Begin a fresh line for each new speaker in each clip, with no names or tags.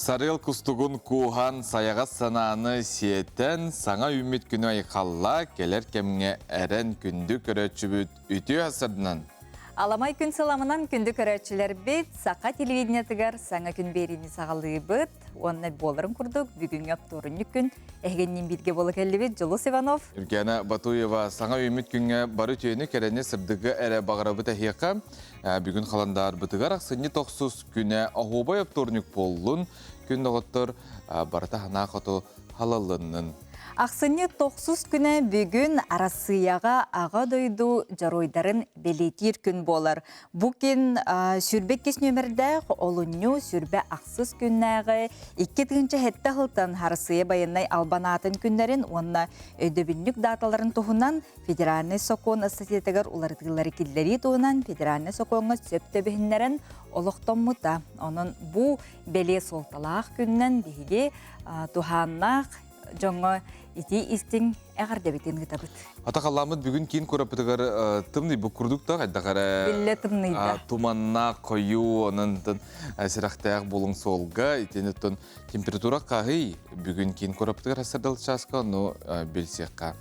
Сарыал кустугун кууһан, сайаҕас санааны сиэтэн, саҥа үүммүт күнү айхалла, кэлэр кэмҥэ эрэн күндү көрөөччүбүт үтүө сырдынан!
Аламай күн сыламынан күндү көрөөччүлэрбит Саха телевидениетыгар саҥа күн биэриини саҕалыыбыт уонна буоларын курдук бүгүҥҥү оптуорунньук күн эһигинниин бииргэ буола кэллибит Дьулус Иванов.
Үргээнэ Батуева саҥа үүммүт күҥҥэ бары үтүөнү, кэрэни, сырдыгы эрэ баҕарабыт эһиэхэ. Бүгүн халандаарбытыгар ахсынньы тохсус күнэ оһуобай оптуорунньук буоллун, күн доҕоттор барыта санаа хоту халаллыннын.
Ахсынньы тохсус күнэ бүгүн Арассыыйаҕа Аҕа дойду дьоруойдарын бэлиэтиир күн буолар. Бу күн 22 нүөмэрдээх олунньу 28 күннээҕи 2007 сылтан Арассыыйа байыаннай албан аатын күннэрин уонна өйдөбүнньүк дааталарын туһунан федеральнай сокуон ыстатыйатыгар уларытыылары киллэрии туһунан федеральнай сокуоҥҥа сөп түбэһиннэрэн олохтоммута. Онон бу бэлиэ суолталаах күнүнэн биһиги туһааннаах дьоҥҥо итии истиҥ эҕэрдэбитин ыытабыт.
Ата халлааммыт бүгүн киин куораппытыгар тымныйбыт курдук да хайдах эрэ
Биллэ тымныйда.
туманнаах хойуу онон сэрэхтээх булуҥ суолга итини оттон температура хаһый бүгүн киин куораппытыгар сардал чааска ону билсиэххэ.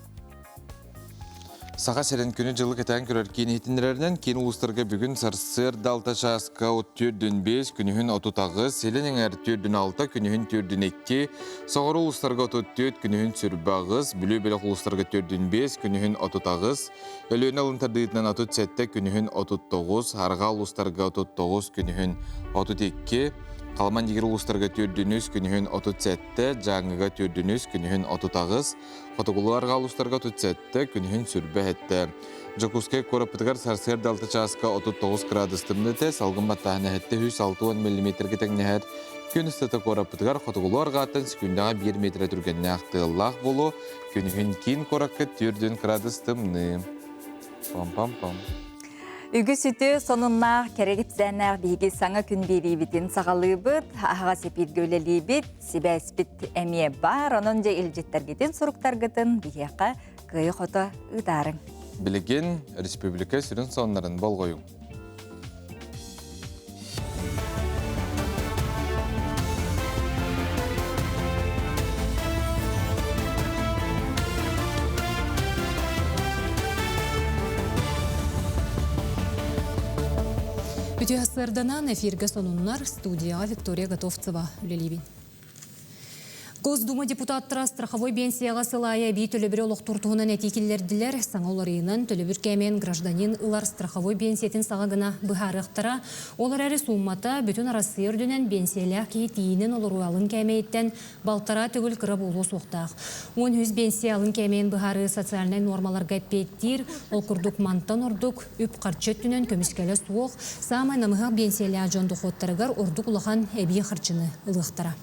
Саха сирин күнү-дьылы кэтээн көрөр киин иһитиннэрэринэн, киин улуустарга бүгүн сарсыарда алта чааска от түөрдүн биэс, күнүһүн 38, илин эҥээр түөрдүн алта, күнүһүн түөрдүн икки, соҕуруу улуустарга 34, күнүһүн сүрбэ аҕыс, Бүлүү бөлөх улуустарга түөрдүн биэс, күнүһүн 38, Өлүөнэ алын тардыытынан 37, күнүһүн 39, арҕаа улуустарга 39, күнүһүн 32, Халыман дигир улуустарга түөрдүн үс, күнүһүн 37, Дьааҥыга түөрдүн үс, күнүһүн 38, Хотугулуу-арҕаа улуустарга 37, күнүһүн сүрбэ эһэттэ. Дьокуускай куораппытыгар сарсыарда 6 чааска 39 градус тымныыта, салгын баттааһына эһэттэ 160 миллиметргэ тэҥнэһэр. Күн устата куораппытыгар хотугулуу-арҕааттан секундаҕа 1 метрэ түргэннээх тыаллаах буолуо, күнүһүн киин куоракка 4 градус тымныы. Пам-пам-пам.
Үгүс үтүө сонуннаах, кэрэ кэпсээннээх биһиги саҥа күн биэриибитин саҕалыыбыт, аһаҕас эпииргэ үлэлиибит, сибээспит эмиэ баар, онон дьэ илдьиттэргитин, суруктаргытын биһиэхэ кыайа-хото ыытаарыҥ.
Билигин республика сүрүн сонуннарын болҕойуҥ.
Үтүө сарданан эфиргэ сонуннар студияҕа Виктория Готовцева үлэлиибин. Госдума депутаттара страховой пенсияҕа сыл аайы эбии төлөбүрү олохтуур туһунан этии киллэрдилэр. Саҥа уларыйыынан төлөбүр кээмэйин гражданин ылар страховой биэнсийэтин саҕа гына быһаарыахтара. Ол эрээри сууммата бүтүн Арассыыйа үрдүнэн биэнсийэлээх киһи тиийинэн олоруу алын кээмэйиттэн балтараа төгүл кыра буолуо суохтаах. 13 биэнсийэ алын кээмэйин быһаарыы социальнай нуормаларга эппиэттиир. Ол курдук мантан ордук үп-харчы өттүнэн көмүскэлэ суох, саамай намыһах биэнсийэлээх дьон дохуоттарыгар ордук улахан эбии харчыны ылыахтара.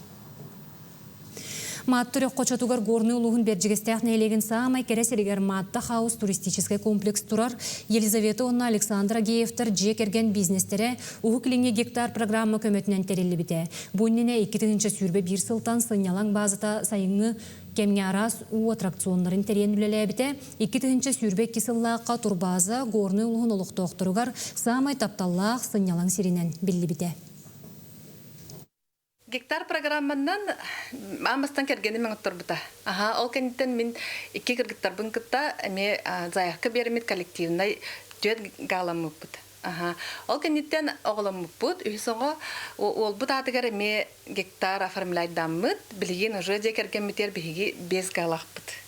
Маатта үрэх хочотугар Горнай улууһун Бэрдьигэстээх нэһилиэгин саамай кэрэ сиригэр Маатта Хаус туристическай комплекс турар. Елизавета уонна Александр Агеевтар дьиэ кэргэн бизнестэрэ Уһук Илиҥҥи гектар программа көмөтүнэн тэриллибитэ. Бу иннинэ 2021 сылтан сынньалаҥ баазата сайыҥҥы кэмҥэ араас уу аттракционнарын тэрийэн үлэлээбитэ. 2022 сыллаахха турбааза Горнай улууһун олохтоохторугар саамай тапталлаах сынньалаҥ сиринэн биллибитэ.
Гектар программаннан аан бастаан кэргэним оҥотторбута. Аха, ол кэнниттэн мин икки кыргыттарбын кытта эмиэ заявка биэриммит коллективнай түөрт галаммыппыт. Аха, ол кэнниттэн оҕоломмуппут. Үһүс оҕо уолбут аатыгар эмиэ гектар оформляйдаммыт. Билигин уже дьиэ кэргэммитигэр биһиги биэс галаахпыт.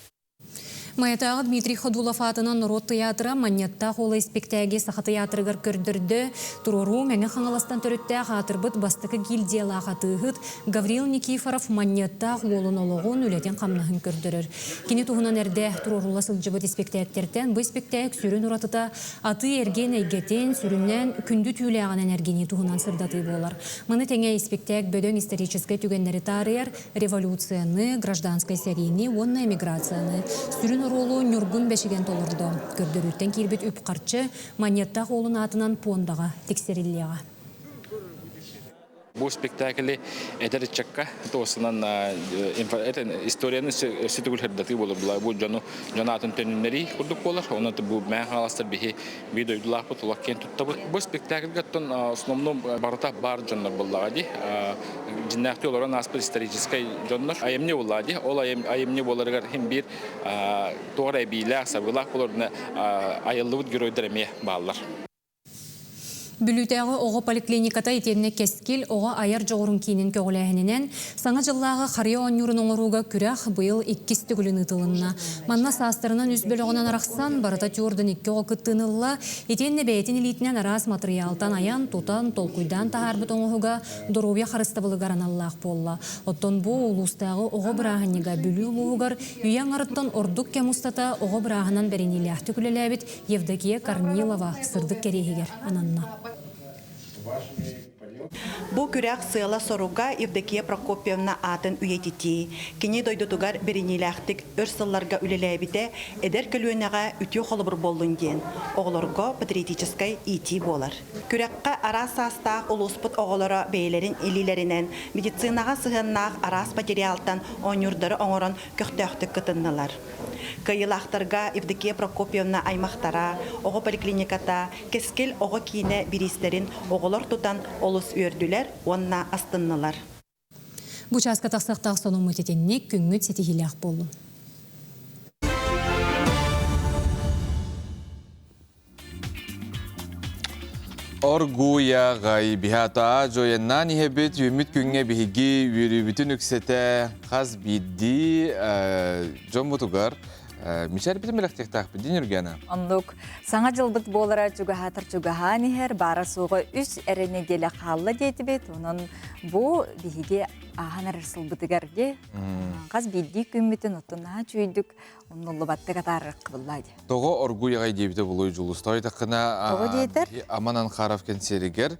Майатааҕы Дмитрий Ходулов аатынан норуот тыйаатыра Манньыаттаах уола испиктээги Саха тыйаатырыгар көрдөрдө. Туруоруу Мэҥэ Хаҥаластан төрүттээх аатырбыт бастакы гильдиялаах атыыһыт Гаврил Никифоров Манньыаттаах уолун олоҕун, үлэтин-хамнаһын көрдөрөр. Кини туһунан эрдэ туруорулла сылдьыбыт испиктээктэртэн бу испиктээк сүрүн уратыта атыы-эргиэн эйгэтин, сүрүннээн күндү түүлээҕинэн эргинии туһунан сырдатыы буолар. Маны тэҥэ испиктээк бөдөҥ историческай түгэннэри таарыйар, революцияны, гражданскай сэриини уонна эмиграцияны сүрүн оруолу Ньургун Бэшигэн толордо. Көрдөрүүттэн киирбит үп-харчы Манньыаттаах уолун аатынан пуондаҕа тиксэриллиэҕэ.
Бу спектакли эдэр ыччакка туосунан историяны өссө төгүл сырдатыы буолар. Бу дьону дьон аатын төнүннэрии курдук буолар. Онон бу Мээн Хаҥаластар биһи биир дойдулаахпыт улах киэн туттабыт. Бу спектакльга оттон основном барыта баар дьоннор буоллаҕа дии. Дьиннээхтии олорон ааспыт историческай дьоннор айымньы буоллаҕа дии. Ол айымньы буоларыгар иһин биир туох эрэ эбиилээх, сабыылаах буолар айыллыбыт геройдар эмиэ бааллар.
Бүлүүтээҕи оҕо поликлиниката итиэннэ Кэскил оҕо айар дьоҕурун киинин көҕүлээһининэн Саҥа дьыллааҕы харыйа оонньуурун оҥорууга күрэх быйыл иккис төгүлүн ыытылынна. Манна саастарынан үс бөлөҕүнэн арахсан, барыта түөрдэн икки оҕо кыттыыны ылла. Итиэннэ бэйэтин илиитинэн араас матырыйаалтан айан, тутан, толкуйдаан таһаарбыт оҥоһуга доруобуйа харыстабылыгар аналлаах буолла. Оттон бу улуустааҕы оҕо бырааһынньыга Бүлүү улууһугар үйэ аҥарыттан ордук кэм устата оҕо бырааһынан бэриниилээхтик үлэлээбит Евдокия Корнилова сырдык кэриэһигэр ананна.
Бу күрэх сыала-соруга Евдокия Прокопьевна аатын үйэтитии, кини дойдутугар бэриниилээхтик өр сылларга үлэлээбитэ эдэр көлүөнэҕэ үтүө холобур буоллун диэн, оҕолорго патриотическай иитии буолар. Күрэххэ араас саастаах улууспут оҕолоро бэйэлэрин илиилэринэн медицинаҕа сыһыаннаах араас материалтан оонньуурдары оҥорон көхтөөхтүк кытыннылар. Кыайыылаахтарга Евдокия Прокопьевна аймахтара, оҕо поликлиниката, Кэскил оҕо киинэ бириистэрин оҕолор тутан олус үөрдүлэр уонна астыннылар.
Бу чааска тахсыахтаах сонуммут итинник күҥҥүт ситиһиилээх буоллун.
Оргуйаҕай биһата дьойаннаан иһэбит үүммүт күҥҥэ биһиги үөрүүбүтүн үксэтэ хас биирдии дьоммутугар мичээрбитин бэлэхтиэхтээхпит дии Ньургиана.
Оннук саҥа дьылбыт буолара чугаһаатар чугаһаан иһэр баара суоҕа үс эрэ нэдиэлэ хаалла диэтибит. Онон бу биһиги ааһан эрэр сылбытыгар дии хас биирдии күммүтүн оттон наһаа үчүгэйдик умнуллубаттык атаарыахха дии.
Тоҕо оргуй аҕай диэбитэ булуй Дьулус. Тойтаххына
Тоҕо диэтэр?
Аман Анхаров кэнсиэригэр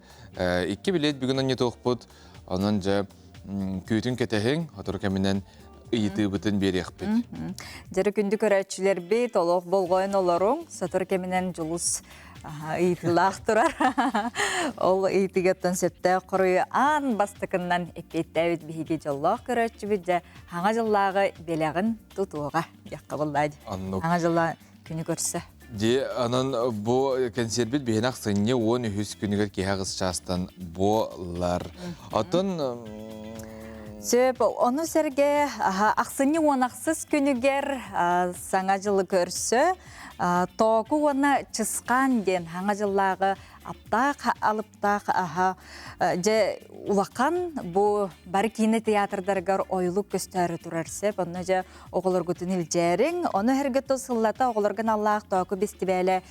икки билиэт бүгүн анньытыахпыт. Онон дьэ күүтүн кэтэһиҥ, сотору кэминэн ыйытыыбытын биэриэхпит.
Дьэрэ күндү көрөөччүлэрбит, олох болҕойон олоруҥ. Сотору кэминэн Дьулус ыйытыылаах турар. Ол ыйытыгаттан сөптөөх хоруйу аан бастакыннан эппиэттээбит биһиги дьоллоох көрөөччүбүт дьэ хаҥа дьыллааҕы бэлэҕин тутуоҕа. Диэххэ буоллаа дии.
Оннук.
Саҥа дьылла күнү көрсө.
Дии, онон бу кэнсиэрбит биһиэнэ ахсынньы 13 күнүгэр киэһэ аҕыс чаастан буолар. Оттон
Сөп, ону сэргэ ахсынньы уон ахсыс күнүгэр Саҥа дьылы көрсө Тооку уонна Чысхаан диэн Саҥа дьыллааҕы аптаах алыптаах аһа дьэ улахан бу бары киинэ театрдарыгар ойулук көстөөрү турар сөп онно дьэ оҕолоргутун илдьээриҥ ону эргэ сыллата оҕолорго аналлаах тооку бэстибээлэ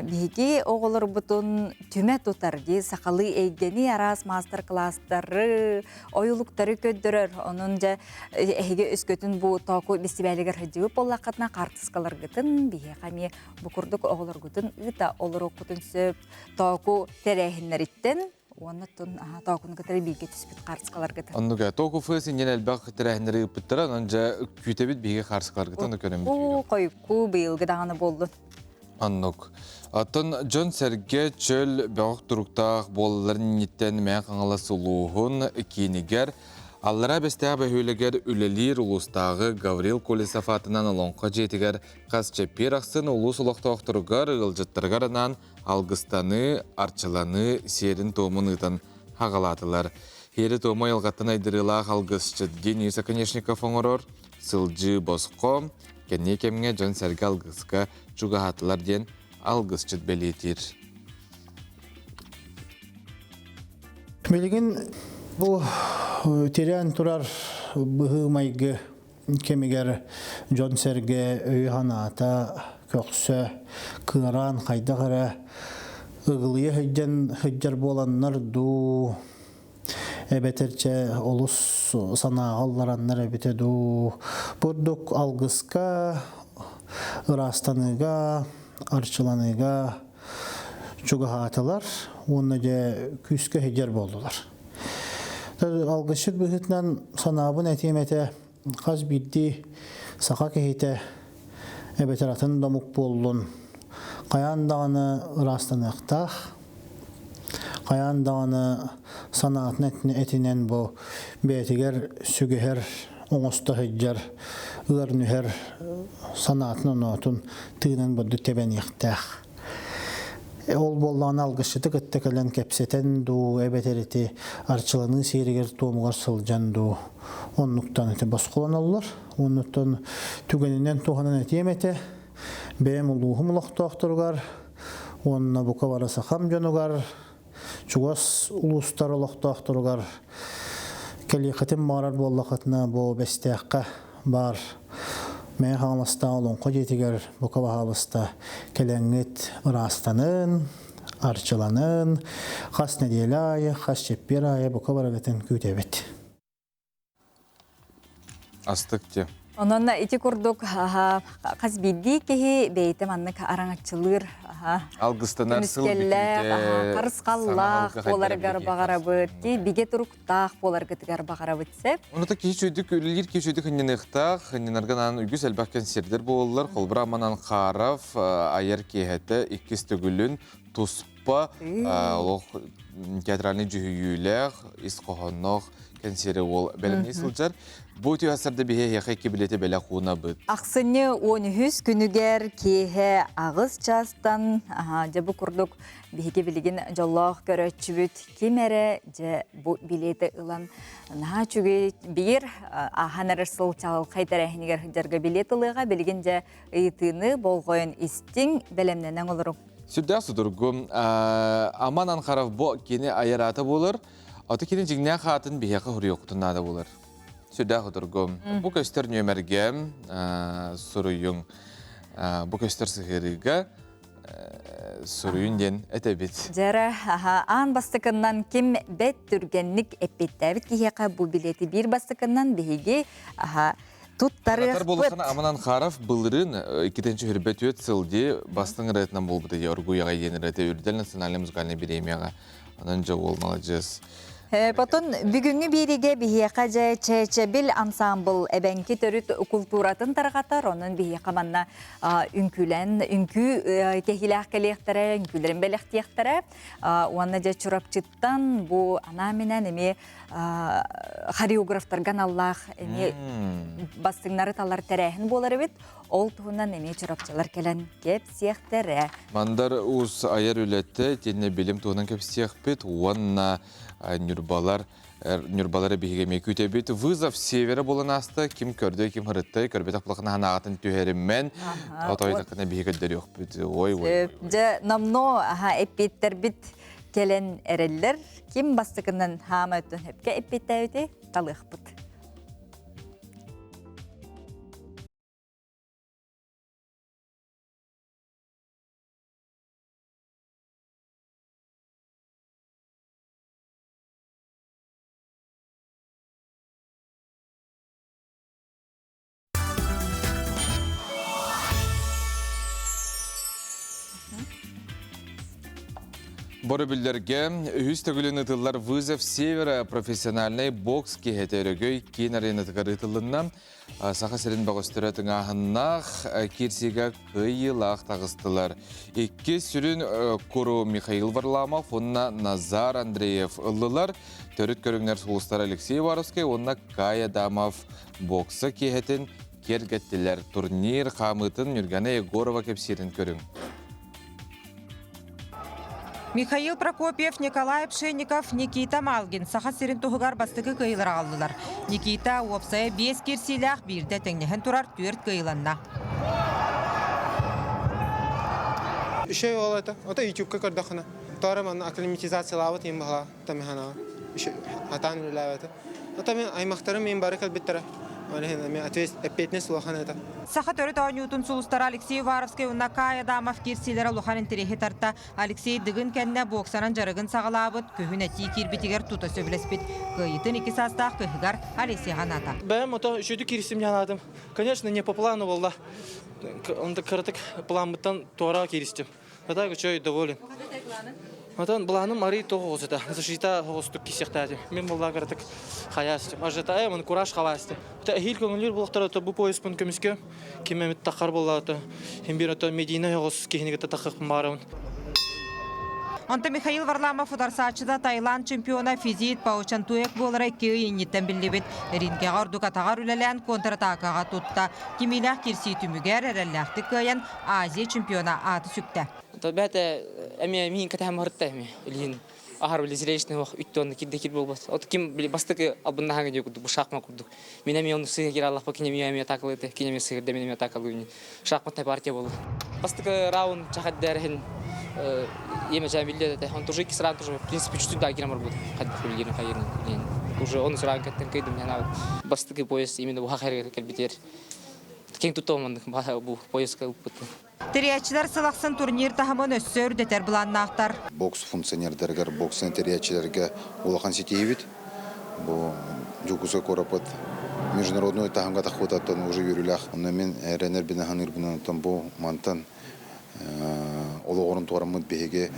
биһиги оҕолорбутун түмэ тутар дии сахалыы эйгэни араас маастар-кылаастары ойулуктары көрдөрөр онон дьэ эһиги өскөтүн бу тооку бэстибээлигэр сылдьыбыт буоллаххытына хаартыскаларгытын биһиэхэ эмиэ Бу курдук оҕолоргутун ыыта олоруоххутун сөп. Тооку тэрээһиннэриттэн уонна тун тоокуну кытары бииргэ түспүт хаарыскаларгытын.
Оннук Тооку фэс иннин элбэх тэрээһиннэри ыыппыттара, онон дьэ күүтэбит биһиги хаарыскаларгытын ону көрөммүт.
Уу, хойукку быйылгы даҕаны буоллун.
Оннук. Оттон дьон-сэргэ чөл бөҕөх туруктаах буолалларын инниттэн Мэҥэ Хаҥалас улууһун киинигэр Аллараа Бэстээх бөһүөлэгэр үлэлиир улуустааҕы Гаврил Колесов аатынан Олоҥхо дьиэтигэр Хас чэппиэр ахсын улуус олохтоохторугар, ыалдьыттарыгар анаан алгыстаныы, арчыланыы сиэрин-туомун ыытан хаҕалаатылар. Сиэри-туому айылҕаттан айдарыылаах алгысчыт Денис Оконешников оҥорор, сылдьыы босхо, кэннии кэмҥэ дьон-сэргэ алгыска чугаһаатылар диэн алгысчыт бэлиэтиир.
Билигин бу тирээн турар быһыы-майгы кэмигэр дьон-сэргэ өйө-санаата көхсө кыараан хайдах эрэ ыгылыйа сылдьан сылдьар буоланнар дуу эбэтэр чэ олус санааҕа ыллараннар эбитэ дуу бурдук алгыска ыраастаныыга арчыланыыга чугаһаатылар уонна дьэ күүскэ сылдьар буоллулар. Алгысчыт быһыытынан санаабын этиэм этэ хас биирдии саха киһитэ эбэтэр атын да омук буоллун хайаан даҕаны ыраастаныахтаах. Хайаан даҕаны санаатын этинэн бу бэйэтигэр сүгэһэр оҥосто сылдьар ыар нүһэр санаатын оноотун тыынан бурдук тэбэниэхтээх. Ол буоллаҕына алгысчыты кытта кэлэн кэпсэтэн дуу, эбэтэр ити арчыланыы сиэригэр-туомугар сылдьан дуу, оннуктан ити босхолоноллор. Оннуттан түгэнинэн туһанан этиэм этэ, бэйэм улууһум олохтоохторугар уонна бука бары сахам дьонугар, чугас улуустар олохтоохторугар кэлиэххитин баҕарар буоллаххытына бу Бэстээххэ баар Мэҥэ Хаҥаластаах Олоҥхо дьиэтигэр бука баһаалыста кэлэҥҥит ыраастанын, арчыланын, хас нэдиэлэ аайы, хас чэппиэр аайы бука барыгытын күүтэбит.
Астык дьэ.
Онон ити курдук хас биирдии киһи бэйэтэ маннык араҥаччылыыр
алгыстанар сыл
көмүскэллээх, харысхаллаах буоларыгар баҕарабыт, бигэ туруктаах буоларгытыгар баҕарабыт сөп.
Онута киһи үчүгдүк үлэлиир, киһи үчүгдүк хынньаныахтаах, хынньанарга анаан үгүс элбэх кэнсиэрдэр буолаллар. Холобура Амманан Харов айар киэһэтэ иккис төгүлүн туспа олох театральный дьүһүйүүлээх, ис хоһоонноох кэнсиэри уол бэлэмнии сылдьар. Бу үтүө сарда биһи эһиэхэ икки билети бэлэх уунабыт.
Ахсынньы 13 күнүгэр киэһэ аҕыс чаастан дьэ бу курдук биһиги билигин дьоллоох көрөөччүбүт ким эрэ дьэ бу билети ылан наһаа үчүгэй биир ааһан эрэр сыл чаҕылхай тэрээһинигэр сылдьарга билет ылыаҕа билигин дьэ ыйытыыны болҕойон истиҥ бэлэмнэнэн олоруҥ.
Сүрдээх судургу. Аман Анхаров бу кини айар аата буолар. Аты кини дьиҥнээх аатын биһиэхэ суруйуоххутун наада буолар. Сүрдээх судургу. Бу көстөр нүөмэргэ суруйуҥ. Бу көстөр сыһыарыыга суруйун диэн этэбит.
Дьэрэ, аан бастакыннан ким бэт түргэнник эппиэттээбит киһиэхэ бу билети биир бастакыннан биһиги туттарыахпыт.
Буолухана Аманан Харов былырыын 2-сүүрбэ сыл дии бастыҥ ырыатынан буолбута дии Оргуй аҕай диэн ырыата Үрдэл национальнай музыкальнай бириэмийэҕэ. Онон дьэ уол маладьыас.
Потон бүгүҥҥү биэриигэ биһиэхэ дьэ Чээчэбил ансаамбыл эбэҥки төрүт култууратын тарҕатар, онон биһиэхэ манна үҥкүүлэн үҥкүү кэһиилээх кэлиэхтэрэ, үҥкүүлэрин бэлэхтиэхтэрэ. Уонна дьэ Чурапчыттан бу анаан-минээн эмиэ хореографтарга аналлаах эмиэ бастыҥнары талар тэрээһин буолар эбит. Ол туһунан эмиэ чурапчылар кэлэн кэпсиэхтэрэ.
Мандар Уус айар үлэтэ итиэннэ билим туһунан кэпсиэхпит уонна ньурбалар ньурбалары биһиги эмиэ күүтэбит. Вызов севера буолан ааста. Ким көрдө, ким ырыттай, көрбөтөх булахына ханаағатын түһэриммэн. Отойдакына биһи көрдөрүөхпүт. Ой, ой.
Дьэ, номно эппиэттэрбит кэлэн эрэллэр. Ким бастакынан хаама өттүн хөпкө эппиэттээбити талыахпыт.
Борөбүллэргэ үһүс төгүлүн ытыллар «Вызов Севера» профессиональнай бокс киһэтэ Өрөгөй киин аренатыгар ыытылынна. Саха сирин бөҕөстөрө тыҥааһыннаах киирсиигэ кыайыылаах таҕыстылар. Икки сүрүн куру Михаил Варламов уонна Назар Андреев ыллылар. Төрүт көрүҥнэр сулустара Алексей Уваровскай уонна Кай Адамов бокса киэһэтин киэргэттилэр. Турнир хаамыытын Нюргана Егорова кэпсиирин көрүҥ.
Михаил Прокопьев, Николай Пшенников, Никита Малгин Саха сирин туһугар бастакы кыайыылары аҕаллылар. Никита уопсайа биэс киирсиилээх биирдэ тэҥнэһэн турар түөрт кыайыыланна.
Үчүгэй ол это. Ото ютубка көрдөххүнэ. Тоҕо манна акклиматизациялаабыт иһин баһа тамиханаҕа. Хатаан үлэлээбэтэ. Ото мин аймахтарым мин бары кэлбиттэрэ. Ол иһин эмиэ эппиэтинэс улахан этэ.
Саха төрүт оонньуутун сулустара Алексей Уваровскай уонна Кай Адамов киирсиилэрэ улахан интэриэһи тарта. Алексей Дыгын кэннэ боксанан дьарыгын саҕалаабыт, күһүн этии киирбитигэр тута сөбүлэспит. Кыайыытын икки саастаах кыһыгар Олесяҕа анаата.
Бэйэм ото үчүгүйдүк киирсим диэн анаатым. Конечно, не по плану буолла. Онто кыратык планмыттан туора кииристим. А так үчүгэй доволен. Отон былааным арый тоҕус этэ. Защита оҕустук кисиэхтээтим. Мин буолла кыратык хайаастым. Ажатаайым, он кураж хаваасты. Это эһиил көҥүллүүр булахтар ото бу пояспын көмүскө ким эмит тахар буолла ото хим бир ото медийный оҕус киһини кытта тахыахпын баарабын.
Онтон Михаил Варламов утарсааччыта Таиланд чемпиона Физит Паучантуек буолара икки ый инниттэн биллибит. Рингэҕэ ордук атаҕар үлэлээн контратакаҕа тутта. Кимиилээх киирсии түмүгэр эрэллээхтик кыайан Азия чемпиона ааты сүктэ.
Бэйэтэ эмиэ миин кэтэһэн барытта эмиэ илиин аһар били зрелищный ох үттү кирде кир болбот. От ким били бастакы албыннаһаҥа диye курдук бу шахмат курдук. Мин эмиэ ону сыыһа кире аллахпа кини эмиэ эмиэ атакалыты, кини эмиэ сыһырда, мин эмиэ атакалыыбын. Шахматная партия болу. Бастакы раунд чахаддэрин еме жан билде дете. Он тоже икки раунд тоже в принципе чувствую да кирем барбут. Хадды билгин хайырын. Уже он раунд кеттен кыйдым яна бастакы пояс именно бу хахайр келбитер. Кең туттамандык бу пояска ылпыт.
Тэрийээччилэр сыл ахсын турнир таһымын өссө үрдэтэр былааннаахтар.
Бокс функционердарыгар, боксаны тэрийээччилэргэ улахан ситиһиибит. Бу Дьокуускай куораппыт международной таһымга тахпытаттан уже үөрүүлээх. Онно мин эрэнэрбин аһыныырбынан оттон бу мантан олоҕорун туораммыт биһиги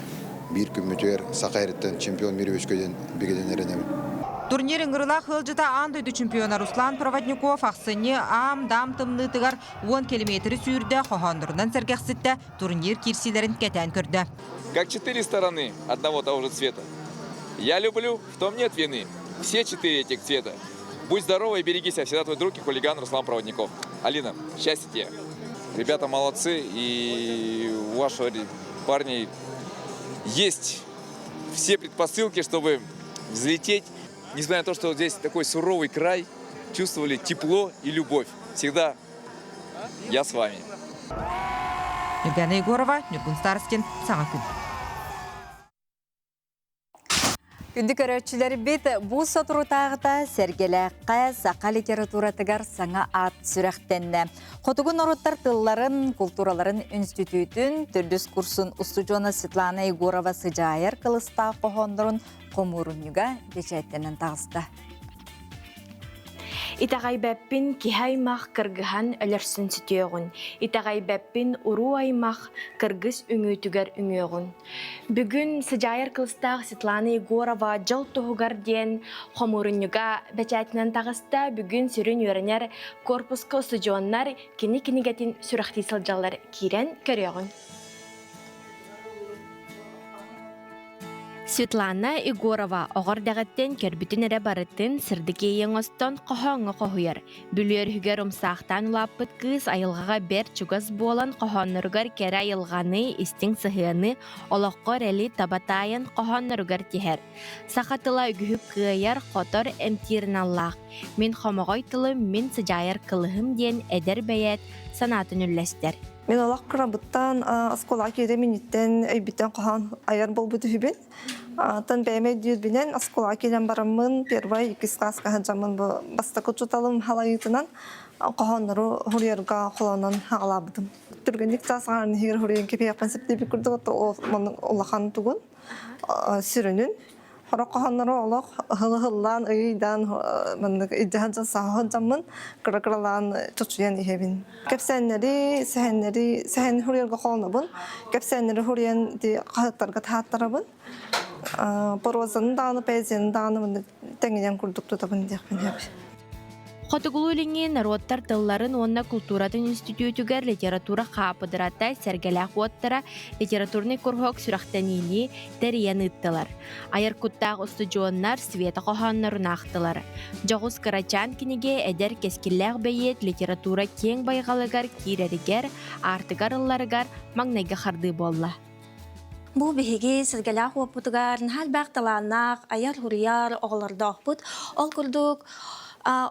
биир күммүтүгэр саха эриттэн чемпион мир үөскүдэн бигэнэн эрэнэбин.
Турнир ыҥырылаах ыалдьыта аан дойду чемпиона Руслан Проводников ахсынньы аам-даам тымныытыгар 10 километры сүүрдэ, хоһооннорунан сэргэхситтэ, турнир киирсиилэрин кэтээн көрдө.
Как четыре стороны одного того же цвета. Я люблю, в том нет вины. Все четыре этих цвета. Будь здорова и береги себя. Всегда твой друг и хулиган Руслан Проводников. Алина, счастья тебе. Ребята молодцы, и у вашего парней есть все предпосылки, чтобы взлететь. Несмотря на то, что здесь такой суровый край, чувствовали тепло и любовь. Всегда я с вами.
Нюргана Егорова, Нюргун Старостин, Саҥа күн.
Күндү көрөөччүлэрбит бу соторутааҕыта Сэргэлээххэ саха литературатыгар саҥа аат сүрэхтэннэ. Хотугу норуоттар тылларын, култуураларын институтун төрдүс курсун устудьуона Светлана Егорова сыдьаайар кылыстаах хоһооннорун хомуурунньуга бэчээттэнэн таҕыста.
Итэҕэйбэппин киһи аймах кыргыһан өлөрсүн сүтүөҕүн, итэҕэйбэппин уруу аймах кыргыс үҥүүтүгэр үҥүөҕүн. Бүгүн сыдьаайар кылыстаах Светлана Егорова «Дьол туһугар» диэн хомуурунньуга бэчээтинэн таҕыста. Бүгүн сүрүн үөрэнэр корпуска устудьуоннар кини кинигэтин сүрэхтии сылдьаллар киирэн көрүөҕүҥ. Светлана Егорова оҕо эрдэҕиттэн көрбүтүн эрэ барытын сырдык иэйэ оҥостон хоһооҥҥо хоһуйар. Бүлүү өрүһүгэр умсаахтаан улааппыт кыыс айылҕаҕа бэрт чугас буолан хоһоонноругар кэрэ айылҕаны, истиҥ сыһыаны, олоххо эрэли таба таайан хоһоонноругар тиһэр. Саха тыла үгүһү кыайар, хотор, эмтиир аналлаах. Мин хомоҕой тылым, мин сыдьаайар кылыһым диэн эдэр бэйээт санаатын үллэстэр.
Мин олох кырабыттан оскуолаҕа киирэ миниттэн өйбүттэн хоһоон айар буолбут үһүбүн. Тан бэйэм өйдүүрбүнэн оскуолаҕа киирэн бараммын первай иккис класска сылдьаммын бу бастакы учууталым халайыытынан хоһооннору суруйарга холонон хаҕалаабытым. Түргэнник саас аҥаарын иһигэр суруйан кэпиэхпин сөптүүбүт курдук улахан тугун сүрүнүн Сорох хоһооннору олох ыһыл-ыһыллаан, ыйыйдаан маннык илдьэһэн дьон саһаһын дьаммын кыра-кыралаан чочуйан иһэбин. Кэпсээннэри, сэһэннэри, сэһэн суруйарга холонобун. Кэпсээннэри суруйан ити хаһыаттарга таһааттарабын. Прозаны даҕаны, поэзияны даҕаны маннык тэҥинэн курдук тутабын диэхпин сөп.
Хотугулуу-Илиҥҥи норуоттар тылларын уонна култууратын институтугар литература хаапыдырата Сэргэлээх уоттара литературный куруһуок сүрэхтэниини тэрийэн ыыттылар. Айар куттаах устудьуоннар Света хоһооннорун аахтылар. Дьоҕус кырачаан кинигэ эдэр кэскиллээх бэйиэт литература киэҥ байҕалыгар киирэригэр, аартыгар ылларыгар маҥнайгы хардыы буолла.
Бу биһиги сэргэлээх уоппутугар наһаа элбэх талааннаах айар-суруйар оҕолордоохпут. Ол курдук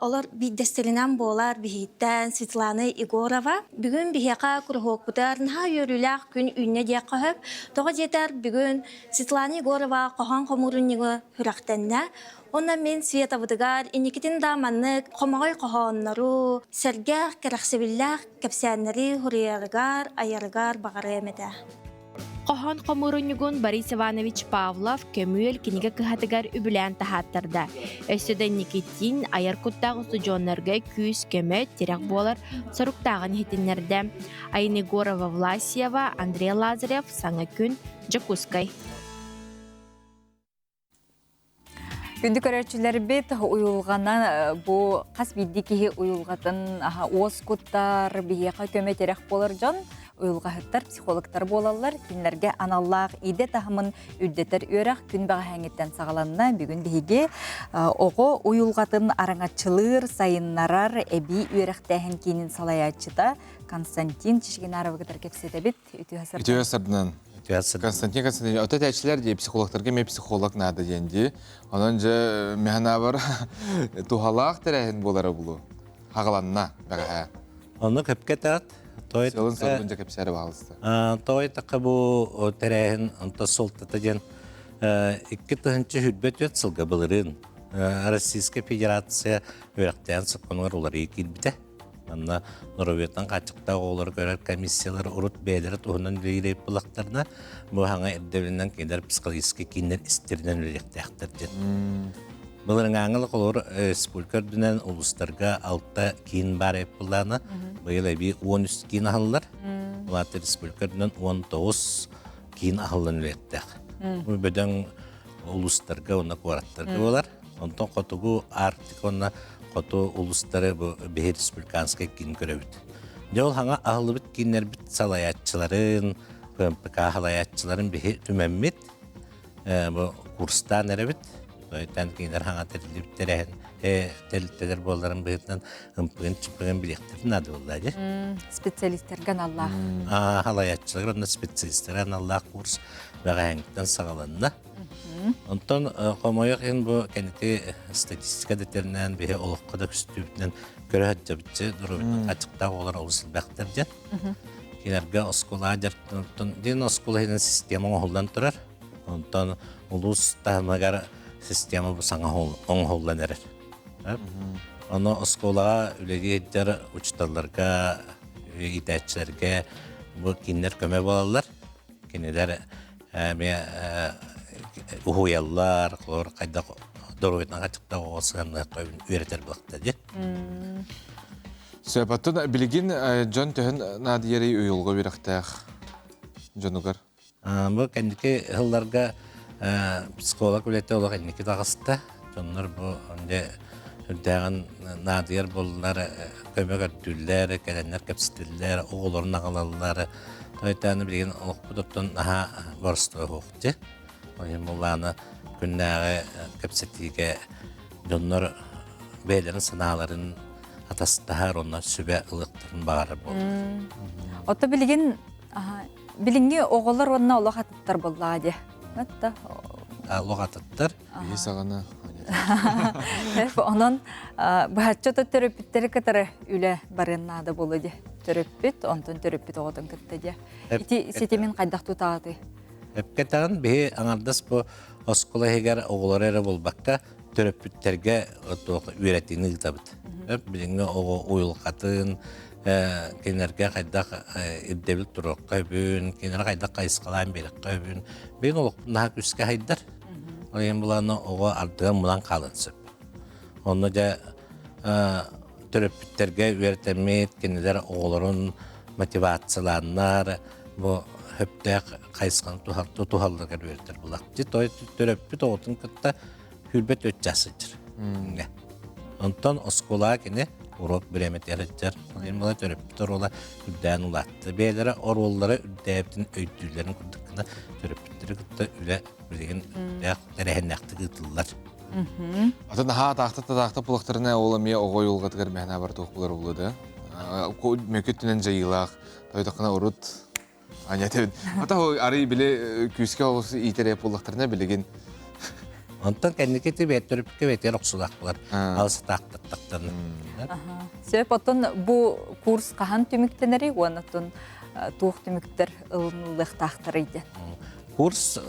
олор биирдэстэринэн буолар биһииттэн Светлана Егорова. Бүгүн биһиэхэ куруһуокпутугар наһаа үөрүүлээх күн үүннэ диэххэ сөп. Тоҕо диэтэр бүгүн Светлана Егорова хоһоон хомуурунньугу сүрэхтэннэ. Онно мин Светабытыгар инникитин да маннык хомоҕой хоһооннору, сэргэх, кэрэхсэбиллээх кэпсээннэри суруйарыгар, айарыгар баҕарыам этэ.
Хоһоон хомуурунньугун Борис Иванович Павлов көмүөл кинигэ кыһатыгар үбүлээн таһааттарда. Өссө да Никитин айар куттаах устудьуоннарга күүс-көмө, тирэх буолар соруктааҕын иһитиннэрдэ. Айна Егорова-Власьева, Андрей Лазарев, Саҥа күн, Дьокуускай.
Күндү көрөөччүлэрбит уйулҕанан бу хас биирдии киһи уйулҕатын уос куттар, биһиэхэ көмө тирэх буолар дьон. уйулҕаһыттар, психологтар буолаллар. Кинилэргэ аналлаах идэ таһымын үрдэтэр үөрэх күн бэҕэһээҥҥиттэн саҕаланна. Бүгүн биһиги оҕо уйулҕатын араҥаччылыыр, сайыннарар эбии үөрэхтээһин киинин салайааччыта Константин Чичигинаровы кытары кэпсэтэбит.
Үтүө сарданан. Константин Константинович, ото этээччилэр дии, психологтарга эмиэ психолог наада диэн дии. Онон дьэ мэхэнабар туһалаах тэрээһин буолара булу. Хагаланна бэҕэһээ.
Онно көпкө таат.
Той Сылын соргун дьэ кэпсээри баҕалыста.
Той такка бу тэрээһин онто суолтата диэн 2024 сылга былырыын Российская Федерация үөрэхтээн сокуонугар уларыйыы киирбитэ. Манна норуотан хааччахтаах оҕолору көрөр комиссиялар урут бэйэлэрэ туһунан үлэлиир буоллахтарына, бу хаҥа ирдэбилинэн кинилэр психологическай кииннэр истэринэн үлэлиэхтээхтэр диэн. Былырыҥааҥы холобур республика үрдүнэн улуустарга алта киин баар эппылаана быйыл эбии 13 киин аһыллар. Улаата республика үрдүнэн 19 киин аһыллан үлэлиэхтээх. Бу бөдөҥ улуустарга уонна куораттарга буолар. Онтон хотугу Арктика уонна хоту улуустары бу биһи республиканскай киин көрөбүт. Дьэ ол хаҥа аһыллыбыт кииннэрбит салайааччыларын, ПМПК салайааччыларын биһи түмэммит, бу курстаан эрэбит. Тойтан кинилэр хаҥа тэриллибит тэрээһин тэрилтэлэр буолларын быһыытынан ымпыгын-чымпыгын билиэхтэрин наада буолла дии.
Специалистерга аналлаах.
Салайааччылар уонна специалистер аналлаах курс бэҕэһээҥҥиттэн саҕаланна. Онтон хомойуох иһин бу кэнники статистика да тэринэн биһи олоххо да көстүүбүтүнэн көрө сылдьабытчы доруобуйатын аччыктаах оҕолор олус элбэхтэр диэн. Кинилэргэ оскуола дьарыктанан диэн оскуола иһинэн система оҥоһуллан турар. Онтон улуус таһымыгар система бу саҥа оҥоһуллан эрэр. Ону оскуолаҕа үлэлии сылдьар учууталларга, иитээччилэргэ бу кинилэр көмө буолаллар. Кинилэр эмиэ уһуйаллар, холобур хайдах доруобуйатынан хаччыктаах оҕо сыһыаннаһыахха үөрэтэр буолта дии.
Сөп, оттон билигин дьон төһөн наадыйарый уйулҕа үөрэхтээх дьонугар?
Бу кэнники сылларга психолог үлэтэ олох инники таҕыста. Дьоннор бу дьэ үрдээҕин наадыйар буоллар, көмө көрдүүллэр, кэлэннэр кэпсэтиллэр, оҕолорун аҕалаллар. Тойтааны билигин олохпут оттон наһаа боростуой суох дии. Ол иһин буллааны күннээҕи кэпсэтиигэ дьоннор бэйэлэрин санааларын атастаһар уонна сүбэ ылыахтарын баҕарар буоллар.
Ото билигин билиҥҥи оҕолор уонна олох атыттар буоллаҕа дии. Отто
Олох атыттар.
Биһи саҕана
Онон быһаччы төрөппүттэри кытары үлэ барыан наада буолуо дии. Төрөппүт, онтон төрөппүт оҕотун кытта дии. Ити ситимин хайдах тутаатый?
Эпкэтэҕин биһи аҥардас бу оскуола иһигэр оҕолору эрэ буолбакка төрөппүттэргэ туох үөрэтиини ыытабыт. Билиҥҥи оҕо уйулҕатын, кинилэргэ хайдах ирдэбил туруохха өбүн, кинилэри хайдах хайысхалаан биэриэххэ өбүн. Билигин олохпут наһаа күүскэ хайдар. Ол иһин булааны оҕо ардыгар мунан хаалан сөп. Онно дьэ төрөппүттэргэ үөрэтэммит, кинилэр оҕолорун мотивациялааннар, бу сөптөөх хайысханы тутуһалларыгар үөрэтэр булак. Төрөппүт оҕотун кытта хүрбэт өт чаас сылдьар. Онтон оскуолаҕа кини уруок бириэмэтигэр сылдьар. Ол була төрөппүт оруола үрдээн улаатта. Бэйэлэрэ оруоллара үрдээбитин өйдүүллэрин курдук гына төрөппүттэри кытта үлэ билигин үрдээх тэрээһиннээхтик ыытыллар.
Атын наһаа атаахта татаахта булахтарына ол эмиэ оҕо уйулҕатыгар мэһнэ бар туох булар булу да. Мөкүттүнэн дьайыылаах. Тойдоххуна урут Аня Ата арый били күүскэ олус иитэр буоллахтарына билигин
Онтон кэнники ти бэттөрүпкэ бэтэр охсулаах булар. Алыс атаахтаттахтарына.
Сөп, оттон бу курс хаһан түмүктэнэрий уонна оттон туох түмүктэр ылыныллыахтаахтарый диэн?
Курс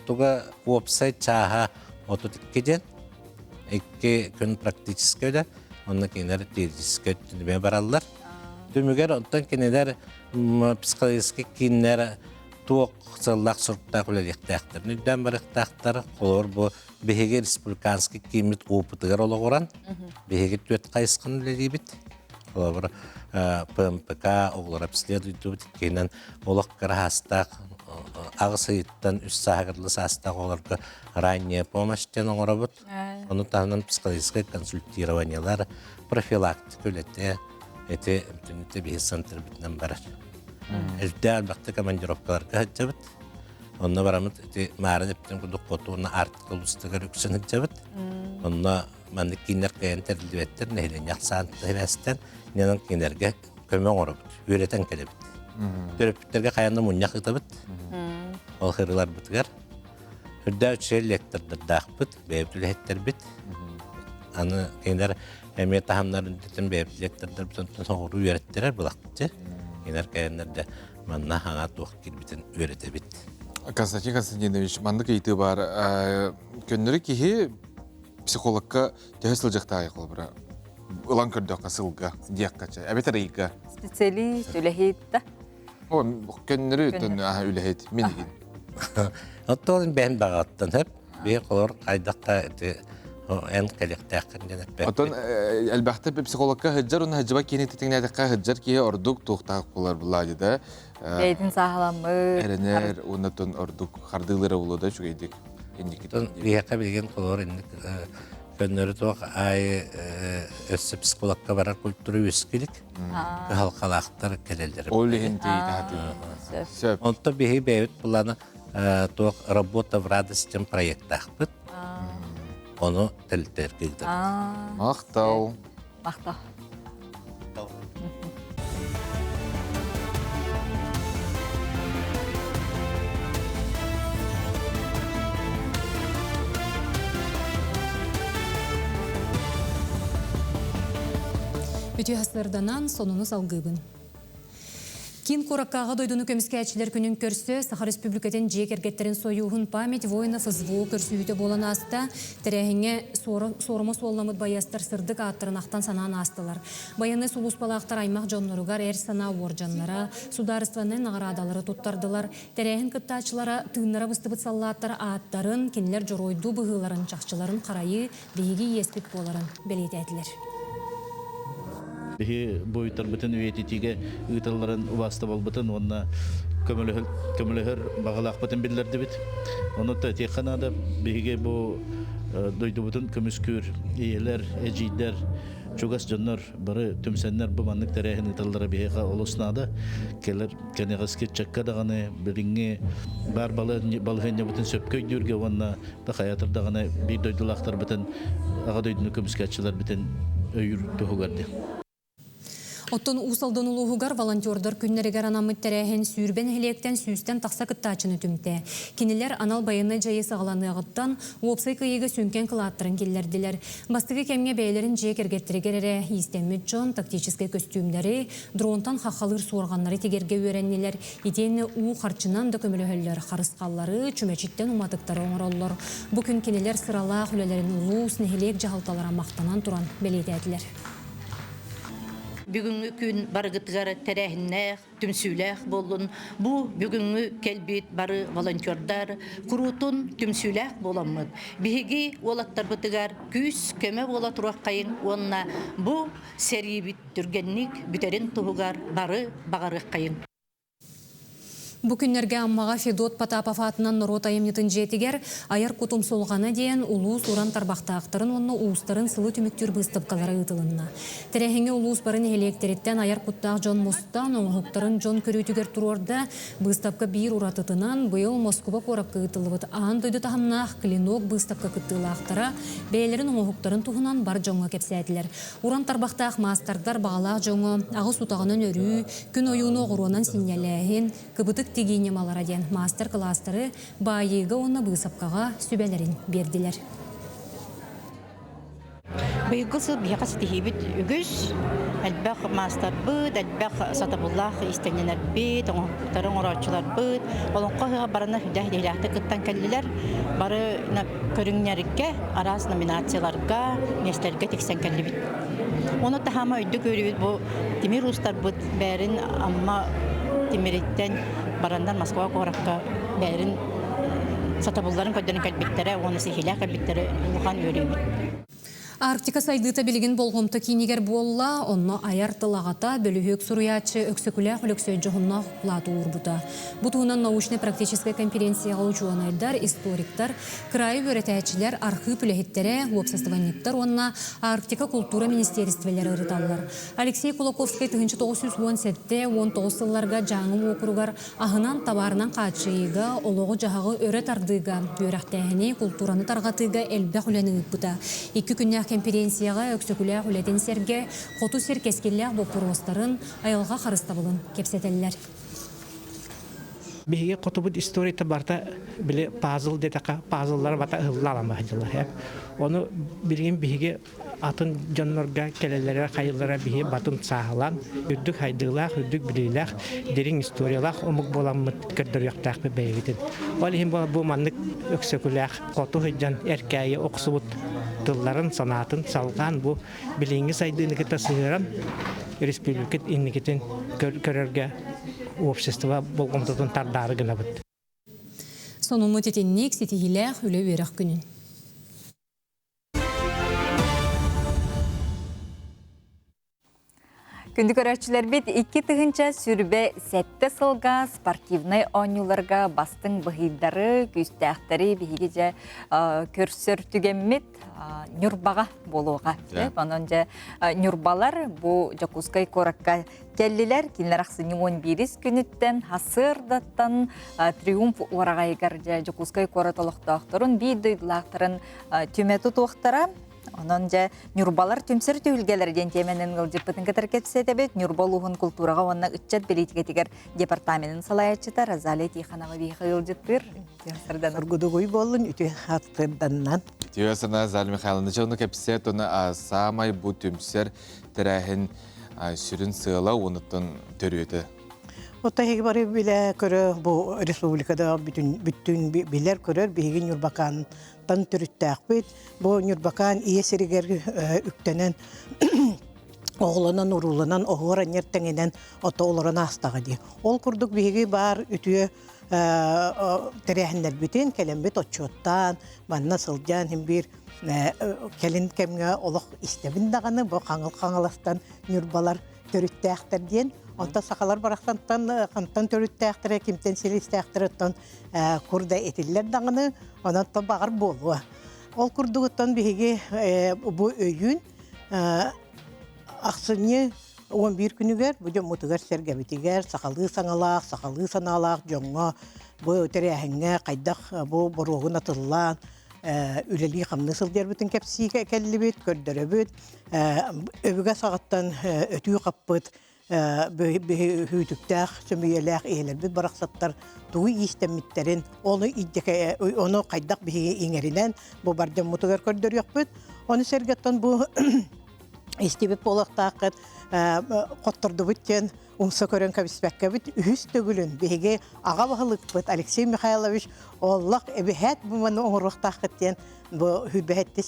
туга уопсай чааһа 32 диэн. Икки күн практическай үлэ, онно кинилэр теоретическай өттүнүмэ бараллар. Түмүгэр оттон кинилэр психологическай кииннэр туох сыаллаах соруктаах үлэлиэхтээхтэрин өйдөөн барыахтаахтар. Холобур, бу биһиги республиканский кииммит опытыгар олоҕуран, биһиги түөрт хайысханы үлэлиибит. Холобур, ПМПК оҕолор обследуйдубут, иккиһинэн олох кыраһаастаах аҕыс ыйыттан үс сааһыгар саастаах оҕолорго ранняя помощь диэн оҥоробут. Ону таһынан психологическай консультированиелар, профилактика үлэтэ, эти бүтүннүүтэ биһи центрбытынан барар. Элбэх элбэхтэ командировкаларга сылдьабыт. Онно бараммыт ити маарын эптин курдук хоту уонна Арктика улуустарыгар үксэн сылдьабыт. Онно маннык кииннэр кыайан тэриллибэттэр, нэһилиэнньэ ахсаан сибээстэн, иннинэн кинилэргэ көмө оҥоробут, үөрэтэн кэлэбит. Төрөппүттэргэ хайаан да мунньах ыытабыт. Ол хырыларбытыгар үрдээх үчүгэй лектордардаахпыт, бэйэбит үлэһиттэрбит. Аны кинилэр эмиэ таһымнарын үрдүттэн бэйэбит лектордарбытын соҕуруу үөрэттэрэр былахчы. Кинилэр кэлэннэр да манна хаҥа туох киирбитин үөрэтэбит.
Константин Константинович, маннык ыйытыы баар. Көннөрү киһи психологка төһө сылдьыахтааҕый холобура? Ылан көрдөххө сылга диэххэ эбэтэр ыйга.
Специалист, үлэһит да?
О, көннөрү үлэһит мин иһин.
Оттон бэйэм баҕаттан хөп биир холор хайдахта ити эн кэлиэхтээххин диэн эппэппин.
Оттон элбэхтэ психологка сылдьар уонна сылдьыбат киһини титиҥнээтэххэ сылдьар киһи ордук туохтаах буолар булаа да.
Бэйэтин сааһыламмыт.
Эрэнэр уонна ордук хардыылара буолуо да үчүгэйдик.
Инникитин. Биһиэхэ билигин холор инник көннөрү туох аайы өссө психологка барар культура үөскүлүк кыһалҕалаахтар кэлэллэр.
Ол иһин тиийтэхэтин. Сөп.
Онто биһи бэйэбит булана туох работа в радость диэн проекттаахпыт. Ону тэрилтэлэргэ ыытабыт.
Махтал.
Махтал.
Үтүө сарданан сонуну салгыыбын. Киин куоракка Аҕа дойдуну көмүскээччилэр күнүн көрсө Саха Республикатын дьиэ кэргэттэрин сойууһун Память воинов СВО көрсүһүүтэ буолан ааста. Тэрээһиҥҥэ суорума суолламмыт байыастар сырдык ааттарын ахтан-санаан аастылар. Байыаннай сулууспалаахтар аймах дьонноругар эр санаа уордьаннара, судаарыстыбаннай наҕараадалары туттардылар. Тэрээһин кыттааччылара тыыннара быстыбыт саллааттар ааттарын, кинилэр дьоруойдуу быһыыларын, чахчыларын харайыы биһиги иэспит буоларын бэлиэтээтилэр.
Биһи буойуттарбытын үйэтитиигэ ыыталларын убаастабалбытын уонна көмөлөһөр баҕалаахпытын биллэрдибит. Ону этиэххэ наада, биһиги бу дойдубутун көмүскүүр ийэлэр, эдьиийдэр, чугас дьоннор бары түмсэннэр бу маннык тэрээһин ыыталлара биһиэхэ олус наада. Кэлэр кэнэҕэски ыччакка даҕаны билиҥҥи баар балаһыанньабытын сөпкө өйдүүргэ уонна да хайатыр даҕаны биир дойдулаахтарбытын аҕа дойдуну көмүскээччилэрбитин өйүүр туһугар диэн.
Оттон Уус Алдан улууһугар волонтердар күннэригэр анаммыт тэрээһин сүүрбэ нэһилиэктэн сүүстэн тахса кыттааччыны түмтэ. Кинилэр анал байыаннай дьайыы саҕаланыаҕыттан уопсай кыайыыга сүҥкэн кылааттарын киллэрдилэр. Бастакы кэмҥэ бэйэлэрин дьиэ кэргэттэригэр эрэ иистэммит дьон тактическай көстүүмнэри, дронтан хаххалыыр суорҕаннары тигэргэ үөрэннилэр. Итиэннэ уу харчынан да көмөлөһөллөр, харысхаллары, чүмэчиттэн уматыктары оҥороллор. Бу күн кинилэр сыралаах үлэлэрин улуус, нэһилиэк дьаһалталара махтанан туран бэлиэтээтилэр.
Бүгүҥҥү күн барыгытыгар тэрээһиннээх, түмсүүлээх буоллун. Бу бүгүҥҥү кэлбит бары волонтердар куруутун түмсүүлээх буоламмыт. Биһиги уолаттарбытыгар күүс көмө буола туруоххайыҥ уонна бу сэриибит түргэнник бүтэрин туһугар бары баҕарыаххайыҥ.
Бу күннэргэ Аммаҕа Федот Потапов аатынан норуот айымньытын дьиэтигэр Айар кутум сулҕана диэн улуус уран тарбахтаахтарын уонна уустарын сылы түмүктүүр быыстапкалара ыытылынна. Тэрээһиҥҥэ улуус бары нэһилиэктэриттэн айар куттаах дьон мустан, оҥоһуктарын дьон көрүүтүгэр туруорда. Быыстапка биир уратытынан быйыл Москуба куоракка ыытыллыбыт аан дойду таһымнаах Клинок быыстапка кыттыылаахтара бэйэлэрин оҥоһуктарын туһунан бар дьоҥҥо кэпсээтилэр. Уран тарбахтаах маастардар баҕалаах дьоҥҥо аҕыс утаҕынан өрүү, күн ойууну оҕуруонан синньэлээһин, кыбытык тигии ньымалара диэн маастар-кылаастары баайыыга уонна быысапкаҕа сүбэлэрин биэрдилэр.
Быйылгы сыл биһиэхэ ситиһиибит үгүс. Элбэх маастарбыт, элбэх сатабыллаах иистэнньэнэрбит, оҥоһуктары оҥорооччуларбыт олоҥхо ыһыаҕа барына сүрдээх идэлээхтик кыттан кэллилэр. Бары көрүҥнэргэ, араас номинацияларга, миэстэлэргэ тиксэн кэллибит. Ону таһаама өйдүк үөрүүбүт бу тимир уустарбыт бээрин Амма тимириттэн бараннар Москва куоракка бээрин сатабылларын көрдөрөн кэлбиттэрэ уонна сиһилээх кэлбиттэрэ улахан үөрүүбүт.
Арктика сайдыыта билигин болҕомто киинигэр буолла, онно айар тыл аҕата, бөлүһүөк суруйааччы Өксөкүлээх Өлөксөй дьоһуннаах укулааты уурбута. Бу туһунан научнай-практическай конференцияҕа учуонайдар, историктар, кыраайы үөрэтээччилэр, архыып үлэһиттэрэ, уопсастыбанньыктар уонна Арктика култуура министиэристибэлэрэ ырыталлар. Алексей Кулаковскай 1917-19 сылларга Дьааҥы уокуругар аһынан, табаарынан хааччыйыыга, олоҕу-дьаһаҕы өрө тардыыга, үөрэхтээһини, култуураны тарҕатыыга элбэх үлэни ыыппыта. Икки күннээх кэмпириэнсийэҕэ Өксөкүлээх үлэтин сэргэ хоту сир кэскиллээх боппуруостарын, айылҕа харыстабылын кэпсэтэллэр.
Биһиги хотубут историята барыта били пазл диэтэххэ пазллара бата ыһылла аламаһдьылар. Ону билигин биһиги атын дьоннорго кэлэллэрэ хайыллара биһи батын сааһылаан үрдүк хайдыылаах, үрдүк билиилээх, дириҥ историялаах омук буоламмыт көрдөрүөхтээхпит бэйэбитин. Ол иһин бу маннык өксөкүлээх хоту сылдьан эркээйи охсубут тылларын, санаатын салҕаан бу билиҥҥи сайдыыны кытта сыһыаран республика инникитин көрөргө общество болҕомтотун тардаары гынабыт.
Сонуммут итинник ситиһиилээх үлэ-үөрэх күнүн.
Күндү көрөөччүлэрбит 2027 сылга спортивнай оонньууларга бастыҥ быһыйдары, күүстээхтэри биһиги дьэ көрсөр түгэммит Ньурбаҕа буолуоҕа. Онон дьэ Ньурбалар бу Дьокуускай куоракка кэллилэр. Кинилэр ахсынньы 11 күнүттэн сарсыардаттан Триумф уораҕайыгар дьэ Дьокуускай куорат олохтоохторун биир дойдулаахтарын түмэ тутуохтара. Онон дьэ Ньурбалар түмсэр түһүлгэлэр диэн тиэмэнэн ыалдьыппытын кытары кэпсэтэбит. Ньурба улууһун култуураҕа уонна ыччат бэлиитикэтигэр департаменын салайааччыта Розалия Тихонова биһиэхэ ыалдьыттыыр.
Оргудугуй буоллун үтүө хаттырданнан.
Үтүө санаа Розалия Михайловна ону кэпсээт, оны саамай бу түмсэр тэрээһин сүрүн сыала уонуттан төрүөтэ.
Оттон эһиги бары билэ көрө бу республикада бүтүн бүттүүн билэр көрөр биһиги Ньурбакаан тан төрүттээхпит. Бу Ньурбакаан ийэ сиригэр үктэнэн оҕолонон урууланан оһуор анньар тэҥинэн ото олорон аастаҕа дии. Ол курдук биһиги баар үтүө тэрээһиннэрбитин кэлэммит отчуоттаан манна сылдьан иһин биир кэлин кэмҥэ олох истэбин даҕаны бу хаҥыл хаҥаластан ньурбалар төрүттээхтэр диэн онтон сахалар барахсантан хантан төрүттээхтэрэ кимтэн силистээхтэрэ оттон курда этиллэр даҕаны онон баҕар буолуо ол курдугуттан биһиги бу өйүүн ахсынньы 11 күнүгэр бу дьоммутугар сэргэбитигэр сахалыы саҥалаах сахалыы санаалаах дьоҥҥо бу тэрээһиҥҥэ хайдах бу боруогун атыллаан үлэлии-хамныы сылдьарбытын кэпсии кэллибит, көрдөрөбүт. Өбүгэ саҕаттан өтүү хаппыт хүүтүктээх, сөмүйэлээх ийэлэрбит барахсаттар тугу иистэммиттэрин, ону ону хайдах биһиги иҥэринэн бу бар дьоммутугар көрдөрүөхпүт. Ону сэргэттэн бу истибит буолуохтааххыт хоттордубут диэн умса көрөн кэбиспэккэбит үһүс төгүлүн биһиги аҕа баһылыкпыт Алексей Михайлович оллох эбиһээт бу маны оҥоруохтааххыт диэн бу сүүрбэһэтте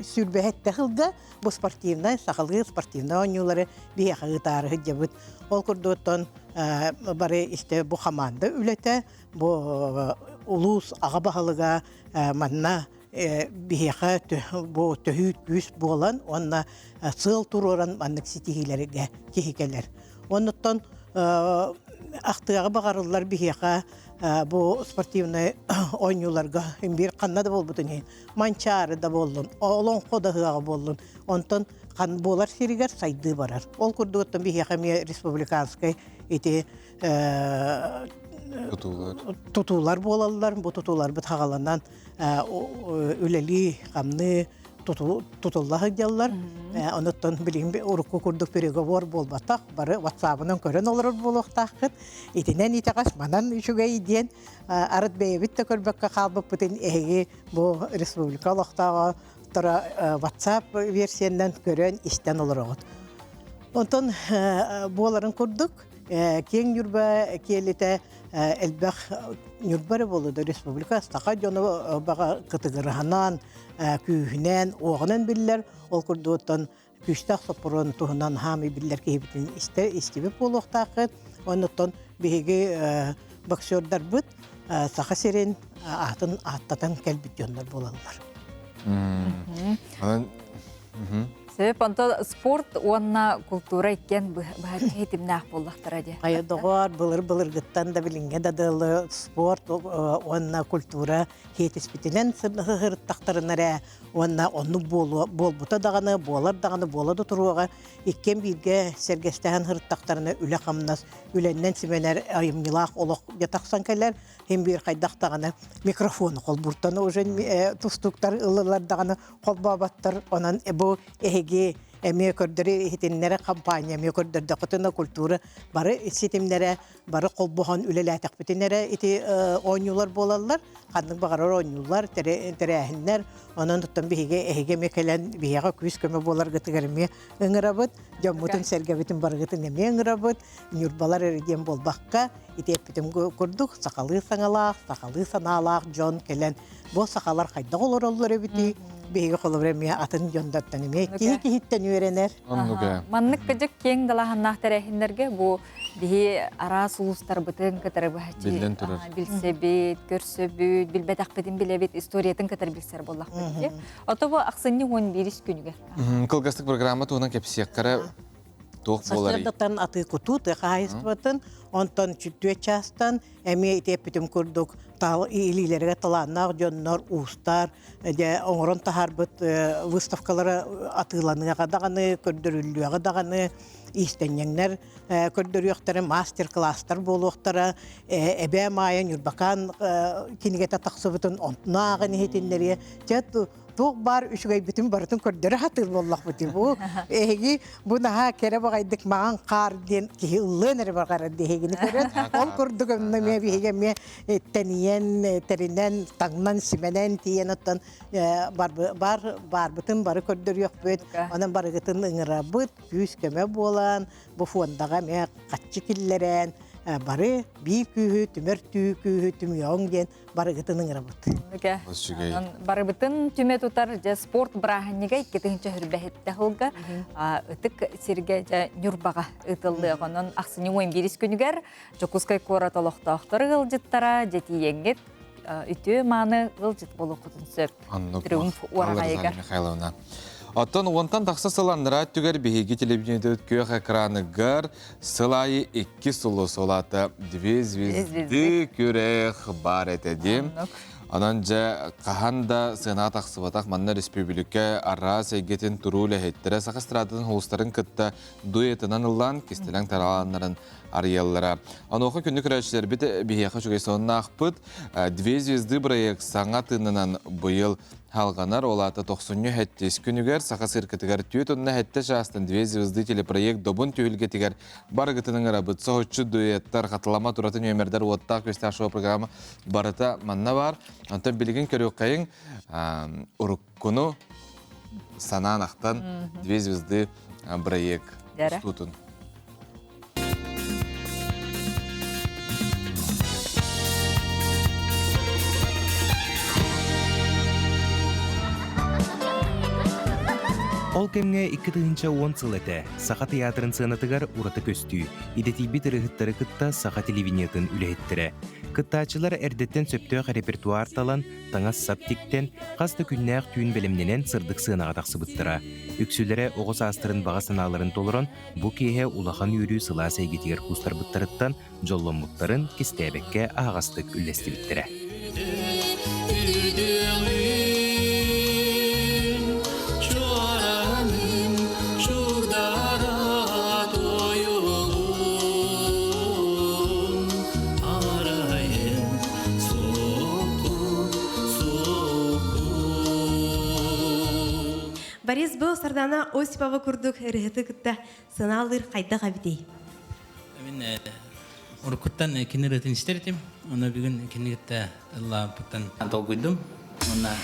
сылга бу спортивнай сахалыы спортивнай оонньуулары биһиэхэ ыытаары сылдьабыт. Ол курдуктан бары истэ бу хамаанда үлэтэ бу улуус аҕа баһылыга манна биһиэхэ бу төһүү күүс буолан уонна сыал туруоран маннык ситиһиилэргэ киһи кэлэр. Оннуттан ахтыаҕы баҕарыллар биһиэхэ бу спортивнай оонньууларга биир ханна да буолбутун иһин Манчаары да буоллун, Олоҥхо да ыһыаҕа буоллун, онтон хан буолар сиригэр сайдыы барар. Ол курдук оттон биһиэхэ эмиэ республиканскай ити
тутуулар
тутуулар буолаллар. Бу тутууларбыт хаҕаланан үлэлии-хамныы тутулла сылдьаллар. Онуттан билигин урукку курдук переговор буолбатах, бары WhatsApp-ынан көрөн олорор буолуохтааххыт. Итинэн итэҕэс, манан үчүгэй диэн арыт бэйэбит да көрбөккө хаалбыппытын эһиги бу республика олохтооҕо WhatsApp версиянан көрөн истэн олороҕут. Онтон буоларын курдук киэҥ Ньурба киэлитэ элбэх Ньурба эрэ буолуо да республика саха дьоно баҕа кытыгыраһынан күүһүнэн уоҕунан биллэр ол курдуктан күүстээх соппуруон туһунан хаамый биллэр киһибитин истэ истибит буолуохтааххыт оннуттан биһиги боксердарбыт Саха сирин аатын ааттатан кэлбит дьоннор буолаллар.
Анан
Сөп, онто спорт уонна култуура иккиэн быһаччы хитимнээх буоллахтара дии.
Хайа доҕоор, былыр-былыргыттан да билиҥҥэ да дылы спорт уонна культура хиэтиспитинэн сырыттахтарына эрэ уонна оннук буолуо буолбута даҕаны, буолар даҕаны буола да туруоҕа. Иккиэн бииргэ сэргэстэһэн сырыттахтарына үлэ-хамнас, үлэннэн симэнэр айымньылаах олох дьэ тахсан кэлэр. Хин биир хайдах даҕаны микрофону холбуртан уже тустууктар ылылар даҕаны холбооботтор. Онон бу эһиги эмиэ көрдөрү иһитиннэрэ компания эмиэ көрдөрдөххүтүнэ культура бары ситимнэрэ бары холбоһон үлэлээтэхпитин эрэ ити оонньуулар буолаллар. Ханнык баҕарар оонньуулар, тэрээһиннэр. Онон оттон биһиги эһиги эмиэ кэлэн биһиэхэ күүс-көмө буоларгытыгар эмиэ ыҥырабыт. Дьоммутун сэргэбитин барыгытын эмиэ ыҥырабыт. Ньурбалар эрэ диэн буолбакка, ити эппитим курдук сахалыы саҥалаах, сахалыы санаалаах дьон кэлэн бу сахалар хайдах олороллор эбитий? Биһиги холобура эмиэ атын дьоннортон эмиэ киһи киһиттэн үөрэнэр.
Маннык кыдьык киэҥ далааһыннаах тэрээһиннэргэ бу биһи араас улуустарбытын кытары быһаччы билсэбит, көрсөбүт, билбэтэхпитин билэбит, историятын кытары билсэр буоллахпыт. Ото бу ахсынньы 11 күнүгэр.
Кылгастык программа туһунан кэпсиэххэ туох буоларый?
Сарсыардаттан атыы-кутуу тыа хаһаайыстыбатын, онтон түөрт чаастан эмиэ ити эппитим курдук илиилэригэр талааннаах дьоннор, уустар дьэ оҥорон таһаарбыт выставкалара атыыланыаҕа даҕаны, көрдөрүллүөҕэ даҕаны, иистэнньэҥнэр көрдөрүөхтэрэ, мастер-класстар буолуохтара, Эбээ Маайа Ньурбакаан кинигэтэ тахсыбытын онтунааҕын иһитиннэриэ. Чэ, туох баар үчүгэйбитин барытын көрдөрө сатыыр буоллахпыт бу эһиги бу наһаа кэрэ баҕайдык маҕан хаар диэн киһи ыллыан эрэ баҕарар диэһигини көрөн ол курдук онно эмиэ биһиги эмиэ тэнийэн тэринэн таҥнан симэнэн тиийэн оттон бар баарбытын бары көрдөрүөхпүт онон барыгытын ыҥырабыт күүс көмө буолан бу фондаҕа эмиэ хаччы киллэрэн бары биир күүһү түмэр түү күүһү түмүөҕүҥ диэн барыгытын ыҥырабыт.
Барыбытын түмэ тутар дьэ спорт бырааһынньыга 2 хүрбэһиттэ сылга ытык сиргэ дьэ Ньурбаҕа ыытыллыах. Онон ахсынньы 11 күнүгэр Дьокуускай куорат олохтоохтору ыалдьыттара дьэтиийэҥҥит үтүө мааны ыалдьыт буолуоххутун сөп. Триумф уораҕайыгар.
Михайловна. Оттон уонтан тахса сыл аннараа өттүгэр биһиги телевидениетыбыт күөх экраныгар сыл аайы икки сулус, ол аата две звезды күрэх баар этэ дии. Онон дьэ хаһан да сыанаҕа тахсыбатах манна республика араас эйгэтин туруу үлэһиттэрэ саха эстрадатын улуустарын кытта дуэтынан ыллаан кистэлэҥ таралааннарын арыйаллара. Онуоха күндү көрөөччүлэрбит биһиэхэ үчүгэй сонуннаахпыт. Две звезды проект саҥа тыынынан быйыл халҕанар. Ол аата тохсунньу сэттис күнүгэр Саха циркатыгар 4 17 чаастан Две звезды телепроект добун түһүлгэтигэр барыгытын ыҥырабыт. Соһуччу дуэттар, хатылама туратын нүөмэрдэр уоттаах күстээх шоу программа барыта манна бар. Онтон билигин көрүөххэйиҥ уруккуну санаан ахтан Две звезды проект устуутун.
Ол кэмҥэ 2010 сыл этэ. Саха тыйаатырын сыанатыгар ураты көстүү, идэтийбит ырыаһыттары кытта саха телевидениетын үлэһиттэрэ. Кыттааччылар эрдэттэн сөптөөх репертуар талан, таҥас-сап тиктэн, хас да күннээх түүн бэлэмнэнэн сырдык сыанаҕа тахсыбыттара. Үксүлэрэ оҕо саастарын баҕа санааларын толорон, Бу киэһэ улахан үөрүү сылаас эйгэтигэр куустарбыттарыттан дьолломмуттарын кистээбэккэ аһаҕастык үллэстибиттэрэ.
Борис бу Сардана Осипова курдук ырыһыты кытта сынаалыыр хайдах эбитий?
Мин уруккуттан кини ырыатын истэр этим. Оны бүгүн кини кытта ыллаабыттан долгуйдум. Уонна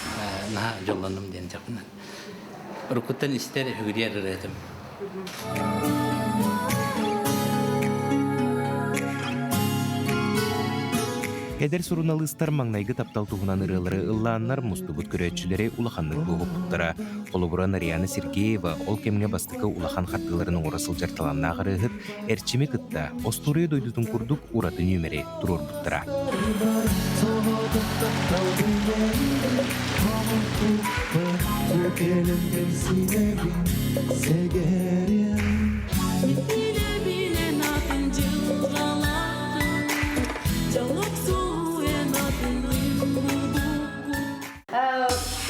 наһаа дьоллоннум диэн дьахпынан. Уруккуттан истэр үгүрүйэр ырыатым.
Эдэр суруналыыстар маҥнайгы таптал туһунан ырыалары ыллааннар мустубут көрөөччүлэри улаханнык буоһуппуттара. Холобура, Нарьяна Сергеева ол кэмҥэ бастакы улахан хардыыларын оҥоро сылдьар талааннаах ырыаһыт Эрчими кытта остуоруйа дойдутун курдук ураты нүөмэри туруорбуттара.
Кэлэн кэмсинэбин сэгэриэм
Билэ-билэн атын дьылҕалааххын, Дьоллох суен атын булбуккун.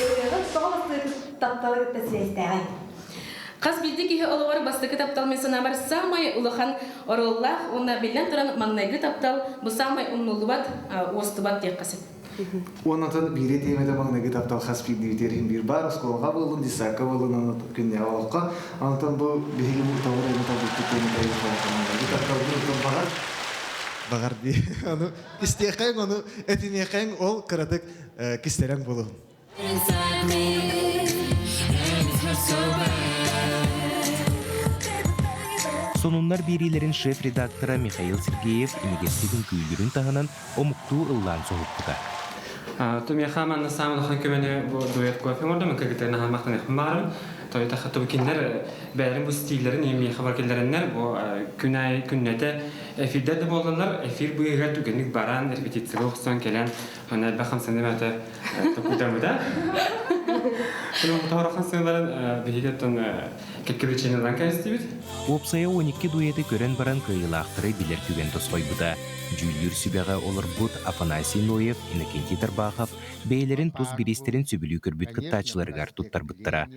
Ырыаҕыт тоҕо бастакы тапталы кытта сибээстээҕий?
Хас биирдии киһи олоҕор бастакы таптал мин санаабар саамай улахан оруоллаах уонна биллэн туран маҥнайгы таптал бу саамай умнуллубат, уостубат диэххэ сөп.
Уоннатан биири тиэмэтэ маҥнайгы таптал хас биирдиибитигэр иһин биир баар оскуолаҕа буоллун, детсадка буоллун, аны күннээҕи олоххо. Онтон бу биһиги бу тавар эйгэ талбыппыт тиэмэтэ маҥнайгы тапталбын оттон баҕар баҕар дии. Ону истиэхэйиҥ, ону этиниэхэйиҥ ол кыратык кистэлэҥ буолуһун.
Inside me, and it hurts so bad.
Сонуннар биэриилэрин шеф-редактора Михаил Сергеев имигэстик үҥкүүлүүрүн таһынан омуктуу ыллаан соһуппута.
Тумиэхэ манна саамай улахан көмөнү бу дуэт кофе оҥордум, кыргыттарын наһаа махтаныахпын баҕарабын. Тойота хатыбы кинилэр бэйэлэрин бу стиллэрин миэхэ бар киллэрэннэр бу күн аайы күннэтэ эфирдэр да буоллаллар, эфир быыһыгар түгэнник баран, репетицияга охсон кэлэн, аны элбэх хамсаныы баата токуйдаммыта. Тоһорохан сыаларын биһиги оттон кэккэ причиналаран кэбистибит.
Уопсайа 12 дуэты көрөн баран кыайыылаахтары билэр түгэн тосхойбута. Дьүүллүүр сүбэҕэ олорбут Афанасий Ноев, Иннокентий Тарбахов бэйэлэрин тус бириистэрин сөбүлүү көрбүт кыттааччыларыгар туттарбыттара.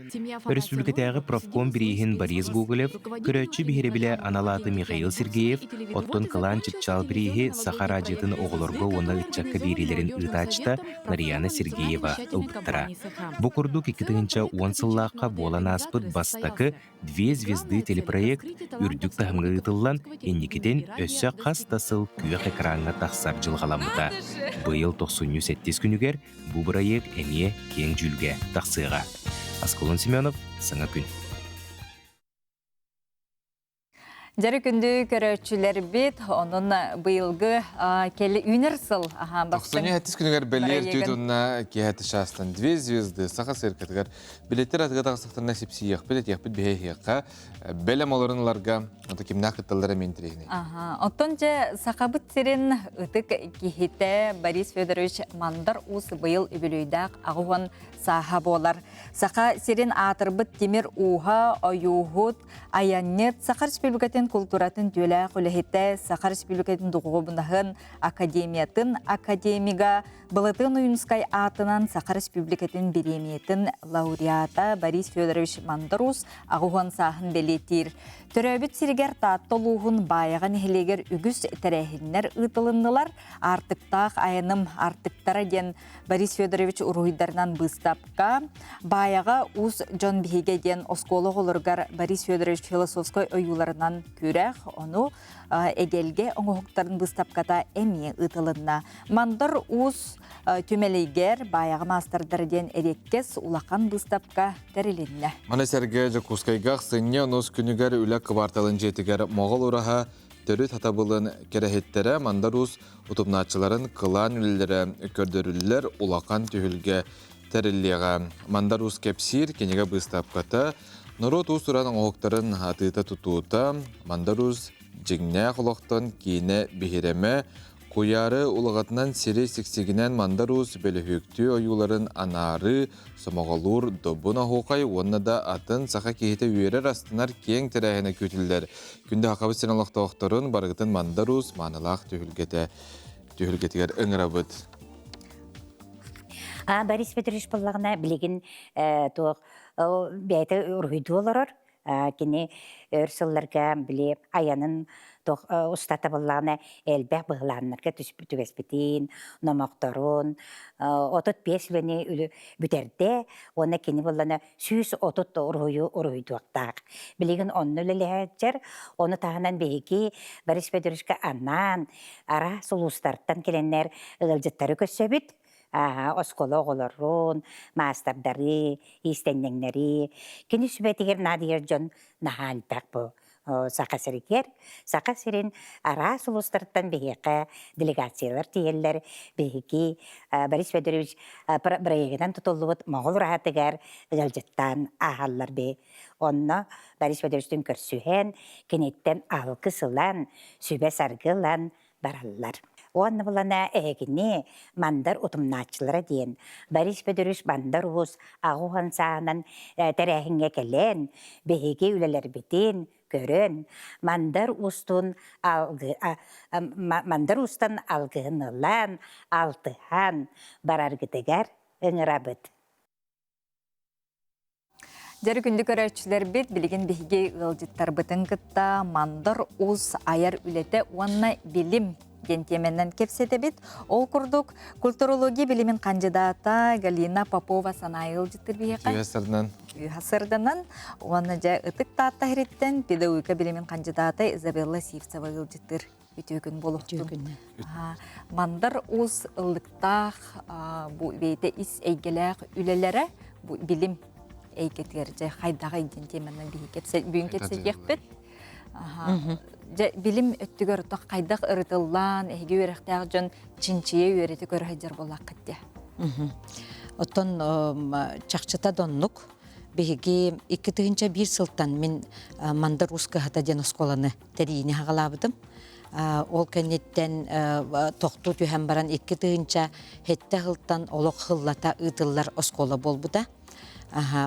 Өрөспүүбүлүкэтээҕи профком бирииһин Борис Гоголев, көрөөччү биһирэбилэ анал ааты Михаил Сергеев, оттон Кылаан Чыпчаал бирииһи Саха араадьыйатын оҕолорго уонна ыччакка биэриилэрин ыытааччыта Нарияна Сергеева ылбыттара. Бу курдук 2010 сыллаахха буолан ааспыт бастакы «Две звезды» телепроект үрдүк таһымҥа ыытыллан, инникитин өссө хас да сыл күөх экраҥҥа тахсар дьылҕаламмыта. Быйыл тохсунньу сэттис күнүгэр бу бырайыак эмиэ киэҥ дьүүлгэ тахсыаҕа. Аскалон Семенов, Саҥа күн.
Дьэрэ күндү көрөөччүлэрбит, онон быйылгы кэле үүнэр сыл
бастыҥ Тохсунньу күнүгэр бэлиэр түүт уонна киэһэ шастан две звезды Саха циркатыгар билеттер атыга тахсахтарына сипсийиэхпит, этиэхпит биһиэхиэххэ бэлэм олорун ыларга ото кимнээх кытталлара мен интэриэһинэй.
Оттон дьэ Сахабыт сирин ытык киһитэ Борис Федорович Мандар Уус быйыл үбүлүйдээх аҕыһуон сааһа буолар. Саха сирин аатырбыт тимир ууһа, ойууһут, Айанньыт, Саха Республикатын култууратын түөлээх үлэһитэ, Саха Республикатын духуобунаһын академиятын академига, Былатыан Ойуунускай аатынан Саха Республикатын бириэмийэтин лауреата Борис Федорович Мандарус аҕыһуон сааһын бэлиэтиир. Төрөөбүт сиригэр Таатта улууһун Баайаҕа нэһилиэгэр үгүс тэрээһиннэр ыытылыннылар. Аартыктаах айаным аартыктара диэн Борис Федорович уруһуйдарынан быыстапка, Баайаҕа уус дьон биһигэ диэн оскуола оҕолоругар Борис Федорович философскай ойууларынан күрэх, ону эгэлгэ оҥоһуктарын быыстапката эмиэ ыытылынна. Мандар Уус түмэлигэр Баайаҕа маастардара диэн эриэккэс улахан быыстапка тэрилиннэ.
Маны сэргэ Дьокуускайга ахсынньы онус күнүгэр үлэ кыбаарталын дьиэтигэр Моҕол ураһа төрүт хатабылын кэрэһиттэрэ Мандар Уус утумнааччыларын кылаан үлэлэрэ көрдөрүллэр улахан түһүлгэ тэриллиэҕэ. Мандар Уус кэпсиир кинигэ быыстапката норуот уус-уран оҥоһуктарын атыыта-тутуута, Мандар Уус дьиҥнээх олохтон киинэ биһирэмэ, Куйаары улаҕатынан сири сиксигинэн Мандар Уус бөлөһүөктүү ойууларын анаарыы, сомоҕолуур добун оһуохай уонна да атын саха киһитэ үөрэр-астынар киэҥ тэрээһинэ күүтүллэр. Күндү Сахабыт сирин олохтоохторун барыгытын Мандар Уус маанылаах түһүлгэтэ түһүлгэтигэр ыҥырабыт.
А Борис Петрович буоллаҕына билигин туох бэйэтэ уруһуйдуу олорор. Кини өр сылларга били айанын устата буоллаҕына элбэх быһылааннарга түбэспитин, номохторун 35 үлэни бүтэрдэ уонна кини буоллаҕына 130 уруһуйу уруһуйдуохтаах. Билигин онно үлэлэһээччэр, ону таһынан биһиги Борис Федоровичка анаан араас улуустартан кэлэннэр ыалдьыттары көрсөбүт. Оскуола оҕолорун, маастардары, иистэнньэҥнэри. Кини сүбэтигэр наадыйар дьон наһаа элбэх бу Саха сиригэр. Саха сирин араас улуустарыттан биһиэхэ делегациялар тиийэллэр. Биһиги Борис Федорович проегынан тутуллубут Моҕол ураһатыгар ыалдьыттаан ааһаллар би. Онно Борис Федоровичтыын көрсүһэн, киниттэн алгыс ылан, сүбэ-саргы ылан бараллар. Уонна булана эһигини Мандар утумнааччылара диэн Борис Федорович Мандар Уус аҕа саанан тэрээһиҥҥэ кэлэн биһиги үлэлэрбитин көрөн Мандар Уустун Мандар Уустан алгыһын ылан, алтыһан бараргытыгар ыҥырабыт.
Дьэрэ күндү көрөөччүлэрбит, билигин биһиги ыалдьыттарбытын кытта Мандар Уус айар үлэтэ уонна билим диэн тиэмэнэн кэпсэтэбит. Ол курдук, культурология билимин хандьыдаата Галина Попова санаа ыалдьыттыр биһиэхэ.
Үөһэ сырданан.
Үөһэ сырданан. Уонна дьэ ытык Таатта иһириттэн педагогика билимин хандьыдаата Изабелла Сивцева ыалдьыттыр. Үтүө күн буолуохтун. Мандар Уус ыллыктаах бу бэйэтэ ис эйгэлээх үлэлэрэ бу билим эйгэтигэр дьэ хайдаҕый диэн тиэмэнэн биһи бүгүн кэпсэтиэхпит. Дьэ билим өттүгэр отох хайдах ырытыллаан эһиги үөрэхтээх дьон чинчийэ үөрэтэ көрө сылдьар буоллаххыт дии.
Оттон чахчыта доннук биһиги 2001 сылтан мин Мандар Уус кыһата диэн оскуоланы тэрийиини хаҕалаабытым. Ол кэнниттэн тохтуу түһэн баран 2007 сылтан олох хыллата ыытыллар оскуола буолбута.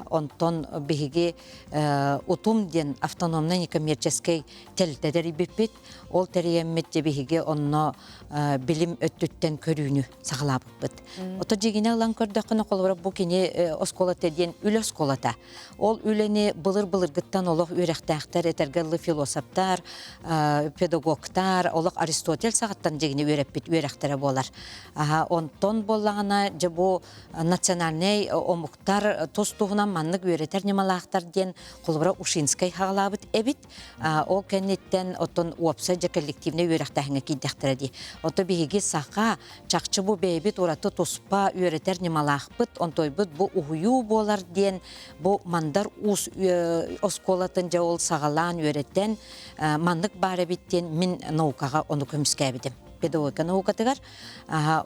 Онтон биһиги УТУМ диэн автономнай некоммерческий тэрилтэ тэрийбиппит. Ол тэрийэммит дьэ биһиги онно билим өттүттэн көрүүнү саҕалаабыппыт. Ото дьигинэ ылан көрдөххүнэ, холобура бу кини оскуолата диэн үлэ оскуолата. Ол үлэни былыр-былыргыттан олох үөрэхтээхтэр, этэргэ дылы философтар, педагогтар, олох Аристотель саҕаттан дьигини үөрэппит үөрэхтэрэ буолар. Онтон буоллаҕына, дьэ бу национальнай омуктар тус-туһунан маннык үөрэтэр ньымалаахтар диэн холобура Ушинскай хаҕалаабыт эбит. Ол кэнниттэн оттон уопсай дьэ коллективнай үөрэхтээһиҥҥэ киирдэхтэрэ дии. Ото биһиги саха чахчы бу бэйэбит ураты туспа үөрэтэр ньымалаахпыт, онтойбут бу уһуйуу буолар диэн бу Мандар Уус оскуолатын дьэ ол саҕалаан үөрэтэн маннык баар эбит диэн мин наукаҕа ону көмүскээбитим педагогика наукатыгар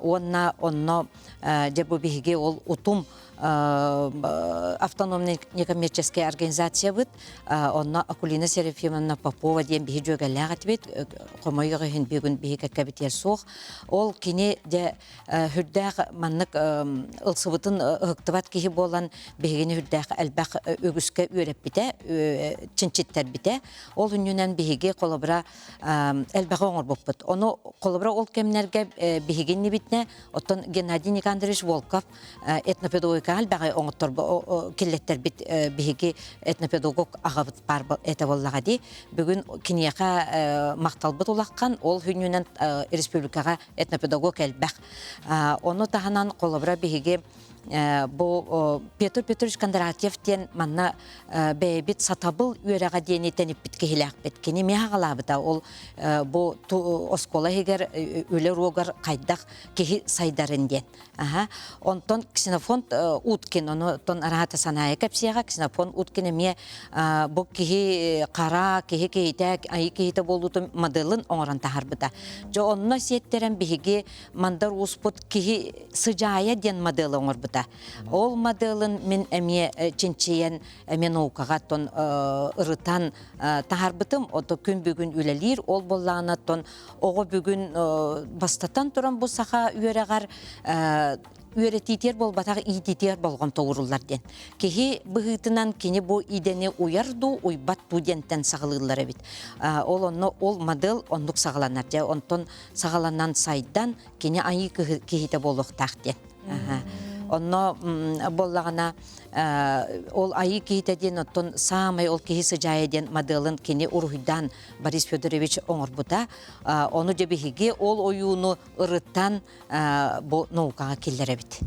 уонна онно дьэ бу биһиги ол утум автономный некоммерческая организациябыт онно Акулина Серафимовна Попова диэн биһи дьүөгэлээх этибит хомойуох иһин бүгүн биһи кэккэбитигэр суох ол кини дьэ хүрдээх маннык ылсыбытын ыһыктыбат киһи буолан биһигини хүрдээх элбэх үгүскэ үөрэппитэ чинчиттэрбитэ ол үннүнэн биһиги холобура элбэҕи оҥорбуппут ону холобура ол кэмнэргэ биһиги иннибитинэ оттон Геннадий Никандрович Волков этнопедагогикаҕа элбэҕи оҥотторбо киллэттэрбит биһиги этнопедагог аҕабыт баар этэ буоллаҕа дии. Бүгүн киниэхэ махталбыт улахан, ол хүннүнэн республикаҕа этнопедагог элбэх. Ону таһынан холобура биһиги бу Петр Петрович Кондратьев диэн манна бэйэбит сатабыл үөрэҕэ диэни тэниппит киһилээхпит. Кини эмиэ аҕалаабыта. Ол бу оскуола иһигэр үлэ уруогар хайдах киһи сайдарын диэн. Аха. Онтон Ксенофонт Уткин, онтон араата санаайа кэпсиэҕэ, Ксенофонт Уткин эмиэ бу киһи хара, киһи киһитэ, айыы киһитэ буолуутун моделын оҥорон таһаарбыта. Дьэ онно сиэттэрэн биһиги Мандар Ууспут киһи сыдьаайа диэн моделы оҥорбута. Ол моделын мин эмиэ чинчийэн, эмиэ наукаҕа оттон ырытан таһаарбытым. Ото күн бүгүн үлэлиир, ол буоллаҕына оттон Оҕо бүгүн бастатан туран бу саха үөрэҕэр үөрэтиитигэр буолбатах иитиитигэр болҕомто ууруллар диэн. Киһи быһыытынан кини бу идэни уйар дуу, уйбат дуу диэнтэн саҕалыыллар эбит. Ол онно ол модель оннук саҕаланар. Дьэ онтон саҕаланан сайдан кини айыы киһитэ буолуохтаах диэн. Онно буоллаҕына ол айыы киһитэ диэн оттон саамай ол киһи сыдьаайа диэн моделын кини уруһуйдаан Борис Федорович оҥорбута. Ону дьэ биһиги ол ойууну ырытан бу наукаҕа киллэрэбит.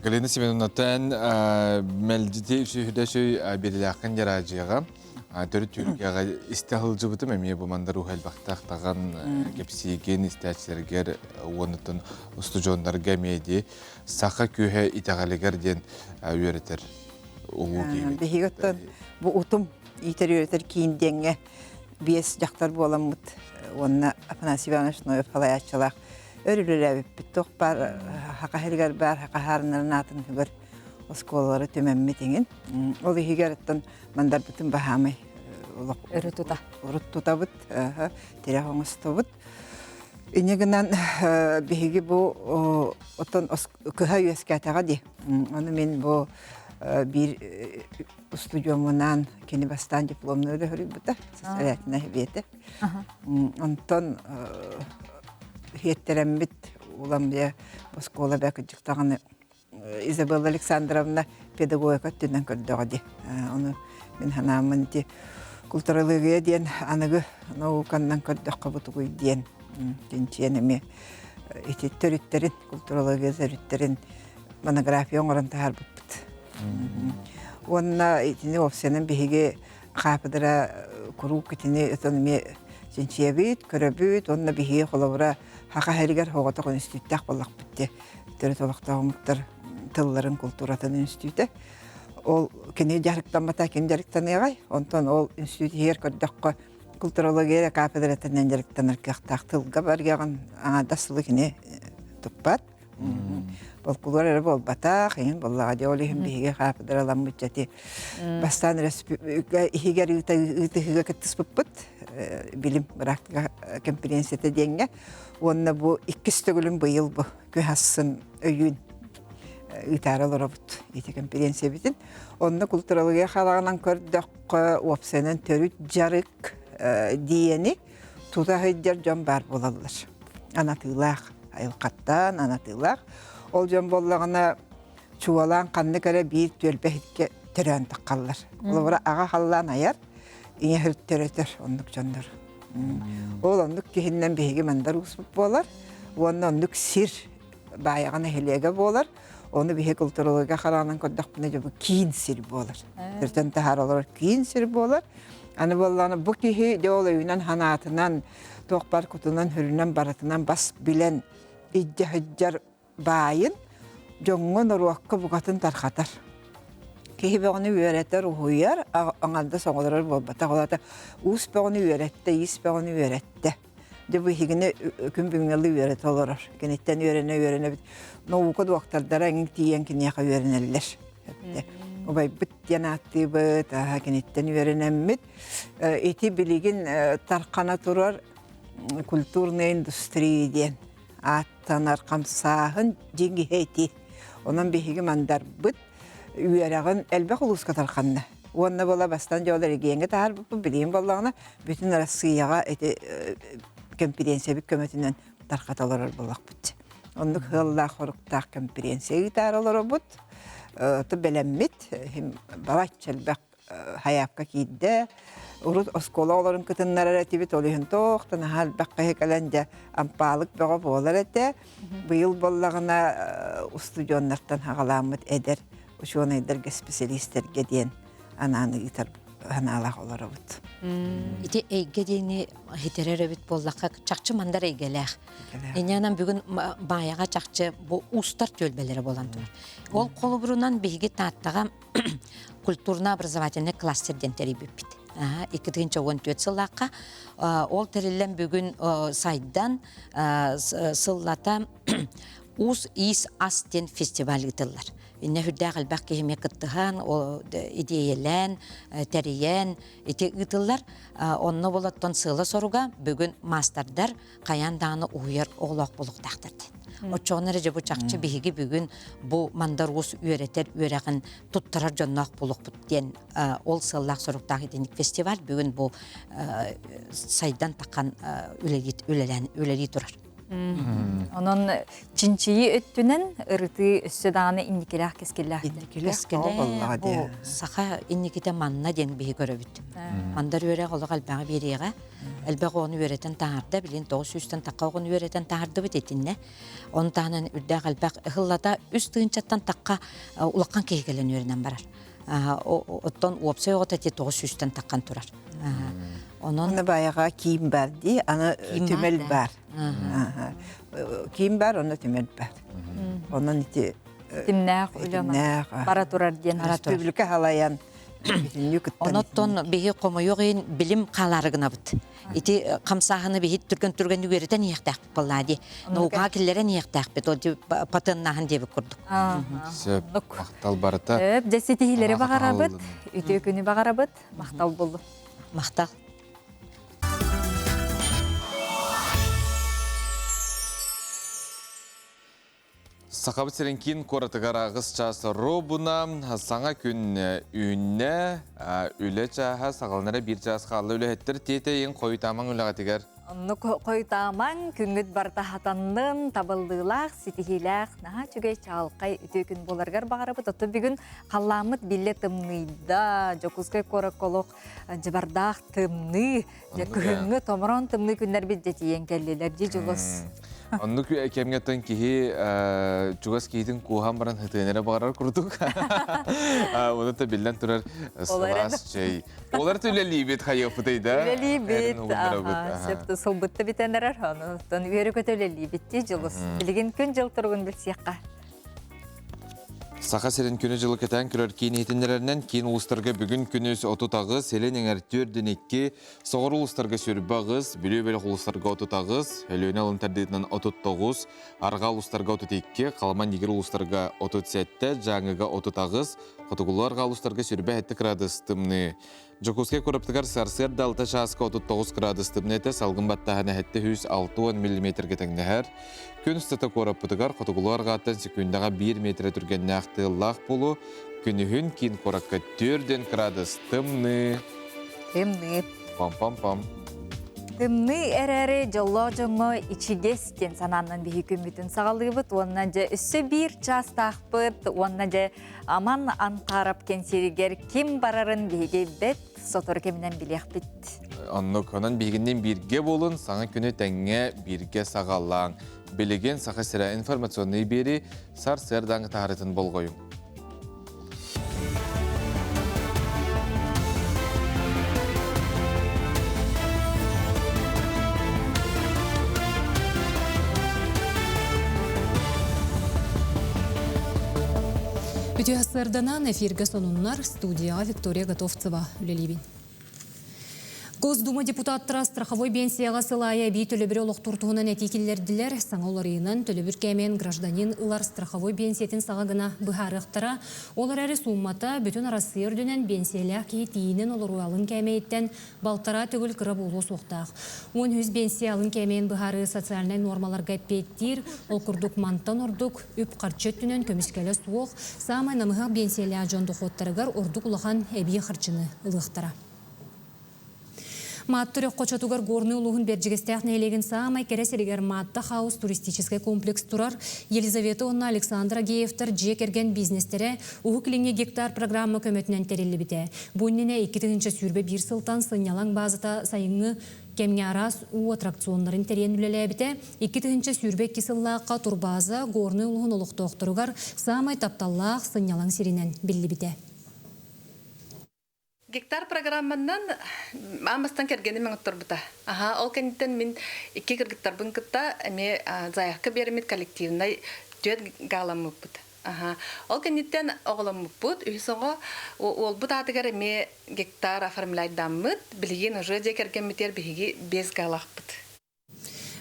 Галина Семеновна, тэн мэлдьити сүһүдэ сүй биэрилээххин дьараадьыйаҕа төрүт түһүлгэҕэ истэ сылдьыбытым эмиэ бу мандар ууһа элбэхтэх таҕан кэпсиигин истээччилэргэр уоннаттан устудьуоннарга эмиэ дии саха күүһэ итэҕэлигэр диэн үөрэтэр улуу киһибит.
Биһиги оттон бу утум иитэр үөрэтэр киин диэҥҥэ биэс дьахтар буоламмыт уонна Афанасий Иванович Ноев салайааччылаах өр үлэлээбиппит туох баар хаха иһигэр баар хахаһаарынарын аатын үгэр оскуолалары түмэммит иҥин. Ол иһигэр оттон мандарбытын баһаамай олох
өрө тута
урут тутабыт, тирэх оҥостобут. Инньэ гынан биһиги бу оттон кыһа үөскээтэҕэ дии. Ону мин бу биир устудьуоммунаан кини бастаан дипломную үлэ Сэрэтинэ биэтэ. Онтон иһиэттэрэммит улам дьэ оскуола бэ кырдьык даҕаны Изабелла Александровна педагогика өттүнэн көрдөҕө дии. Ону мин санааммын ити культурология диэн аныгы науканнан көрдөххө бутугуй диэн чинчийэн эмиэ ити төрүттэрин, культурология төрүттэрин монография оҥорон таһаарбыппыт. Уонна итини уопсайынан биһиги хаапыдыра куруук итини отон эмиэ чинчийэбит, көрөбүт уонна биһиги холобура Саха сиригэр соҕотох үнүстүүттээх буоллахпыт дии. Төрүт олохтоох омуктар тылларын, култууратын үнүстүүтэ. Ол кини дьарыктаммата ким дьарыктаныаҕай? Онтон ол үнүстүүт иһигэр көрдөххө культурология кафедратынан дьарыктанар кыахтаах тылга барыаҕын аҥаардас сылы кини туппат. Болкулуор эрэ буолбатах, иһин буоллаҕа дии ол иһин биһиги хаапыдыраламмыт дьэти бастаан республика иһигэр ыытыһыыга кыттыспыппыт билим быраактыка конференцията диэҥҥэ уонна бу иккис төгүлүн быйыл бу күһ ассын өйүүн ыытаары олоробут ити конференциябитин. Онно культурология хараҕынан көрдөххө уопсайынан төрүт дьарык диэни тута сылдьар дьон баар буолаллар. Анатыылаах, айылҕаттан анатыылаах. Ол дьон буоллаҕына чуолаан ханнык эрэ биир түөлбэ иһиккэ төрөөн таххаллар. Холобура аҕа халлаан айар, ийэ төрөтөр оннук дьоннор. Ол оннук киһиннэн биһиги мандар ууспут буолар уонна оннук сир баайаҕа нэһилиэгэ буолар. Ону биһи культурология хараҕынан көрдөхпүнэ дьэ бу киин сир буолар. Төртөн таһаар олорор киин сир буолар. Аны буоллаҕына бу киһи дьэ ол өйүнэн санаатынан туох бар кутунан хүрүнэн барытынан бас билэн илдьэ сылдьар баайын дьоҥҥо норуокка букатын тархатар. Киһи бөҕөнү үөрэтэр, уһуйар, аҥардас оҕолорор буолбатах. Ол аата уус бөҕөнү үөрэттэ, иис бөҕөнү үөрэттэ. Дьэ бу биһигини күн бүгүҥҥэ үөрэтэ олорор. Киниттэн үөрэнэ-үөрэнэбит. Наука дуоктардара эҥин тиийэн киниэхэ үөрэнэллэр. Убайбыт диэн ааттыыбыт, киниттэн үөрэнэммит. Ити билигин тархана турар культурная индустрия диэн ааттанар хамсааһын дьиҥ иһэ ити. Онон биһиги мандарбыт үөрэҕин элбэх улууска тарханна. Уонна буола бастан дьол эрэгийиэҥҥэ таһаарбыппыт билигин буоллаҕына бүтүн Арассыыйаҕа ити кэмпириэнсийэбит көмөтүнэн тархата олорор буоллахпыт. Оннук ыаллаах-хоруктаах кэмпириэнсийэ ыытаары олоробут. Бэлэммит, балачча элбэх хайаапка киирдэ. Урут оскуола оҕолорун кытыннарар этибит, ол иһин туох да наһаа элбэх киһи кэлэн дьэ ампаалык бөҕө буолар этэ. Быйыл буоллаҕына устудьуоннартан аҕалааммыт эдэр учуонайдарга, специалистэргэ диэн анаан ыытар санаалаах олоробут.
Ити эйгэ диэни хитэрэр эбит буоллахха, чахчы мандар эйгэлээх. Инньэнэн бүгүн Баайаҕа чахчы бу уустар түөлбэлэрэ буолан турар. Ол холобурунан биһиги Тааттаҕа культурно-образовательный кластер диэн тэрийбиппит. 2014 сыллаахха ол тэриллэн бүгүн сайдан сыллата Уус иис ас диэн фестиваль ыытыллар. Иннэ үрдээх элбэх киһи эмиэ кыттыһан, идиэйэлээн, тэрийэн ити ыытыллар. Онно болоттон сыала-соруга бүгүн маастардар хайаан даҕаны уһуйар оҕолоох буолуохтаахтар диэн. Оччоҕуна эрэ дьэ бу чахчы биһиги бүгүн бу Мандар Уус үөрэтэр үөрэҕин туттарар дьонноох буолуохпут диэн ол сыаллаах соруктаах итинник фестиваль бүгүн бу сайдан таххан үлэлээн үлэлии турар.
Онон чинчийии өттүнэн ырытыы өссө даҕаны инникилээх кэскиллээх.
Кэскилээх бу саха инникитэ манна диэн биһи көрөбүт. Мандар үөрэх олох элбэҕи биэриэҕэ. Элбэх оҕону үөрэтэн таһаарда, билин 900-тэн тахха оҕону үөрэтэн таһаардыбыт итиннэ. Ону таһынан үрдээх элбэх ыһыллата үс тыһыынчаттан тахха улахан киһи кэлэн үөрэнэн барар. Оттон уопсай оҕото ити 900-тэн таххан турар.
Онон Аны баяҕа киин бар дии, аны түмэл бар. Киин бар, онно түмэл бар. Онон ити
Тимнээх үлэ бара турар диэн.
Республика халайан
Онон биһи хомойуох иһин билим хаалаары гынабыт. Ити хамсааһыны биһи түргэн-түргэн үөрэтэн иһиэхтээхпит буоллаа дии. Наукаҕа киллэрэн иһиэхтээхпит. Ол патеннааһын диэбит курдук.
Сөп. Махтал барыта.
Сөп. Дьэ ситиһиилэри баҕарабыт. Үтүө күнү баҕарабыт. Махтал боллу.
Махтал.
Сахабыт сирин киин куоратыгар аҕыс чаас робуна саҥа күн үүннэ. Үлэ чааһа саҕаланара биир чаас хаалла. Үлэһиттэр тиэтэйин хойутаамаҥ үлэҕитигэр.
Оннук хойутаамаҥ, күҥҥүт барыта хатаннын, табыллыылаах, ситиһиилээх, наһаа үчүгэй чаҕылхай үтүө күн буоларыгар баҕарабыт. Оттон бүгүн халлааммыт биллэ тымныйда. Дьокуускай куоракка олох дьыбардаах тымныы, дьэ кыһыҥҥы томороон тымныы күннэрбит дьэ тиийэн кэллилэр дии Дьулус.
Оннук кэмҥэ тон киһи чугас киһитин кууһан баран ытыан эрэ баҕарар курдук. Оны да биллэн турар сылаас чэй. Олар үлэлиибит хайыаппытый да?
Үлэлиибит. Сөп сылбытта бүтэн эрэр. Онон үөрэ-көтө үлэлиибит дии Дьулус. Билигин күн-дьыл туругун билсиэххэ.
Саха сирин күнү-дьылы кэтээн көрөр киин иһитиннэрэринэн киин улуустарга бүгүн күнүс 38, Илин эҥэр 4-2, соҕуруу улуустарга 28, Бүлүү бөлөх улуустарга 38, Өлүөнэ алын тардыытынан 39, Арҕаа улуустарга 32, Халыма-Нигир улуустарга 37, Дьааҥыга 38, Хотугулуу-Арҕаа улуустарга 27 кыраадыс тымныы. Дьокуускай куораппытыгар сарсыарда 6 чааска 39 градус тымныы этэ, салгын баттааһына 760 миллиметргэ тэҥнэһэр. Күн устата куораппытыгар хотугулуу арҕааттан секундаҕа 1 метрэ түргэннээх тыаллаах буолуо. Күнүһүн киин куоракка 4 градус тымныы.
Тымныы.
Пам-пам-пам.
Тымныы эрээри дьоллоох дьоҥҥо ичигэс диэн санааннан биһи күммүтүн саҕалыыбыт уонна дьэ өссө биир чаастаахпыт уонна дьэ Аман Анхаров кэнсиэригэр ким барарын биһиги бэт сотору кэминэн билиэхпит.
Оннук, онон биһигинниин бииргэ буолун, саҥа күнү тэҥҥэ бииргэ саҕалааҥ. Билигин Саха сирэ информационнай биэрии сарсыардааҥы таһаарыытын болҕойуҥ.
Үтүө сарданан эфиргэ сонуннар студияҕа Виктория Готовцева үлэлиибин. Госдума депутаттара страховой пенсияҕа сыл аайы эбии төлөбүрү олохтуур туһунан этии киллэрдилэр. Саҥа уларыйыынан төлөбүр кээмэйин гражданин ылар страховой пенсиятин саҕа гына быһаарыахтара. Ол эрээри сууммата бүтүн Арассыыйа үрдүнэн биэнсийэлээх киһи тиийинэн олоруу алын кээмэйиттэн балтараа төгүл кыра буолуо суохтаах. 13 биэнсийэ алын кээмэйин быһаарыы социальнай нуормаларга эппиэттиир, ол курдук мантан ордук үп-харчы өттүнэн көмүскэлэ суох, саамай намыһах биэнсийэлээх дьон дохуоттарыгар ордук улахан эбии харчыны ылыахтара. Маатта үрэх хочотугар Горнай улууһун Бэрдьигэстээх нэһилиэгин саамай кэрэ сиригэр Маатта Хаус туристическай комплекс турар. Елизавета уонна Александр Агеевтар дьиэ кэргэн бизнестэрэ Уһук Илиҥҥи гектар программа көмөтүнэн тэриллибитэ. Бу иннинэ 2021 сылтан сынньалаҥ баазата сайыҥҥы кэмҥэ араас уу аттракционнарын тэрийэн үлэлээбитэ. 2022 сыллаахха турбааза Горнай улууһун олохтоохторугар саамай тапталлаах сынньалаҥ сиринэн биллибитэ.
Гектар программаннан аан бастаан кэргэним оҥотторбута. Аха, ол кэнниттэн мин икки кыргыттарбын кытта эмиэ заявка биэрэммит коллективнай түөрт галаммыппыт. Аха. Ол кэнниттэн оҕоломмуппут. Үһүс оҕо уолбут аатыгар эмиэ гектар оформляйдаммыт. Билигин уже дьиэ кэргэммитигэр биһиги биэс галаахпыт.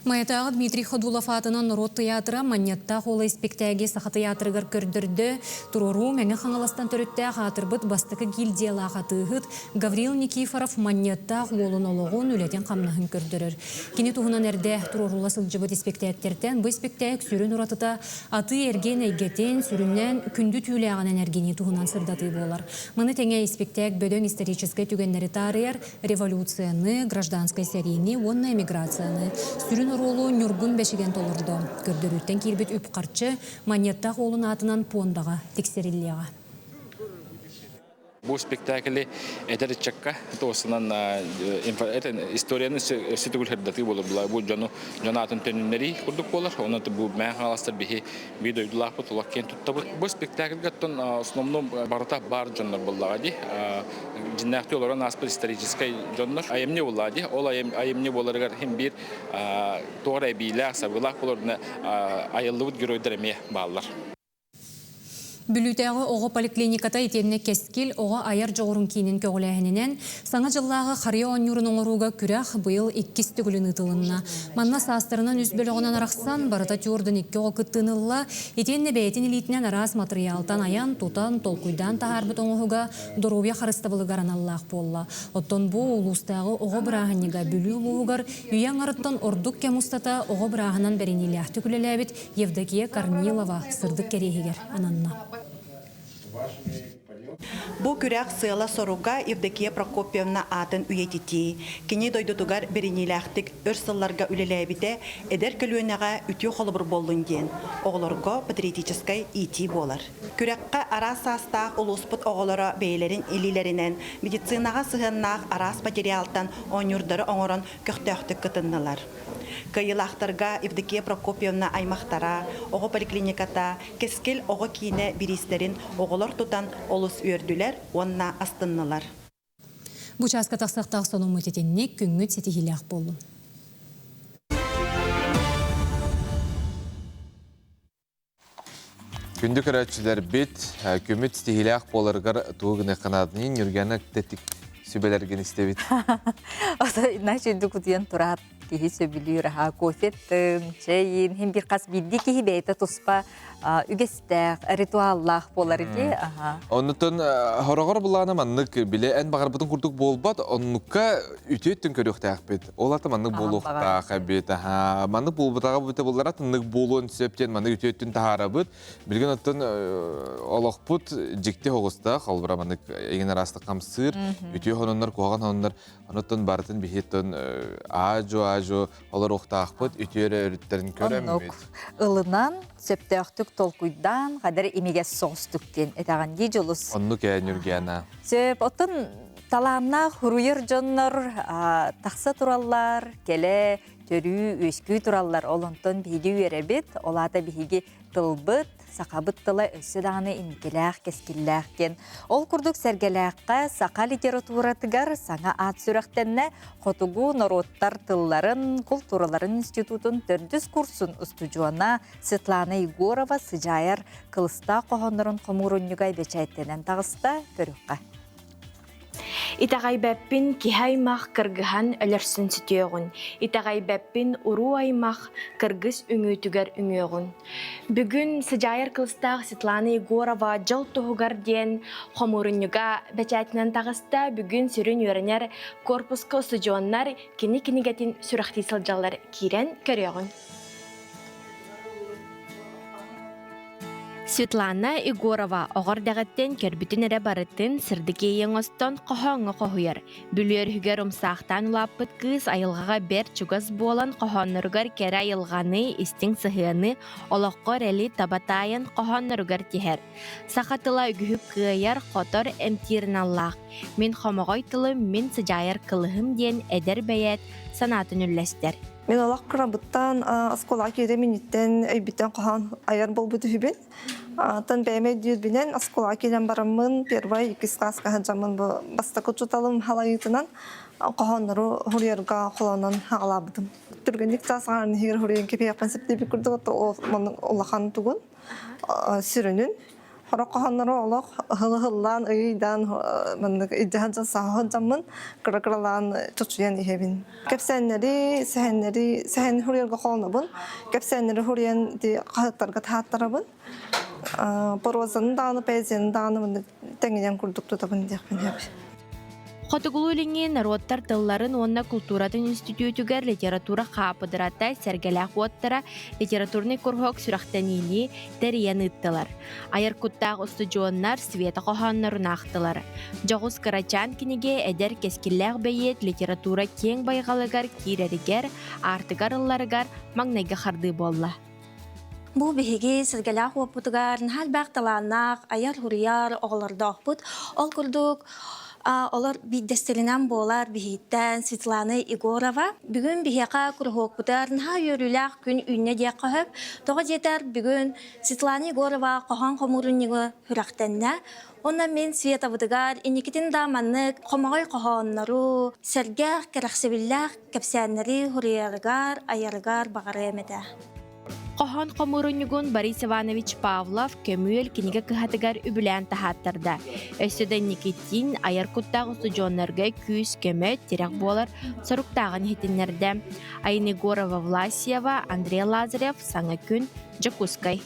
Майатааҕы Дмитрий Ходулов аатынан норуот тыйаатыра Манньыаттаах уола испиктээги Саха тыйаатырыгар көрдөрдө. Туруоруу Мэҥэ Хаҥаластан төрүттээх аатырбыт бастакы гильдиялаах атыыһыт Гаврил Никифоров Манньыаттаах уолун олоҕун, үлэтин-хамнаһын көрдөрөр. Кини туһунан эрдэ туруорулла сылдьыбыт испиктээктэртэн бу испиктээк сүрүн уратыта атыы-эргиэн эйгэтин, сүрүннээн күндү түүлээҕинэн эргинии туһунан сырдатыы буолар. Маны тэҥэ испиктээк бөдөҥ историческай түгэннэри таарыйар, революцияны, гражданскай сэриини уонна эмиграцияны сүрүн оруолу Ньургун Бэшигэн толордо. Көрдөрүүттэн киирбит үп-харчы Манньыаттаах уолун аатынан пуондаҕа тиксэриллиэҕэ.
Бу спектакли эдэр ыччакка туосунан историяны өссө төгүл сырдатыы буолар. Бу дьону дьон аатын төнүннэрии курдук буолар. Онон бу Мэҥэ Хаҥаластар биһи биир дойдулаахпыт олох киэн туттабыт. Бу спектакльга оттон основном барыта баар дьоннор буоллаҕа дии. Дьиннээхтии олорон ааспыт историческай дьоннор айымньы буоллаҕа дии. Ол айымньы буоларыгар иһин биир туох эрэ эбиилээх, сабыылаах буолар айыллыбыт геройдар эмиэ бааллар.
Бүлүүтээҕи оҕо поликлиниката итиэннэ Кэскил оҕо айар дьоҕурун киинин көҕүлээһининэн Саҥа дьыллааҕы харыйа оонньуурун оҥорууга күрэх быйыл иккис төгүлүн ыытылынна. Манна саастарынан үс бөлөҕүнэн арахсан, барыта түөрдэн икки оҕо кыттыыны ылла. Итиэннэ бэйэтин илиитинэн араас матырыйаалтан айан, тутан, толкуйдаан таһаарбыт оҥоһуга доруобуйа харыстабылыгар аналлаах буолла. Оттон бу улуустааҕы оҕо бырааһынньыга Бүлүү улууһугар үйэ аҥарыттан ордук кэм устата оҕо бырааһынан бэриниилээхтик үлэлээбит Евдокия Корнилова сырдык кэриэһигэр ананна.
Бу күрэх сыала-соруга Евдокия Прокопьевна аатын үйэтитии, кини дойдутугар бэриниилээхтик өр сылларга үлэлээбитэ эдэр көлүөнэҕэ үтүө холобур буоллун диэн, оҕолорго патриотическай иитии буолар. Күрэххэ араас саастаах улууспут оҕолоро бэйэлэрин илиилэринэн медицинаҕа сыһыаннаах араас материалтан оонньуурдары оҥорон көхтөөхтүк кытыннылар. Кыайыылаахтарга Евдокия Прокопьевна аймахтара, оҕо поликлиниката, Кэскил оҕо киинэ бириистэрин оҕолор тутан олус үөрдүлэр уонна астыннылар.
Бу чааска тахсыахтаах сонуммут итинник күҥҥүт ситиһиилээх буоллун.
Күндү көрөөччүлэрбит, күммүт ситиһиилээх буоларыгар тугу гыныахха нааданы Ньургана тэтик сүбэлэргин истэбит.
Иначе дукутуйан тураат киһи сөбүлүүр аһа кофеттын, чэйин, хим бир хас биирдии киһи бэйэтэ туспа үгэстээх, ритуаллаах буолар ди.
Оннуттан хороҕор былаана маннык биле эн баҕарбытын курдук буолбат, оннукка үтүө өттүн көрүөхтээхпит. Ол ата маннык буолуохтаах эбит. Аха, маннык буолбутаҕа бүтэ буллара тыннык буолуон сөп диэн маннык үтүө өттүн таһаарабыт. Билигин оттон олохпут дьикти оҕустаах, холобура маннык эҥин араастык хамсыыр, үтүө хононнор, куһаҕан хононнор, онуттан барытын биһиттэн аажу-аажу олоруохтаахпыт, үтүө эрэ өрүттэрин көрөммүт.
Ылынан, сөптөөхтүк толкуйдаан, хадыр имигэс соҕустук диэн этэҕин дии Дьулус.
Оннук ээ, Ньургиана.
Сөп, оттон талааннаах хуруйар дьоннор тахса тураллар, кэлэ, төрүү, үөскүү тураллар. Ол онтон биһиги үөрэбит, ол аата биһиги тылбыт, сахабыт тыла өссө даҕаны инникилээх, кэскиллээх диэн. Ол курдук Сэргэлээххэ саха литературатыгар саҥа аат сүрэхтэннэ Хотугу норуоттар тылларын, култуураларын институтун төрдүс курсун устудьуона Светлана Егорова сыдьаайар кылыстаах хоһооннорун хомуурунньуга бэчээттэнэн таҕыста көрүөххэ.
Итэҕэйбэппин киһи аймах кыргыһан өлөрсүн сүтүөҕүн, итэҕэйбэппин уруу аймах кыргыс үҥүүтүгэр үҥүөҕүн. Бүгүн сыдьаайар кылыстаах Светлана Егорова «Дьол туһугар» диэн хомуурунньуга бэчээтинэн таҕыста. Бүгүн сүрүн үөрэнэр корпуска устудьуоннар кини кинигэтин сүрэхтии сылдьаллар киирэн көрүөҕүҥ. Светлана Егорова оҕо эрдэҕиттэн көрбүтүн эрэ барытын сырдык иэйии оҥостон хоһооҥҥо хоһуйар. Бүлүү өрүһүгэр умсаахтаан улааппыт кыыс айылҕаҕа бэрт чугас буолан хоһоонноругар кэрэ айылҕаны, истиҥ сыһыаны, олоххо эрэли таба таайан хоһоонноругар тиһэр. Саха тыла үгүһү кыайар, хотор, эмтиир аналлаах. Мин хомоҕой тылым, мин сыдьаайар кылыһым диэн эдэр бэйээт санаатын үллэстэр.
Мин олох кырабыттан оскуолаҕа киирэ миниттэн өйбүттэн хоһоон айар буолбут үһүбүн. Оттон бэйэм өйдүүрбүнэн оскуолаҕа киирэн бараммын первай, иккис класска сылдьаммын бу бастакы учууталым халайыытынан хоһооннору суруйарга холонон аҕалаабытым. Түргэнник саас аҥаарын иһигэр суруйан кэпиэхпин сөптүүбүт курдук улахан тугун сүрүнүн Сорох хоһооннору олох ыһыл-ыһыллаан, ыйдаан маннык илдьэ сылдьан саха сылдьаммын кыра-кыралаан чочуйан иһэбин. Кэпсээннэри, сэһэннэри, сэһэн суруйарга холонобун. Кэпсээннэри суруйан ити хаһыаттарга таһааттарабын. Прозаны даҕаны, поэзияны даҕаны маннык тэҥинэн курдук тутабын диэхпин сөп.
Хотугулуу-Илиҥҥи норуоттар тылларын уонна култууратын институтугар литература хаапыдырата Сэргэлээх уоттара литературнай куруһуок сүрэхтэниини тэрийэн ыыттылар. Айар куттаах устудьуоннар Света хоһооннорун аахтылар. Дьоҕус кырачаан кинигэ эдэр кэскиллээх бэйиэт литература киэҥ байҕалыгар киирэригэр, аартыгар ылларыгар маҥнайгы хардыы буолла.
Бу биһиги сэргэлээх уоппутугар наһаа элбэх талааннаах айар-суруйар оҕолордоохпут. Ол курдук олор биирдэстэринэн буолар биһиттэн Светлана Егорова. Бүгүн биһиэхэ куруһуокпутугар наһаа үөрүүлээх күн үүннэ диэххэ сөп. Тоҕо диэтэр бүгүн Светлана Егорова хоһоон хомуурунньугу сүрэхтэннэ. Онно мин Светабытыгар инникитин да маннык хомоҕой хоһооннору, сэргэх, кэрэхсэбиллээх кэпсээннэри суруйарыгар, айарыгар баҕарыам этэ.
Хоһоон хомуурунньугун Борис Иванович Павлов көмүөл кинигэ кыһатыгар үбүлээн таһааттарда. Өссө да Никитин айар куттаах устудьуоннарга күүс-көмө, тирэх буолар соруктааҕын иһитиннэрдэ. Айна Егорова Власьева, Андрей Лазарев, Саҥа күн, Дьокуускай.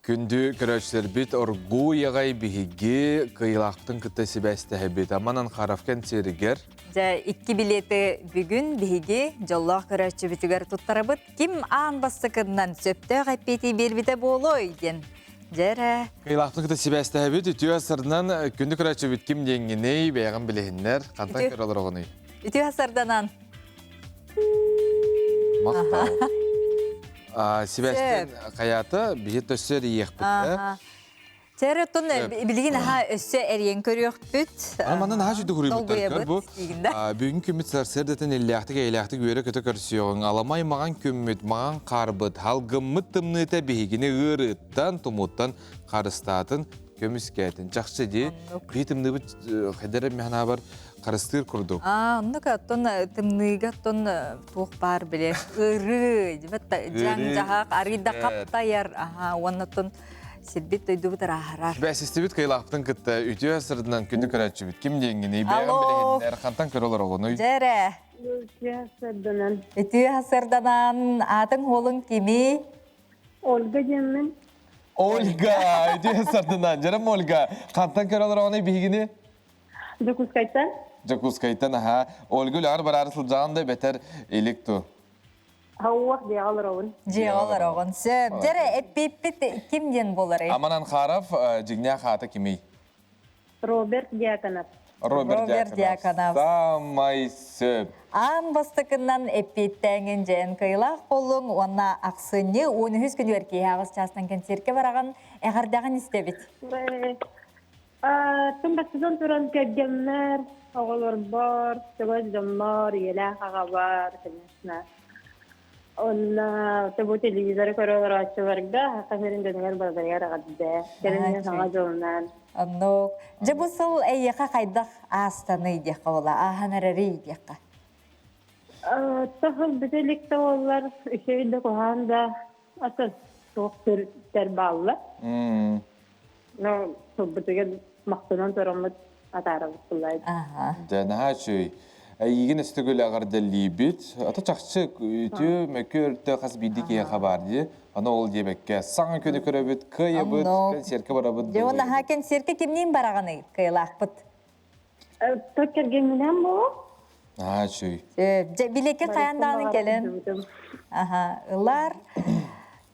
Күндү көрөөччүлэрбит оргууй аҕай биһиги кыайыылаахпытын кытта сибээстэһэбит. Аман Анхаров кэнсиэригэр
Дьэ, икки билети бүгүн биһиги дьоллоох көрөөччүбүтүгэр туттарабыт. Ким аан бастакыннан сөптөөх эппиэти биэрбитэ буолуой диэн. Дьэ эрэ.
Кыайыылаахпытын кытта сибээстэһэбит. Үтүө сарынан күндү көрөөччүбүт ким диэҥҥиний, бэйэҕин билиһиннэр, хантан көрө олороҕунуй?
Үтүө сарданан.
Махтал. Сибээстэн хайаата биһи төссө эрийиэхпит.
Чэр оттон билигин аха өссө эрийэн көрүөхпүт.
Манна наһаа сүдү хуруйбуттар бу. Бүгүн күммүт сарсыардатын иллээхтик эйэлээхтик үөрэ-көтө көрсүөҕүҥ. Аламай маҕан күммүт, маҕан хаарбыт, халгыммыт тымныыта биһигини ыарыыттан, тумуттан харыстаатын, көмүскээтин. Чахчы дии, биһи тымныыбыт хайдара механабар харыстыыр курдук.
Аа, оннук оттон тымныыга оттон туох баар биле ырыы, дьаҥ-дьаһах, арыйда хаптайар, аха, уонна оттон сирбит дойдубут ырааһырар.
Бэсистибит кыйлаахпытын кытта үтүө сырдынан күндү көрөөччүбүт. Ким диэҥҥиний, бэйэҕин билиһиннэр, хантан көрө олороҕунуй?
Дьэ эрэ.
Үтүө сырданан.
Үтүө сырданан, аатыҥ уолуҥ кимий?
Ольга диэммин.
Ольга, үтүө сырданан. Дьэрем Ольга, хантан көрө олороҕунуй биһигини?
Дьокуускайтан.
Дьокуускайтан, аһаа. Ольга үлэҕэр бараары сылдьаҕын да бэтэр илик ту.
Хауах дьиэҕэ олоробун.
Дьиэҕэ олороҕун. Сөп. Дьэрэ, эппиппит ким диэн буоларый?
Аман Анхаров дьиҥнээх аата кимий?
Роберт Дьяконов.
Роберт Дьяконов. Самай сөп.
Аан бастакынан эппиэттээҥин дьээн кыйылаах боллуҥ уонна ахсынньы 13 күнүгэр киэһэ аҕыс чаастан кэнсиэркэ бараҕын эҕэрдэҕин истэбит.
Тым бастатан туран кэргэммэр, оҕолорбор, чугас дьоммор, ийэлээх аҕабар, конечно. Онно бу телевизоры көрө олорооччуларга саха сирин дьонугар барыларыгар эҕэрдэ. Кэлин саҥа дьолунан.
Оннук. Дьэ бу сыл эйиэхэ хайдах аастаный диэххэ буола, ааһан эрэрий диэххэ.
Тахыл бүтэ илик да буоллар, үчүгэй да куһаҕан да атын туох төрүттэр бааллар. Но сылбытыгар махтанан тураммыт атаарабыт былай.
Дьэ, наһаа үчүгэй. Эйигин өстөгүл эҕэрдэлиибит. Ата чахчы үтүө мөкү өртө хас биирдии киһиэхэ баар дии. Аны ол диэбэккэ саҥа күнү көрөбүт, кыайабыт, кэнсиэркэ барабыт.
Дьэ, наһаа кэнсиэркэ кимниин бараҕаный кыайылаахпыт?
Тот кэргэмминэн буолуо.
Наһаа үчүгэй.
Дьэ, билекке хайан даҕаны кэлэн. Аха, ылар.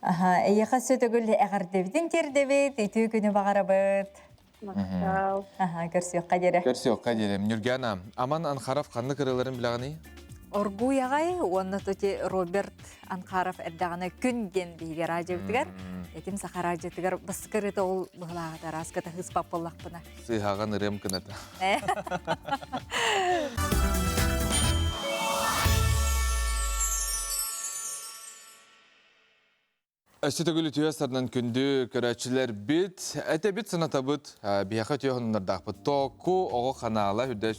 Аха, эйиэхэ сөтөгүл эҕэрдэбитин тиэрдэбит, үтүө күнү баҕарабыт.
Махтал.
Аха, көрсүөххэ диэри.
Көрсүөххэ диэри. Нюргана, Аман Анхаров ханнык ырыаларын билэҕиний?
Оргууй аҕай уонна тути Роберт Анхаров эрдэҕинэ күн диэн биһиги радиобытыгар, этим саха радиотыгар бастакы ырыата ол быһылааҕыта араската хыыспап буоллахпына.
Сыыһаҕын ырыам кыната. Өссө төгүл үтүө сарынан күндү көрөөччүлэрбит, этэбит санатабыт, биһиэхэ үтүө хонуннардаахпыт. Току оҕо ханаала үрдэ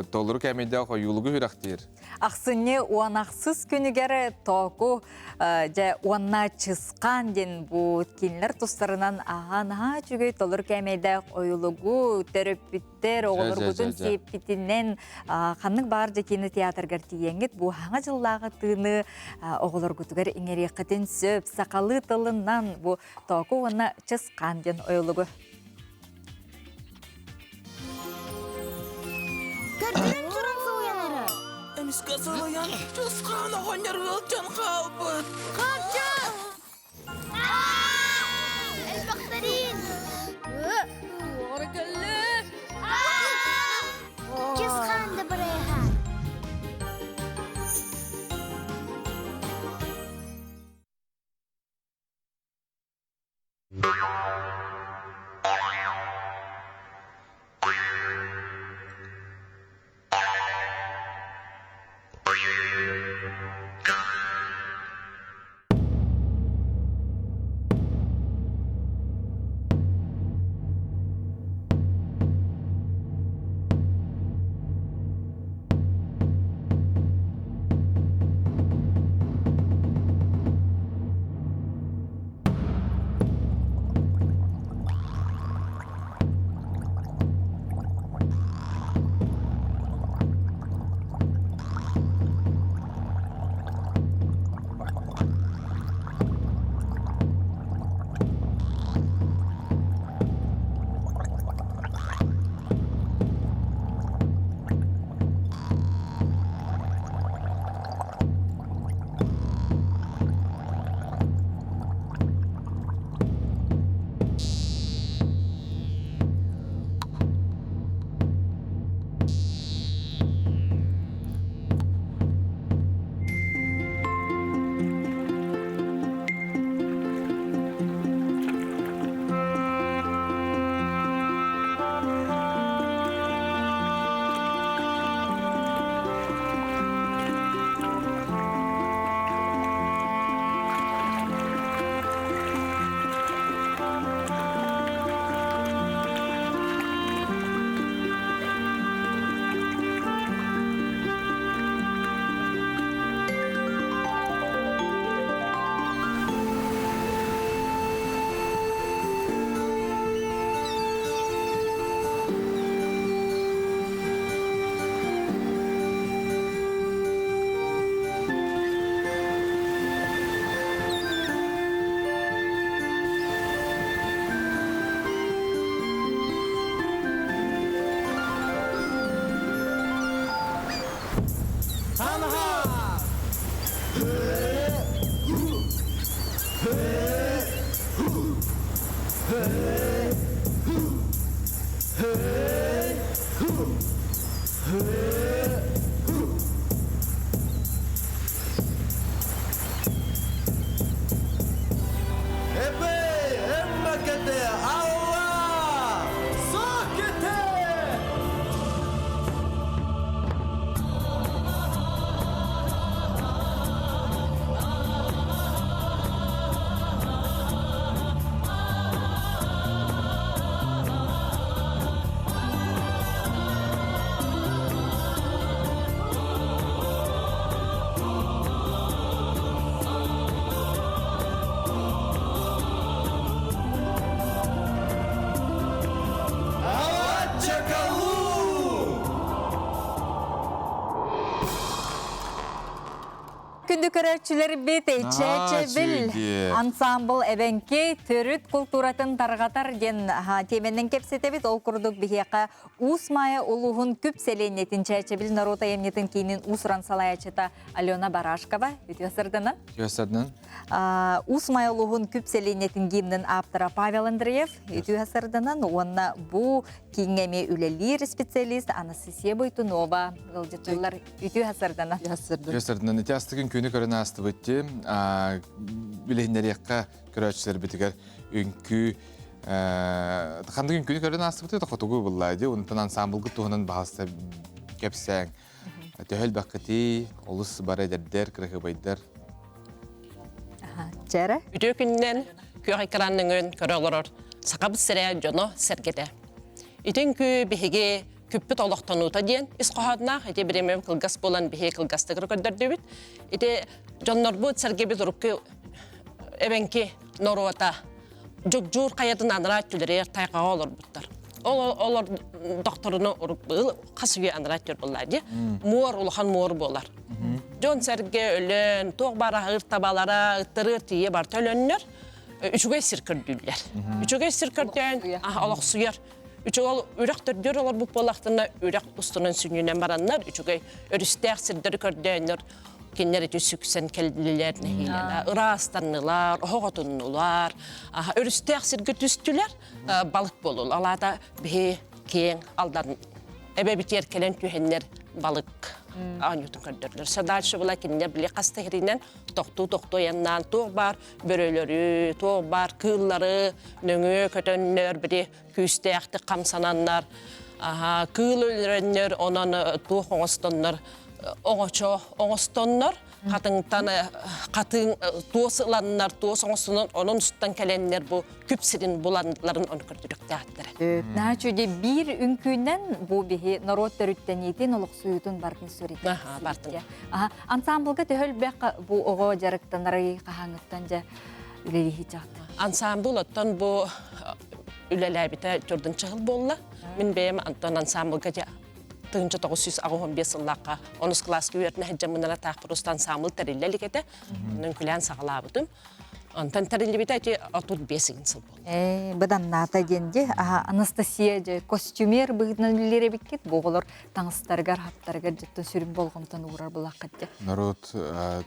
толору кээмэйдээх ойуулугу үрэхтиир.
Ахсынньы уон ахсыс күнүгэр Току дьэ уонна Чысхаан диэн бу кинилэр тустарынан аһаа наһаа үчүгэй толору кээмэйдээх ойуулугу төрөппүттэр оҕолоргутун сиэппитинэн ханнык баар дьэ кинотеатргар тиийэҥҥит бу хаҥа дьыллааҕы тыыны оҕолоргутугар иҥэриэххитин сөп сахалыы тылынан бу Току уонна Чысхаан диэн ойуулугу
Көрдөрөн туран сылыйанары. Эмискэ сылыйан, Чысхаан оҕонньор ыалдьан хаалбыт. Хапча! Элбэхтэрин! Туора кэллэ! Чысхаан да барайха!
Ханаха! Эпей, эммакете, алла! Сокете!
Күндү көрөөччүлэрбит Чээчэбил ансамбл эбэҥки төрүт култууратын тарҕатар диэн тиэмэнэн кэпсэтэбит. Ол курдук биһиэхэ Уус Маайа улууһун Күп сэлиэнньэтин Чээчэбил норуот айымньытын киинин уус-уран салайааччыта Алена Барашкова. Үтүө сырдынан.
Үтүө сырдынан.
Уус Маайа улууһун Күп сэлиэнньэтин гимнин ааптара Павел Андреев. Үтүө сырдынан уонна бу кииҥҥэ эмиэ үлэлиир специалист Анастасия Бойтунова ыалдьыттыыллар. Үтүө сырдынан.
Үтүө сырдынан. Ити астыгын күнү көрөн аастыбыт билиһиннэриэххэ көрөөччүлэрбитигэр үҥкүү ханнык үҥкүүнү көрөн аастыбыт хотугу буллаа дии онтон ансамблгыт туһунан баһаста кэпсээҥ төһө элбэххитий олус бары эдэрдэр кырыһыбайдар
Чэрэ?
Үтүө күнүнэн күөх экран нөҥүөн көрө олорор сахабыт сирэ дьоно сэргэтэ. Итин кү биһиги күппүт олохтонуута диэн ис хоһоонноох ити бириэмэм кылгас буолан биһиги кылгастык көрдөрдүбүт. Ити дьоннорбут сэргэбит урукку эбэҥки норуота Дьугдьуур хайатын анараа өттүлэригэр тайҕаҕа олорбуттар. Ол олор докторуну хас үйэ анараа өттүгэр буоллаа дии. Муор улахан муор буолар. Дьон сэргэ өлөн, туох баар аһыыр табалара, ыттарыар тиийэ барта өлөннөр, үчүгэй сир көрдүүллэр. Үчүгэй сир көрдөөн олохсуйар. Үчүгэй ол үрэх төрдүөр олорбут буоллахтарына, үрэх устунан сүнньүнэн бараннар, үчүгэй өрүстээх сирдэри көрдөөннөр, кинилэр ити сүксэн кэллилэр нэһиилэ ыраастаннылар, оһоҕотуннулар, өрүстээх сиргэ түстүлэр, балык буолул. Алаата биһи киэҥ алдан эбэбитиэр кэлэн түһэннэр балык оонньуутун көрдөрдүлэр. Все дальше была кинилэр били хас тэһиринэн тохтуу-тохтуу айаннаан туох баар бөрөлөрү, туох баар кыыллары нөҥүө көтөннөр, били күүстээхтик хамсананнар, кыыл өлөрөннөр, онон туох оҥостоннор, оҥочо оҥостоннор, хатыҥтан хатыҥ туос ыланнар, туос оҥостонон, онон устан кэлэннэр бу күп сирин буланларын ону көрдөрүктээхтэрэ.
Наһаа үчүгэй биир үҥкүүнэн бу биһи норуот төрүттэниитин, олохсуйуутун бартын сүрүтэ.
Бартын.
Ансамблга төһө элбэх бу оҕо дьарыктанарый хаһааҥҥыттан дьэ үлэлиһи чаҕыт?
Ансамбл оттон бу үлэлээбитэ төрдүн чыһыл буолла. Мин бэйэм Антон ансамблга 1985 сыллаахха онус кылааска үөрэнэ сылдьаммынара таах просто ансамбл тэриллэ илик этэ. Онон күлээн саҕалаабытым. Онтон тэриллибитэ ити 35 ыгын сыл буолла.
Э, быданнаата диэн ди. Аха, Анастасия дьэ костюмер быһыытынан үлэлиир эбиккит. Бу оҕолор таҥастарыгар, хаптарыгар дьиттэн сүрүн болҕомтону уурар булааххыт дьэ.
Народ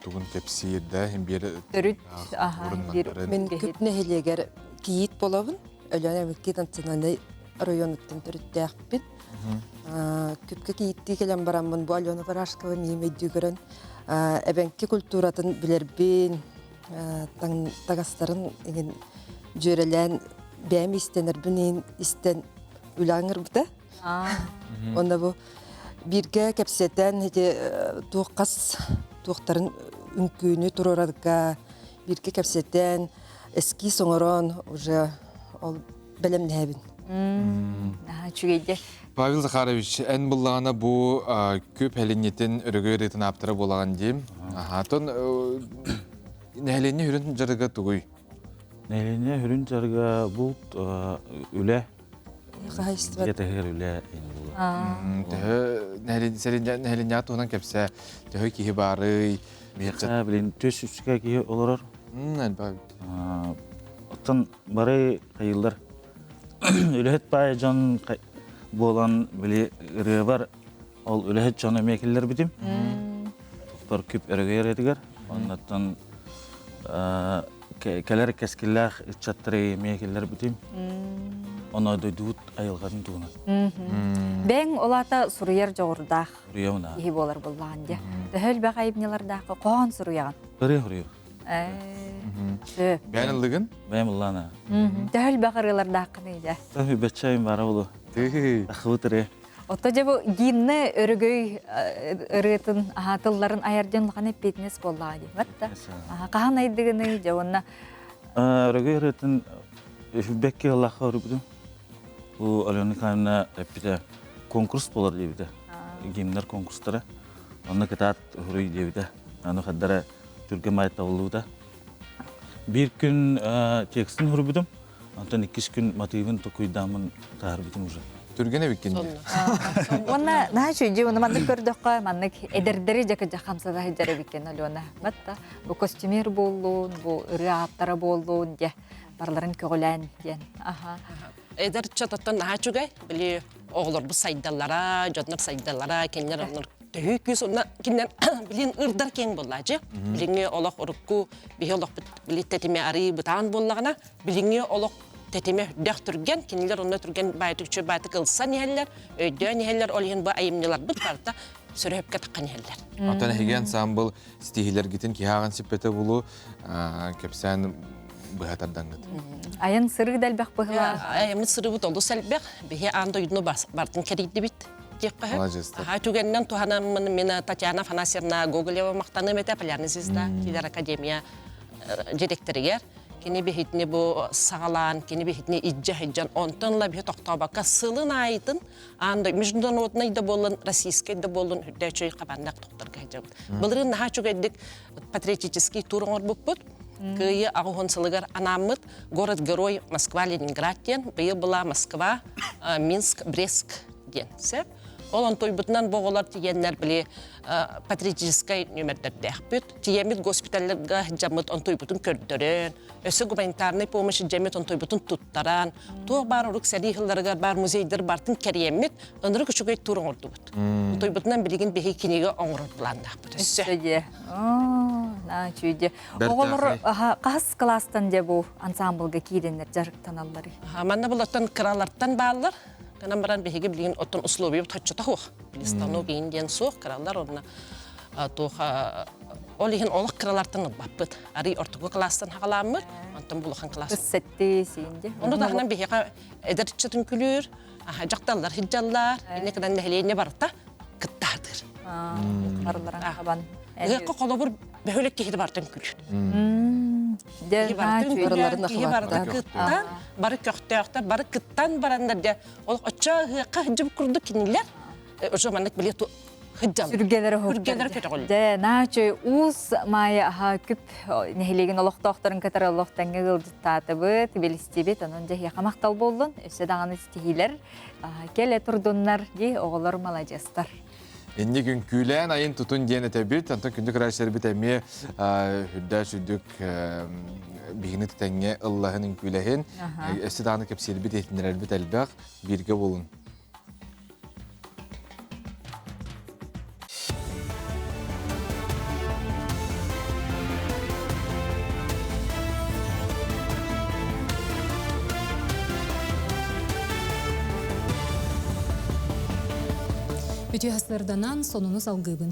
тугун кэпсиир да, биир
төрүт аха, биир
Мин Күп нэһилиэгэр кийиит буолабын. Өлөөн Эбикки национальнай районуттан төрүттээхпин. Күпкэ кийииттии кэлэн бараммын бу Алена Барашкова миим өйдүү көрөн эбэҥки культуратын билэрбин, таҥастарын иҥин дьүөрэлээн бэйэм истэнэрбин иһин истэн үлэ ыҥырбыта. Онно бу бииргэ кэпсэтэн ити туох хас туохтарын үҥкүүнү туруорарга бииргэ кэпсэтэн эскиз оҥорон уже ол бэлэмнэһэбин.
Үчүгэйдэр.
Павел Захарович, эн буллаҕына бу күп хэлинньитин өрөгөй ырыатын ааптара буолаҕын диим. Аһаатон нэһилиэнньэ хүрүн дьарыга тугуй?
Нэһилиэнньэ хүрүн дьарыга булт үлэ
хаһайыстыба
Дьиэ үлэ
Төһө нэһилиэнньэҕэ туһунан кэпсээ. Төһө киһи баарый?
Биһиэхэ билин түс үскэ киһи олорор.
Элбэх.
Оттон бары хайыллар. Үлэһит баай дьон буолан били ырыабар ол үлэһит дьону эмиэ киллэрбитим. санаабар күп өрөгөй ырыатыгар. Оннуттан кэлэр кэскиллээх ыччаттары эмиэ киллэрбитим. Оно дойдубут айылҕатын туһунан.
Бэҥ олата суруйар дьоҕурдаах
Суруйабын
киһи буолар буллаҕын дьэ. Төһө элбэх айымньылардаах хоһоон суруйаҕын?
Ырыа суруйабын.
Бэйэн ыллыгын?
Бэйэм ыллаана.
Төһө элбэх ырыалардааххыный дьэ?
Төһө бэччэйим бара болу. Ахыбыт ырыа.
Отто дьэ бу гимны өрөгөй ырыатын аха тылларын айар дьон улахан эппиэтинэс буоллаҕа дии. Батта. Хаһан айдыгыный дьэ уонна
Өрөгөй ырыатын бэкки ыллахха өрүбүтүм. Бу Алена Николаевна эппитэ конкурс буолар диэбитэ. Гимнар конкурстара. Онно кытаат уруй диэбитэ. Аны хаддара түргэн баай табыллыбыта. Биир күн текстин суруйбутум. Онтон иккис күн матыыбын токуйдааммын таһаарбытым уже.
Түргэн эбиккин дии.
Уонна наһаа үчүгэй уонна маннык көрдөххө маннык эдэрдэри дьэ кыдьа хамсата сылдьар эбиккин Алена. Батта бу костюмер буоллун, бу ырыа ааптара буоллун дьэ барыларын көҕүлээн диэн. Аха.
Эдэр ыччатыттан наһаа үчүгэй. Били оҕолорбут сайдаллара, дьоннор сайдаллара, кинилэр оннор төһүү күүс онно кинилэр билин ырдар киэҥ буоллаачы. Билиҥҥи олох урукку биһи олохпут били тэтимэ арыы бытаан буоллаҕына, билиҥҥи олох тэтимэ үрдэх түргэн, кинилэр онно түргэн баайтык үчүгэй баайтык ылсан иһэллэр, өйдөөн иһэллэр, ол иһин бу айымньыларбыт барыта сөрөһөпкө таххан иһэллэр.
Оттон эһиги ансаамбыл ситиһиилэргитин киһи ааҕан сиппэтэ булу кэпсээн быһа тардаңҥыт.
Айан сырыы да элбэх быһылаах.
Айаммыт сырыыбыт олус элбэх. Биһи аан дойдуну бартын кэрийдибит диэххэ сөп. Аха түгэнинэн туһанаммын мин Татьяна Афанасьевна Гоголева махтаныам этэ Полярная звезда киилэр академия директорыгар. Кини биһитини бу саҕалаан, кини биһитини илдьэ сылдьан, онтон ыла биһи тохтообокко сылын аайытын аан дойду международнай да буоллун, российскай да буоллун үрдээчүй хабаннах тохторго сылдьабыт. Былырыын наһаа үчүгэйдик патриотический тур оҥорбуппут. Кыайыы аҕыс сылыгар анааммыт город-герой Москва-Ленинград диэн, быйыл была Москва, Минск, Брест диэн сөп. Ол онтуйбутунан бу оҕолор тиийэннэр били патриотическай нүөмэрдэрдээхпит. Тиийэммит госпиталларга дьаммыт онтуйбутун көрдөрөн, өссө гуманитарнай помощь дьэммит онтуйбутун туттаран, туох баар урук сэрии сылларыгар баар музейдар бартын кэрийэммит, ынырык үчүгэй тур оҥордубут. Онтуйбутунан билигин биһиги кинигэ оҥорор былааннаахпыт өссө.
Өссө дьэ. Оҕолор хаһыс кылаастан дьэ бу ансамблга киирэннэр дьарыктаналларый?
Манна булаттан кыралартан бааллар. Канан баран биһиги билигин оттон условиябыт хоччото суох. Станок иин диэн суох, кыралар онно туоха ол иһин олох кыралартан ылбаппыт. Арый ортоку кылаастан хаҕалааммыт, онтон булахан кылаас.
Сэтти сиинде.
Ону таһынан биһиэхэ эдэр ыччатын күлүүр, дьахталлар хиджаллар, инне кынан нэһилиэнньэ барыта кыттаатыр.
Барыларын хабан.
Ыһыкка холобур бөһүлэк киһи бартын күлүүр. Киһи барыта кыттан, бары көхтөөхтөр, бары кыттан бараннар дьэ ол оччо ыһыахха сылдьыбыт курдук кинилэр уже маннык били
Сүргэлэрэ
Сүргэлэрэ көтөҕүллэр.
Дьэ, наачой Уус Маайа аһа күп нэһилиэгин олохтоохторун кытары олох тэҥҥэ ыалдьыттаатыбыт, билистибит, онон дьэ эһиэхэ махтал буоллун, өссө даҕаны ситиһиилэр кэлэ турдуннар дии оҕолор маладьыастар.
Инник үҥкүүлээн айын тутун диэн этэбит, онтон күндү көрөөччүлэрбит эмиэ үрдээ сүрдүк биһигини тэҥҥэ ыллаһын үҥкүүлэһин, өссө даҕаны кэпсиирбит, иһитиннэрэрбит элбэх, бииргэ буолун.
Үтүө сарданан сонуну салгыыбын.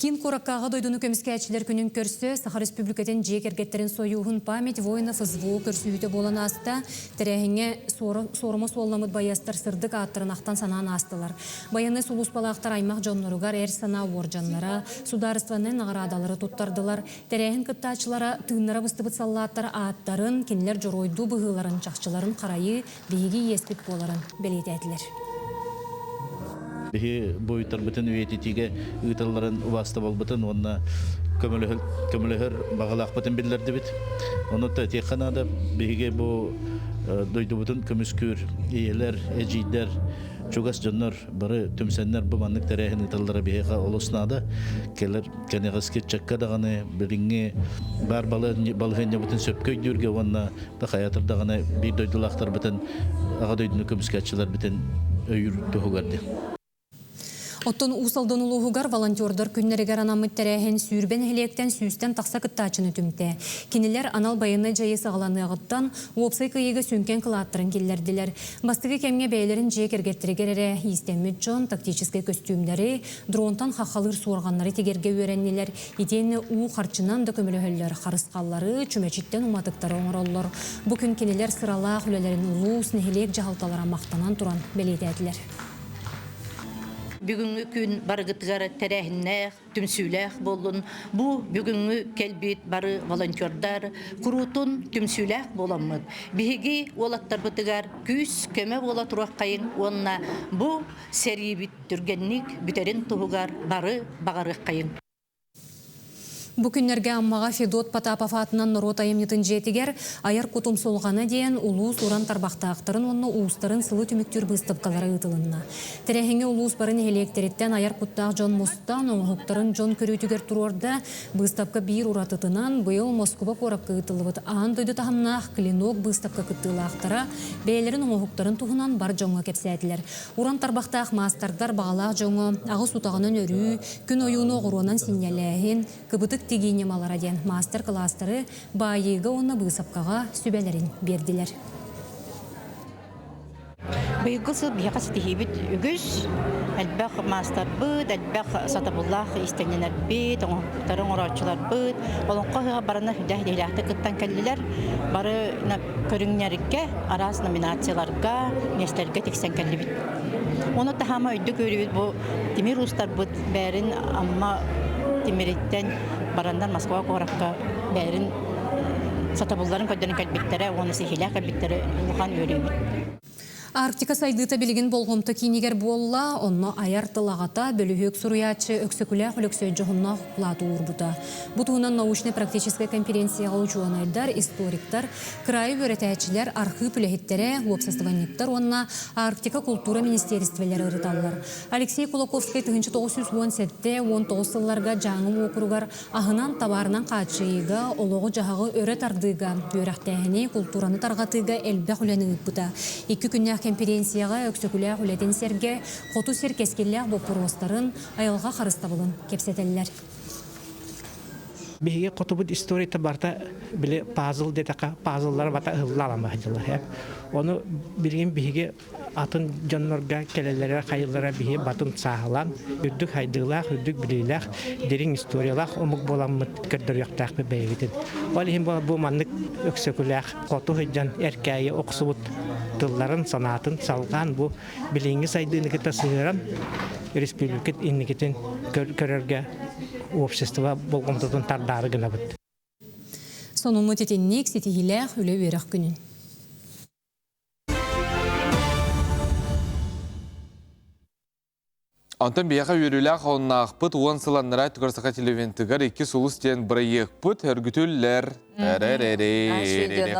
Киин куораккааҕы дойдуну көмүскээччилэр күнүн көрсө Саха Республикатын дьиэ кэргэттэрин сойууһун Память воинов СВО көрсүһүүтэ буолан ааста. Тэрээһиҥҥэ суорума суолламмыт байыастар сырдык ааттарын ахтан-санаан аастылар. Байыаннай сулууспалаахтар аймах дьонноругар эр санаа уордьаннара, судаарыстыбаннай наҕараадалары туттардылар. Тэрээһин кыттааччылара тыыннара быстыбыт саллааттар ааттарын, кинилэр дьоруойдуу быһыыларын, чахчыларын харайыы биһиги иэспит буоларын бэлиэтээтилэр.
Биһи буойуттарбытын үйэтитиигэ ыыталларын убаастабалбытын уонна көмөлөһөр баҕалаахпытын биллэрдибит. Ону этиэххэ наада, биһиги бу дойдубутун көмүскүүр ийэлэр, эдьиийдэр, чугас дьоннор бары түмсэннэр бу маннык тэрээһин ыыталлара биһиэхэ олус наада. Кэлэр кэнэҕэски ыччакка даҕаны билиҥҥи баар балаһыанньабытын сөпкө өйдүүргэ уонна да хайатыр даҕаны биир дойдулаахтарбытын аҕа дойдуну көмүскээччилэрбитин өйүүр туһугар диэн.
Оттон Уус Алдан улууһугар волонтердар күннэригэр анаммыт тэрээһин сүүрбэ нэһилиэктэн сүүстэн тахса кыттааччыны түмтэ. Кинилэр анал байыаннай дьайыы саҕаланыаҕыттан уопсай кыайыыга сүҥкэн кылааттарын киллэрдилэр. Бастакы кэмҥэ бэйэлэрин дьиэ кэргэттэригэр эрэ иистэммит дьон тактическай көстүүмнэри, дронтан хаххалыыр суорҕаннары тигэргэ үөрэннилэр. Итиэннэ уу харчынан да көмөлөһөллөр, харысхаллары, чүмэчиттэн уматыктары оҥороллор. Бу күн кинилэр сыралаах үлэлэрин улуус, нэһилиэк дьаһалталара махтанан туран бэлиэтээтилэр.
Бүгүҥҥү күн барыгытыгар тэрээһиннээх, түмсүүлээх буоллун. Бу бүгүҥҥү кэлбит бары волонтердар куруутун түмсүүлээх буоламмыт. Биһиги уолаттарбытыгар күүс көмө буола туруоххайыҥ уонна бу сэриибит түргэнник бүтэрин туһугар бары баҕарыаххайыҥ.
Бу күннэргэ Аммаҕа Федот Потапов аатынан норуот айымньытын дьиэтигэр Айар кутум сулҕана диэн улуус уран тарбахтаахтарын уонна уустарын сылы түмүктүүр быыстапкалара ыытылынна. Тэрээһиҥҥэ улуус бары нэһилиэктэриттэн айар куттаах дьон мустан, оҥоһуктарын дьон көрүүтүгэр туруорда. Быыстапка биир уратытынан быйыл Москуба куоракка ыытыллыбыт аан дойду таһымнаах Клинок быыстапка кыттыылаахтара бэйэлэрин оҥоһуктарын туһунан бар дьоҥҥо кэпсээтилэр. Уран тарбахтаах маастардар баҕалаах дьоҥҥо аҕыс утаҕынан өрүү, Күн ойууну оҕуруонан синньэлээһин, кыбытык тигии ньымалара диэн маастар-кылаастары баайыыга уонна быысапкаҕа сүбэлэрин биэрдилэр.
Быйылгы сыл биһиэхэ ситиһиибит үгүс. Элбэх маастарбыт, элбэх сатабыллаах иистэнньэнэрбит, оҥоһуктары оҥорооччуларбыт олоҥхо ыһыаҕа барына сүрдээх идэлээхтик кыттан кэллилэр. Бары көрүҥнэргэ, араас номинацияларга, миэстэлэргэ тиксэн кэллибит. Ону таһаама өйдүк үөрүүбүт бу тимир уустарбыт бээрин Амма тимириттэн бараннар Москва куоракка бээрин сатабылларын көрдөрөн кэлбиттэрэ уонна сиһилээх кэлбиттэрэ улахан үөрүүбүт.
Арктика сайдыыта билигин болҕомто киинигэр буолла, онно айар тыл аҕата, бөлүһүөк суруйааччы Өксөкүлээх Өлөксөй дьоһуннаах укулааты уурбута. Бу туһунан научнай-практическай конференцияҕа учуонайдар, историктар, Кыраайы үөрэтээччилэр, архыып үлэһиттэрэ, уопсастыбанньыктар уонна Арктика култуура министиэристибэлэрэ ырыталлар. Алексей Кулаковскай 1917-19 сылларга Дьааҥы уокуругар аһынан, табаарынан хааччыйыыга, олоҕу-дьаһаҕы өрө тардыыга, үөрэхтээһини, култуураны тарҕатыыга элбэх үлэни ыыппыта. Икки күннээх кэмпириэнсийэҕэ Өксөкүлээх үлэтин сэргэ хоту сир кэскиллээх боппуруостарын, айылҕа харыстабылын кэпсэтэллэр.
Биһиги хотубут историята барыта били пазл диэтэххэ пазллара бата ыһылла аламаһдьылар. Ону билигин биһиги атын дьоннорго кэлэллэрэ хайыллара биһи батын сааһылаан үрдүк хайдыылаах, үрдүк билиилээх, дириҥ историялаах омук буоламмыт көрдөрүөхтээхпит бэйэбитин. Ол иһин бу маннык өксөкүлээх хоту сылдьан эркээйи охсубут тылларын, санаатын салҕаан бу билиҥҥи сайдыыны кытта сыһыаран республика инникитин көрөргө общество болҕомтотун тардаары гынабыт.
Сонуммут итинник ситиһиилээх үлэ-үөрэх күнүн.
Онтон биһиэхэ үөрүүлээх оннаахпыт уон сыл аннараа түгэр саха телевизионтыгар икки сулус диэн бырайыакпыт өргүтүллэр.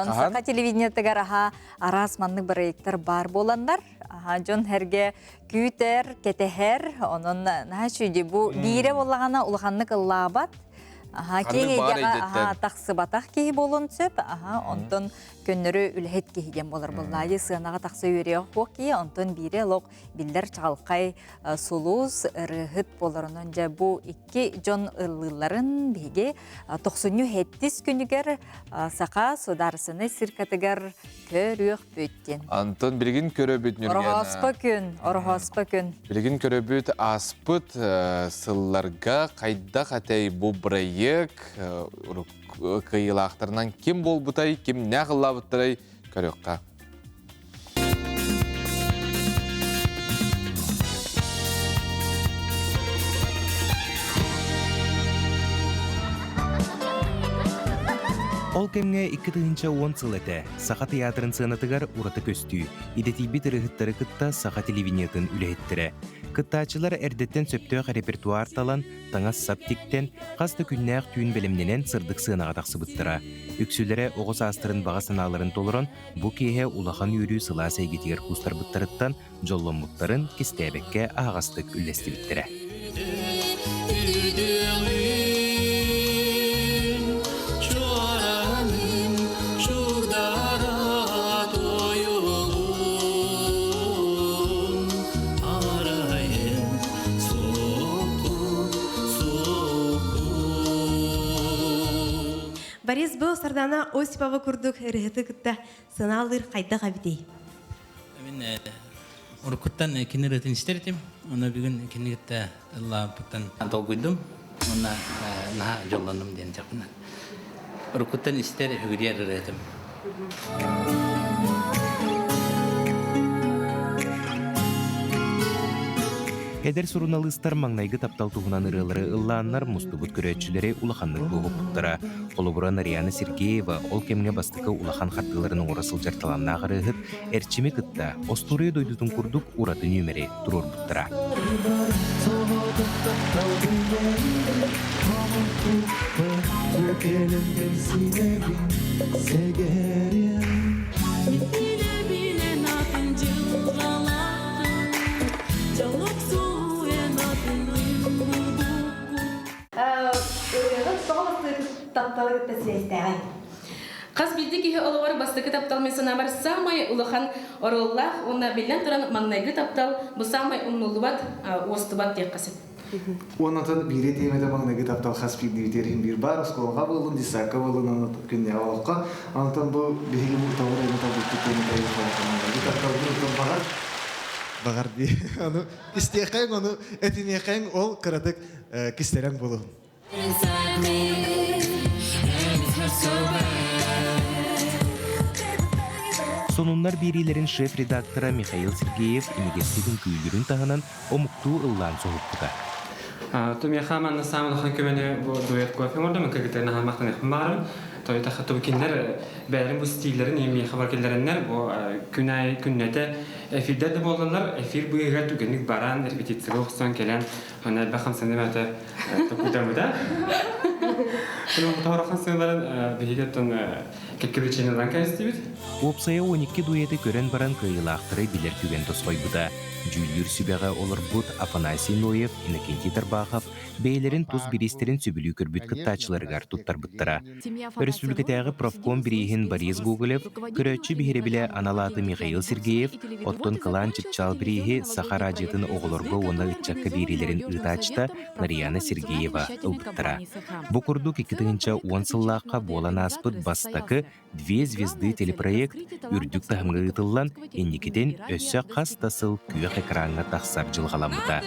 Саха телевидениетыгар аха араас маннык бырайыактар баар буоланнар, аха дьон herге күүтэр, кэтэһэр, онон наһаа үчүгэй бу биирэ буоллаҕына улаханнык ыллаабат, аха киэҥ эйгэҕэ аха тахсыбатах киһи буолуон сөп, аха онтон көннөрү үлэһит киһи диэн буолар буоллаайы сыанаҕа тахса үөрүйэх хуох киһи, онтон биирэ олох биллэр чаҕылхай сулус, ырыаһыт буоларынан дьэ бу икки дьон ыллыылларын биһиги тохсунньу сэттис күнүгэр Саха судаарыстыбаннай циркатыгар көрүөхпүт диэн.
Антон билигин көрөбүт Нүргена.
Ороһооспо күн, ороһооспо күн.
Билигин көрөбүт ааспыт сылларга хайдах этэй бу бырайыак кыайыылаахтарынан ким буолбутай, кимнээх ыллаабыттарай көрүөххэ.
Ол кэмҥэ 2010 сыл этэ. Саха тыйаатырын сыанатыгар ураты көстүү, идэтийбит ырыаһыттары кытта саха телевидениетын үлэһиттэрэ. Кыттааччылар эрдэттэн сөптөөх репертуар талан, таҥас-сап тиктэн, хас да күннээх түүн бэлэмнэнэн сырдык сыанаҕа тахсыбыттара. Үксүлэрэ оҕо саастарын баҕа санааларын толорон, Бу киэһэ улахан үөрүү сылаас эйгэтигэр куустарбыттарыттан дьолломмуттарын кистээбэккэ аһаҕастык үллэстибиттэрэ.
Борис бу Сардана Осипова курдук ырыһыты кытта сынаалыыр хайдах эбитий?
Мин уруккуттан кини ырыатын истэр этим. Оны бүгүн кини кытта ыллаабыттан долгуйдум. Уонна наһаа дьоллоннум диэн дьахпына. Уруккуттан истэр үгүрүйэр ырыатым.
Эдэр суруналыыстар маҥнайгы таптал туһунан ырыалары ыллааннар мустубут көрөөччүлэри улаханнык буоһуппуттара. Холобура, Нарьяна Сергеева ол кэмҥэ бастакы улахан хардыыларын оҥоро сылдьар талааннаах ырыаһыт Эрчими кытта остуоруйа дойдутун курдук ураты нүөмэри туруорбуттара.
Ырыаҕыт тоҕо бастакы тапталы кытта сибээстээҕий?
Хас биирдии киһи олоҕор бастакы таптал мин санаабар саамай улахан оруоллаах уонна биллэн туран маҥнайгы таптал бу саамай умнуллубат, уостубат диэххэ сөп.
Уоннатан биири тиэмэтэ маҥнайгы таптал хас биирдиибитигэр иһин биир баар оскуолаҕа буоллун, детсадка буоллун, аны күннээҕи олоххо. Онтон бу биһиги бу тавар эми талбыппыт тиэмэтэ маҥнайгы тапталбын оттон баҕар баҕар дии. Ону истиэхэҥ, ону этиниэхэҥ ол кыратык кистэлэҥ буолуһун.
Сонуннар биэриилэрин шеф-редактора Михаил Сергеев имигэстик үҥкүүлүүрүн таһынан омуктуу ыллаан соһуппута.
Тумиэхэ манна саамай улахан көмөнү бу дуэт кофе оҥордум, кыргыттар наһаа махтаныахпын баҕарабын. Тойтаха кинилэр бэйэлэрин бу стиллэрин миэхэ бар киллэрэннэр бу күн аайы күннэтэ эфирдэр да буоллаллар, эфир быыһыгар түгэнник баран репетицияга охсон кэлэн Аны элбэх хамсаныы баата токуйдаммыта. Тоһор хамсаныыларын биһиги оттон кэккэ причиналарынан кэбистибит.
Уопсайа 12 дуэты көрөн баран кыайыылаахтары билэр түгэн тосхойбута. Дьүүллүүр сүбэҕэ олорбут Афанасий Ноев, Иннокентий Тарбахов бэйэлэрин тус бириистэрин сөбүлүү көрбүт кыттааччыларыгар туттарбыттара. Өрөспүүбүлүкэтээҕи профком бирииһин Борис Гоголев, көрөөччү биһирэбилэ анал ааты Михаил Сергеев, оттон Кылаан Чыпчаал бирииһи Саха араадьыйатын оҕолорго уонна ыччакка биэриилэрин ыытааччыта Нарияна Сергеева ылбыттара. Бу курдук 2010 сыллаахха буолан ааспыт бастакы «Две звезды» телепроект үрдүк таһымҥа ыытыллан, инникитин өссө хас да сыл күөх экраҥҥа тахсар дьылҕаламмыта.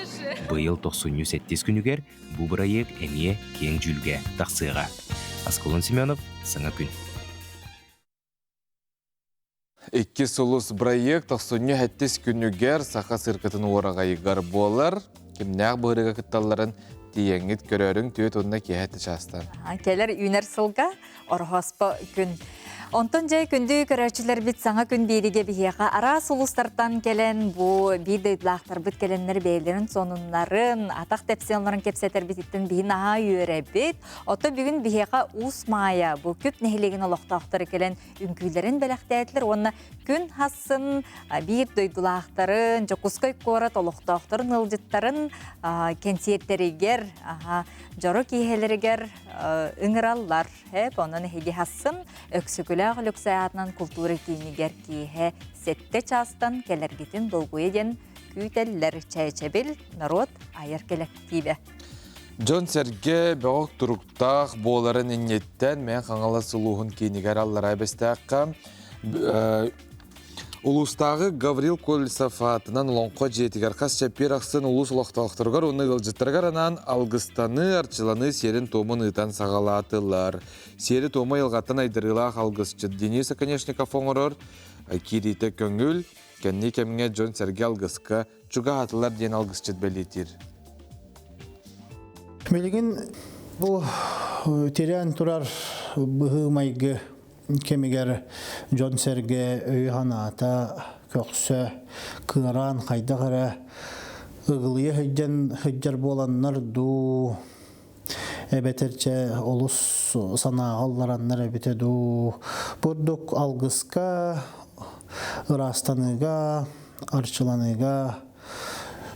Быйыл тохсунньу сэттис күнүгэр Бу бырайыак эмиэ киэҥ дьүүлгэ тахсыаҕа. Аскалон Семенов, Саҥа күн.
Икки сулус бырайыак тохсунньу сэттис күнүгэр Саха циркатын уораҕайыгар буолар. Кимнээх быһырыга кытталларын тиийэҥҥит көрөөрүҥ түөрт уонна киэһэ чаастан.
Кэлэр үүнэр сылга Ороһооспо күн. Онтон дьэ күндү көрөөччүлэрбит саҥа күн биэригэ биһиэхэ араас улуустартан кэлэн бу биир дойдулаахтарбыт кэлэннэр бэйэлэрин сонуннарын, атах тэпсэн олорон кэпсэтэрбититтэн биһи наһаа үөрэбит. Оттон бүгүн биһиэхэ Уус Маайа бу Күп нэһилиэгин олохтоохторо кэлэн үҥкүүлэрин бэлэхтээтилэр уонна күн хассын биир дойдулаахтарын, Дьокуускай куорат олохтоохторун ыалдьыттарын кэнсиэртэригэр, дьоро киэһэлэригэр ыҥыраллар. Эп, онон эһиги хассын Өксөкүлээх Өлөксөй аатынан култуура киинигэр киэһэ сэттэ чаастан кэлэргитин долгуйа диэн күүтэллэр. Чээчэбил норуот айар кэлэктиибэ.
Дьон-сэргэ бөҕөх туруктаах буоларын инниттэн Мэҥэ Хаҥалас улууһун киинигэр Аллараа Бэстээххэ Улуустааҕы Гаврил Колесов аатынан Олоҥхо дьиэтигэр хас чэппиэр ахсын улуус олохтоохторугар уонна ыалдьыттарыгар анаан алгыстаныы, арчыланыы сиэрин-туомун ыытан саҕалаатылар. Сиэри-туому айылҕаттан айдарыылаах алгысчыт Денис Оконешников оҥорор, киириитэ көҥүл, кэнники кэмҥэ дьон-сэргэ алгыска чугаһаатылар диэн алгысчыт бэлиэтиир.
Билигин бу тирээн турар быһыы-майгы кэмигэр дьон-сэргэ өйө-санаата көхсө кыараан хайдах эрэ ыгылыйа сылдьан сылдьар буоланнар дуу эбэтэр чэ олус санааҕа ыллараннар эбитэ дуу бурдук алгыска ыраастаныыга арчыланыыга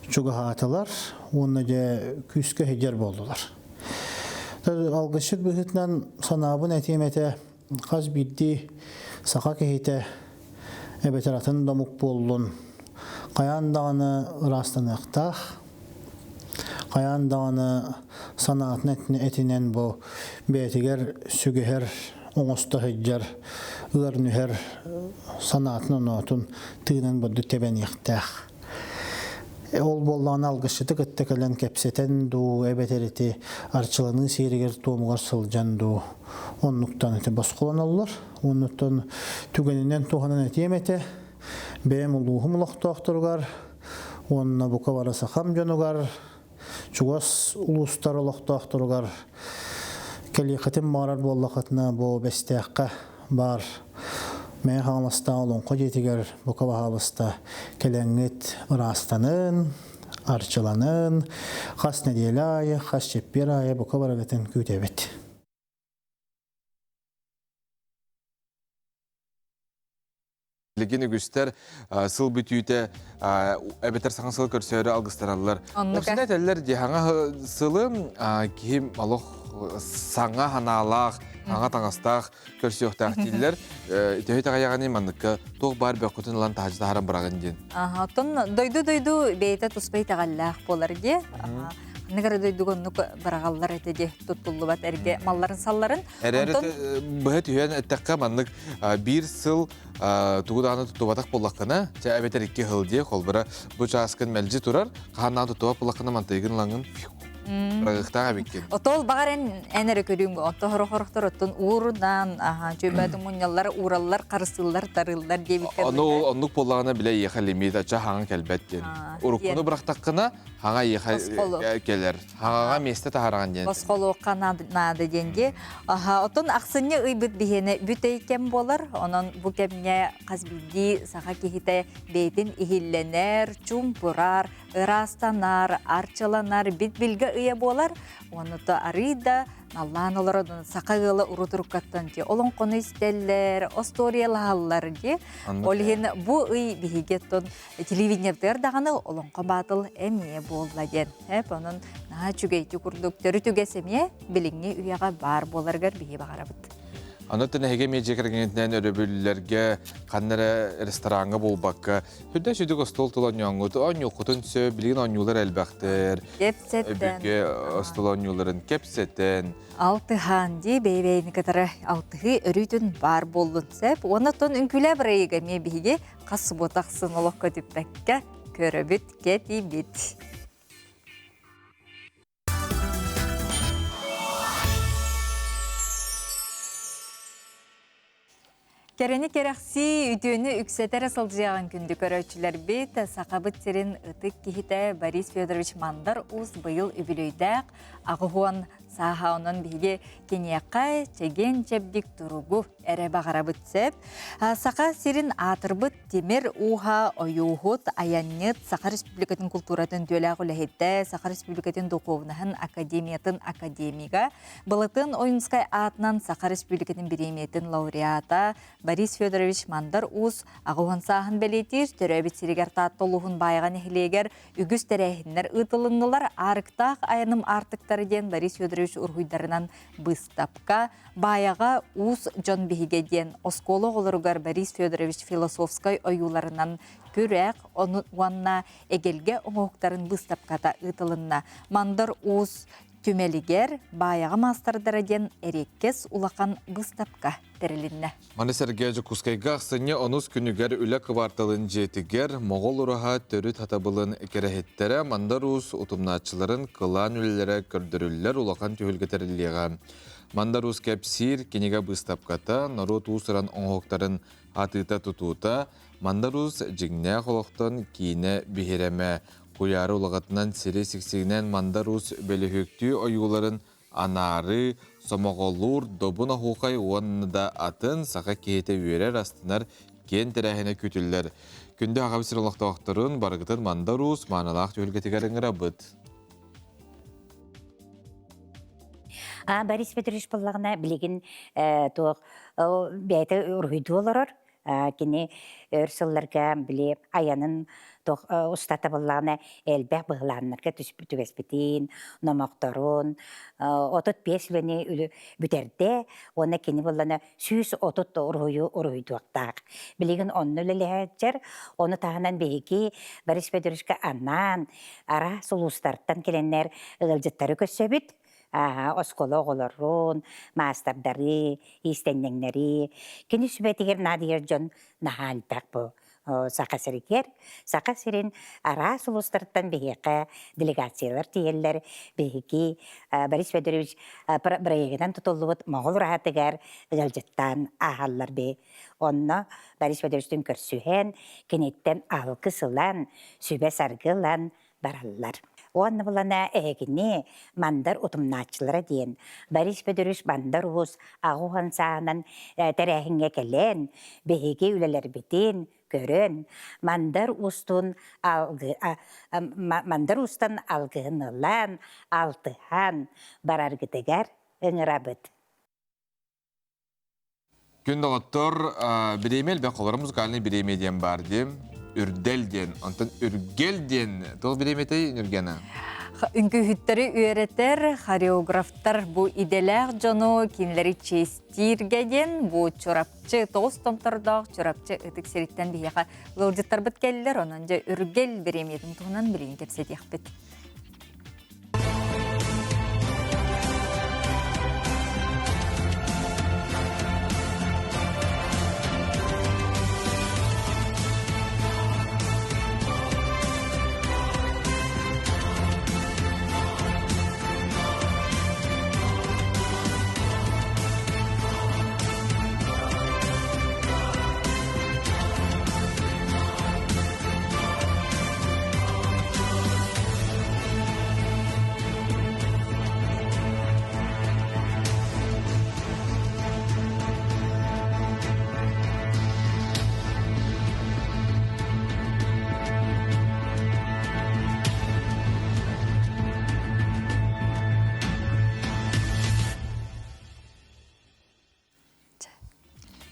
чугаһаатылар уонна дьэ күүскэ сылдьар буоллулар. Алгысчыт быһыытынан санаабын этиэм этэ, хас биирдии саха киһитэ эбэтэр атын да омук буоллун, хайаан даҕаны ыраастаныахтаах, хайаан даҕаны санаатын этинэн бу бэйэтигэр сүгэһэр оҥосто сылдьар ыар нүһэр санаатын оноотун тыынан бурдук тэбэниэхтээх. Ол буоллаҕына алгысчыты кытта кэлэн кэпсэтэн дуу, эбэтэр ити арчыланыы сиэригэр-туомугар сылдьан дуу, оннуктан ити босхолоноллор. Оннуттан түгэнинэн туһанан этиэм этэ, бэйэм улууһум олохтоохторугар уонна бука бары сахам дьонугар, чугас улуустар олохтоохторугар кэлиэххитин баҕарар буоллаххытына бу Бэстээххэ баар Мэҥэ Хаҥаластаах Олоҥхо дьиэтигэр бука баһаалыста кэлэҥҥит ыраастанын, арчыланын, хас нэдиэлэ аайы, хас чэппиэр аайы бука барыгытын күүтэбит.
Билигин үгүстэр сыл бүтүүтэ эбэтэр саҥа сыл көрсөөрү алгыстараллар.
Оннука.
этэллэр дии хаҥа сылы киһи олох саҥа ханаалаах, хаҥа таҥастаах көрсүөхтээх дииллэр. Төһө итэҕэйэҕиний манныкка туох баар бөххүтүн ылан таһаадьы таһааран быраҕын диэн.
Аха, оттон дойду-дойду бэйэтэ туспа итэҕэллээх буолар дии. Ханнык эрэ дойдуга оннук быраҕаллар этэ дии туттуллубат эргэ малларын-салларын.
Эрээри быһа түһэн эттэххэ маннык биир сыл тугу даҕаны туттубатах буоллаххына, чэ эбэтэр икки сыл диэ, холбура бу чааскын мэлдьи турар, хаһан даҕаны туттубат буоллаххына мантыйгын ылаҥын бырагыахтаах эбиккин.
Отол баҕар эн эн эрэ көрүүҥ отто хорохорохтор оттон уурунан аха чөйбөтүн мунньаллар уураллар харысыллар тарыллар диэбиккэ
Ону оннук буоллаҕына билэ иэхэ лимит ача хаҥа кэлбэт диэн. Уруккуну бырахтаххына хаҥа иэхэ кэлэр. Хаҥаҕа миэстэ таһараҕын диэн.
Босхолуохха наада диэн дии. Аха, оттон ахсынньы ыйбыт биһиэнэ бүтэй кэм буолар. Онон бу кэмҥэ хас биирдии саха киһитэ бэйэтин иһиллэнэр, чуумпурар, ыраастанар, арчыланар бит-билгэ ыйа буолар. Онута арыый да наллаан олорон саха ыала урут-уруккаттан дии олоҥхону истэллэр, остуоруйалаһаллар дии. Ол иһин бу ый биһиги оттон телевидениетыгар даҕаны олоҥхо баатыл эмиэ буолла диэн. Эп онон наһаа үчүгэйти курдук төрүт үгэс эмиэ билиҥҥи үйэҕэ баар буоларыгар биһи баҕарабыт.
Аны эһиги эмиэ дьиэ кэргэҥҥитинэн өрөбүллэргэ ханна эрэ рестораҥҥа буолбакка сүрдэ сүдүк остуол тула оонньооҥҥут оонньуоххутун сөп билигин оонньуулар элбэхтэр
кэпсэтэн
өбүгэ остуол оонньууларын кэпсэтэн
алтыһаан дии бэйэ-бэйэни кытары алтыһыы өрүүтүн баар буоллун сөп уонна оттон үҥкүүлээ бырайыга эмиэ биһиги хас субуота ахсын олох көтүппэккэ көрөбүт, кэтиибит. Кэрэни кэрэхсии, үтүөнү үксэтэрэ сылдьыаҕын күндү көрөөччүлэрбит, Сахабыт сирин ытык киһитэ Борис Федорович Мандар Уус быйыл үбүлүөйдээх аҕыһуон сааһа онон биһиги киниэхэ чэгиэн-чэбдик туругу эрэ баҕарабыт сөп. Саха сирин аатырбыт тимир ууһа, ойууһут, айанньыт, Саха Республикатын култууратын үтүөлээх үлэһитэ, Саха Республикатын духовноһын академиятын академига, Былатын Ойунскай аатынан Саха Республикатын бириэмийэтин лауреата Борис Федорович Мандар Уус аҕыһын сааһын бэлиэтиир төрөөбүт сиригэр Таатта улууһун Баайаҕа нэһилиэгэр үгүс тэрээһиннэр ыытылыннылар. Аарыктаах айаным аартыктара диэн Борис Федорович уруһуйдарынан быыстапка Баайаҕа уус дьон биһигэ диэн оскуола оҕолоругар Борис Федорович философскай ойууларынан күрэх уонна эгэлгэ оҥоһуктарын быыстапката ыытылынна. Мандар Уус түмэлигэр Баайаҕа маастардара диэн эриэккэс улахан быыстапка тэрилиннэ.
Маны сэргэ Дьокуускайга ахсынньы онус күнүгэр үлэ кыбаарталын дьиэтигэр Моҕол ураһа төрүт хатабылын кэрэһиттэрэ Мандар Уус утумнааччыларын кылаан үлэлэрэ көрдөрүллэр улахан түһүлгэ тэриллиэҕэ. Мандар Уус кэпсиир кинигэ быыстапката норуот уус-уран оҥоһуктарын атыыта-тутуута Мандар Уус дьиҥнээх олохтон киинэ биһирэмэ куйаары улаҕатынан сири сиксигинэн Мандар Уус бөлүһүөктүү ойууларын анаары, сомоҕолуур добун оһуохай уонна да атын саха киһитэ үөрэр, астынар киэн тэрээһинэ күүтүллэр. Күндү аҕабыт сир олохтоохторун барыгытын Мандар Уус маанылаах түһүлгэтигэр ыҥырабыт.
А Борис Петрович буоллаҕына билигин туох бэйэтэ уруһуйдуу олорор Кини өр сылларга били айанын устата буоллаҕына элбэх быһылааннарга түбэспитин, номохторун 35 үлэни бүтэрдэ уонна кини буоллаҕына 130 уруһуйу уруһуйдуохтаах. Билигин онно үлэлэһээччэр, ону таһынан биһиги Борис Федоровичка анаан араас улуустартан кэлэннэр ыалдьыттары көрсөбүт. Оскуола оҕолорун, маастардары, иистэнньэҥнэри, кини сүбэтигэр наадыйар дьон наһаа элбэх бу Саха сиригэр. Саха сирин араас улуустарыттан биһиэхэ делегациялар тиийэллэр. Биһиги Борис Федорович проегынан тутуллубут Моҕол ураһатыгар ыалдьыттаан ааһаллар би. Онно Борис Федоровичтыын көрсүһэн, киниттэн алгыс ылан, сүбэ-саргы ылан бараллар. Уонна булана эһигини Мандар утумнааччылара диэн Борис Федорович Мандар Уус аҕа саанан тэрээһиҥҥэ кэлэн, биһиги үлэлэрбитин көрөн, Мандар Уустун Мандар Уустан алгыһын ылан, алтыһан бараргытыгар ыҥырабыт.
Күн доҕоттор, бириэмэ элбэх холоро музыкальный бириэмэ диэн баар диэн, үрдэл диэн. Онтон үргэл диэн туох бириэмэтэй Нүргена?
Үҥкүүһүттэри үөрэтэр хореографтар бу идэлээх дьону кинилэри чиэстииргэ диэн бу Чурапчы тоҕус томтордоох Чурапчы ытык сириттэн биһиэхэ ыалдьыттарбыт кэллэр. Онон дьэ үргэл бириэмийэтин туһунан билигин кэпсэтиэхпит.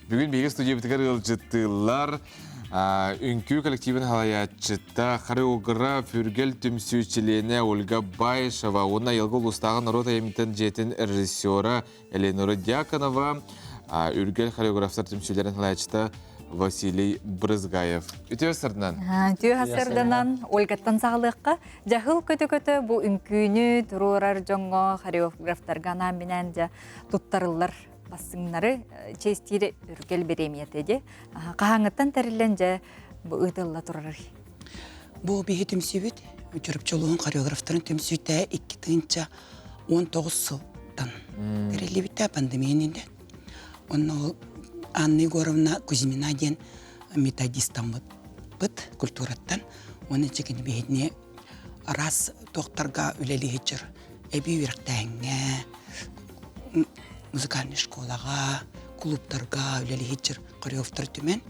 Бүгүн биһиги студиябытыгар ыалдьыттыыллар үҥкүү коллективын халайааччыта, хореограф, Үргэл түмсүү чилиэнэ Ольга Баишева уонна Айылгы улуустааҕы норуот айымньытын дьиэтин режиссера Элеонора Дьяконова, Үргэл хореографтар түмсүүлэрин халайааччыта Василий Брызгаев. Үтүө сырдынан.
Үтүө сырдынан Ольгаттан саҕалыахха. Дьаһыл көтө-көтө бу үҥкүүнү туруорар дьоҥҥо хореографтарга анаан-минээн дьэ туттарыллар бастыҥнары чэстиир үргэл бириэмийэтэ дии. Хаһааҥҥыттан тэриллэн дьэ бу ыытылла турарый?
Бу биһи түмсүүбүт Чурапчы улууһун хореографтарын түмсүүтэ 2019 сылтан тэриллибитэ пандемия иннинэ. Онно ол Анна Егоровна Кузьмина диэн методистаммыт культураттан уонна чекини биһитини араас туохтарга үлэлиһиччэр эбии үөрэхтээһиҥҥэ, музыкальнай школаҕа, клубтарга үлэлиһиччэр хореографтар түмэн,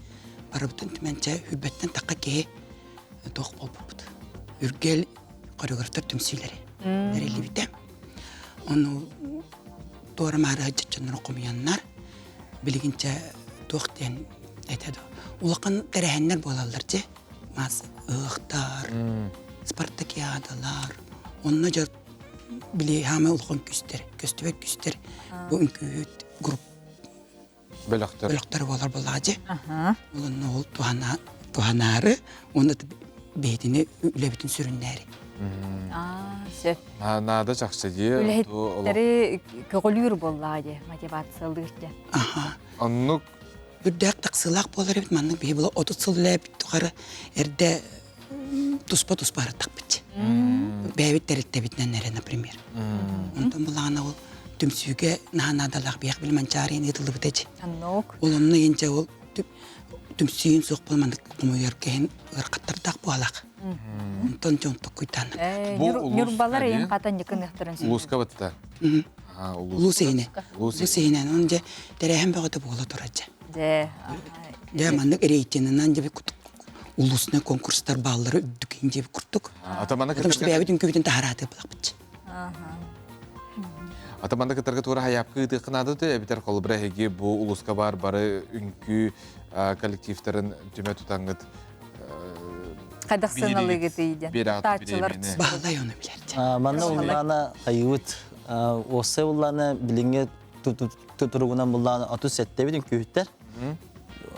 барыбытын түмэн чэ хүрбэттэн тахха киһи туох буолбуппут. Үргэл хореографтар түмсүүлэрэ тэриллибитэ. Ону туора-маары дьоннору хомуйаннар, билигин чэ туох диэн этэ доо. Улахан тэрээһиннэр буолаллар дьэ. Мас ыһыахтар, спартакиадалар, онно дьэ били хаамай улахан күстэр, көстүбэт күстэр бу үҥкүүһүт групп
бөлөхтөр
бөлөхтөр буолар буоллаҕа дьэ. Онно ол туһанаары уонна бэйэтини үлэбитин сүрүннээри.
Сөп.
Наада чахчы дии.
Үлэһиттэри көҕүлүүр буоллаҕа дии, мотивациялыыр дии.
Оннук
Үрдээх тахсыылаах буолар эбит маннык биһи була 30 сыл үлээбит тухары эрдэ туспа-туспа арыттахпыт. Бэйэбит тэрилтэбитинэн эрэ, например. Онтон булаҕына ол түмсүүгэ наһаа наадалаах биэх били манчаарыйын ыытыллыбыта дьи. Ол онно инчэ ол түмсүүн суох буол маннык хомуйар кэһин ыарахаттардаах буолаах. Онтон дьон токкуйдаан.
Ньурбалар эйин хата ньыкыныахтарын
Улууска бытта.
Улуус иһинэ. Улуус иһинэн. Onun дьэ тэрээһин бөҕөтө буола турар дьэ.
Дьэ.
Дьэ маннык рейтинынан дьэ улуусна конкурстар бааллары үрдүк дьэ курдук.
Атамана
Потому что бэйэбит үҥкүүбүтүн таһарааты булахпыт.
Атаманда кытарга туора хайаапкы ыытыахха наада да эбитэр холобура эһиги бу улууска баар бары үҥкүү коллективтарын түмэ тутаҥҥыт
Хайдах сыаналыыгытый диэн. Тааччылар
Баһылай ону билэр.
Манна уллаана хайыбыт уоссай уллаана билиҥҥи туругунан буллаана 37 үҥкүүһүттэр.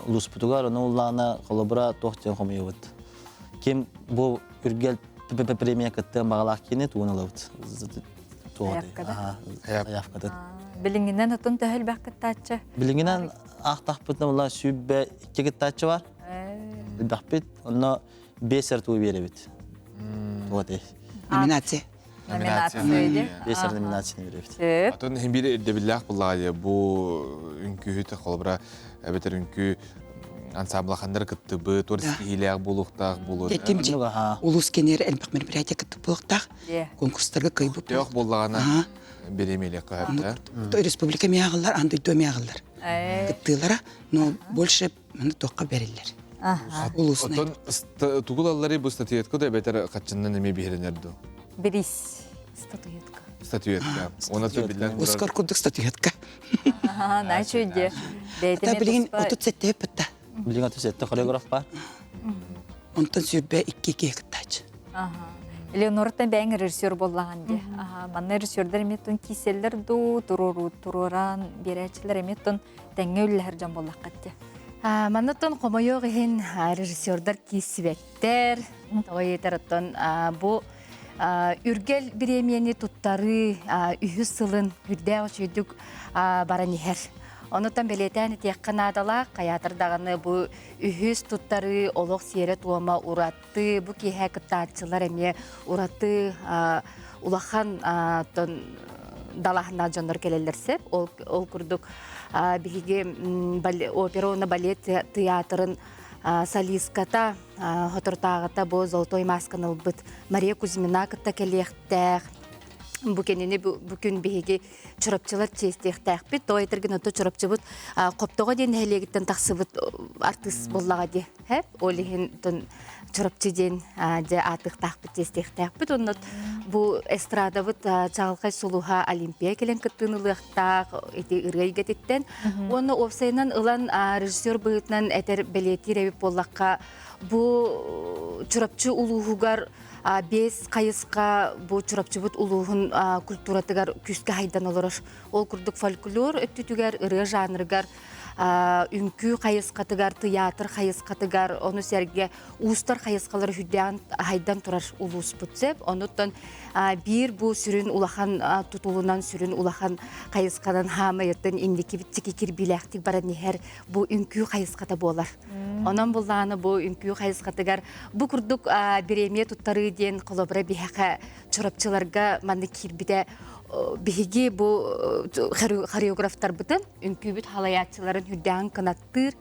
Улууспутугар ону уллаана холобура туох диэн хомуйабыт. Ким бу үргэл премия кыттыан баҕалаах киини тугун ылабыт. туоҕа заявкатын.
Билиҥҥинэн отун төһө элбэх кыттааччы?
Билиҥҥинэн аахтахпытына була 102 кыттааччы бар. Элбэхпит. Онно 5 эр туу биэрэбит. Вот
Номинация.
Номинация.
Биэс эр номинацияны биэрэбит.
Атын иһин биир ирдэбиллээх буллаҕа бу үҥкүүһүт холобура эбэтэр үҥкүү ансамбла ханнар кыттыбыт, туор ситиһиилээх буолуохтаах буолуо.
Тэтимчи улус кенер элбэх мероприятие кыттып буолуохтаах. Конкурстарга кыайбыт.
Теох буоллаҕына бириэмиэлиэх көһөптө.
Республика миаҕыллар, ан дойду миаҕыллар. Кыттыылара, но больше маны туохха бериллер.
Улуснай. Оттон тугулаллары бу статуэтка да эбэтэр хаччыннан эмиэ биһирэнэр дуу?
Бирис.
Статуэтка.
Статуэтка. Оны биллэн
Оскар курдук статуэтка.
Начуйде.
Та билигин 37 бытта.
Билигин 37 хореограф бар.
Онтон сүрбэ икки киһи кыттааччы.
Элеонораттан бэйэҥ режиссер буоллаҕын дии. Манна режиссердэр эмиэ кииселлер дуу, туруоран биэрээччилэр эмиэ тэҥҥэ үллэһэр дьон буоллаххыт дии.
Маннаттан хомойуох иһин режиссердар кииссибэттэр. Тоҕо диэтэр оттон бу Үргэл бириэмийэни туттарыы үһүс сылын үрдээх үчүгэйдик баран иһэр. Онуттан бэлиэтээн этиэххэ наадалаах, хайаатар даҕаны бу үһүс туттарыы олох сиэрэ-туома ураты, бу киэһэ кыттааччылар эмиэ ураты улахан далааһыннаах дьоннор кэлэллэр сөп. Ол, ол курдук биһиги опера уонна балет тыйаатырын солистката соторутааҕыта бу золотой масканы ылбыт Мария Кузьмина кытта кэлиэхтээх. Бу кинини бу күн биһиги Чурапчылар чиэстиэхтээхпит. Тоҕо этэргин ото Чурапчыбыт Хоптоҕо диэн нэһилиэгиттэн тахсыбыт артыыс буоллаҕа дии. Ол иһин Чурапчы диэн дьэ аатыахтаахпыт, чиэстиэхтээхпит. Онно бу эстрадабыт чаҕылхай сулуһа Олимпия кэлэн кыттыыны ылыахтаах ити ырыа эйгэтиттэн. Уонна уопсайынан ылан режиссер быһыытынан этэр бэлиэтиир эбит буоллахха, бу Чурапчы улууһугар биэс хайысха бу Чурапчыбыт улууһун культуратыгар күүскэ хайдан олорор. Ол курдук фольклор өттүтүгэр, ырыа жанрыгар, үҥкүү хайысхатыгар, тыйаатыр хайысхатыгар, ону сэргэ уустар хайысхалары үрдээн хайдан турар улууспут сөп. Онуттан биир бу сүрүн улахан тутулунан сүрүн улахан хайысханан хаамайыттан инники тики кирбиилээхтик баран иһэр бу үҥкүү хайысхата буолар. Онон буллааны бу үҥкүү хайысхатыгар бу курдук бириэмийэ туттарыы диэн холобура биһэхэ чурапчыларга маннык киирбитэ биһиги бу хореографтарбытын үҥкүүбүт халайааччыларын үрдээҕин кынаттыыр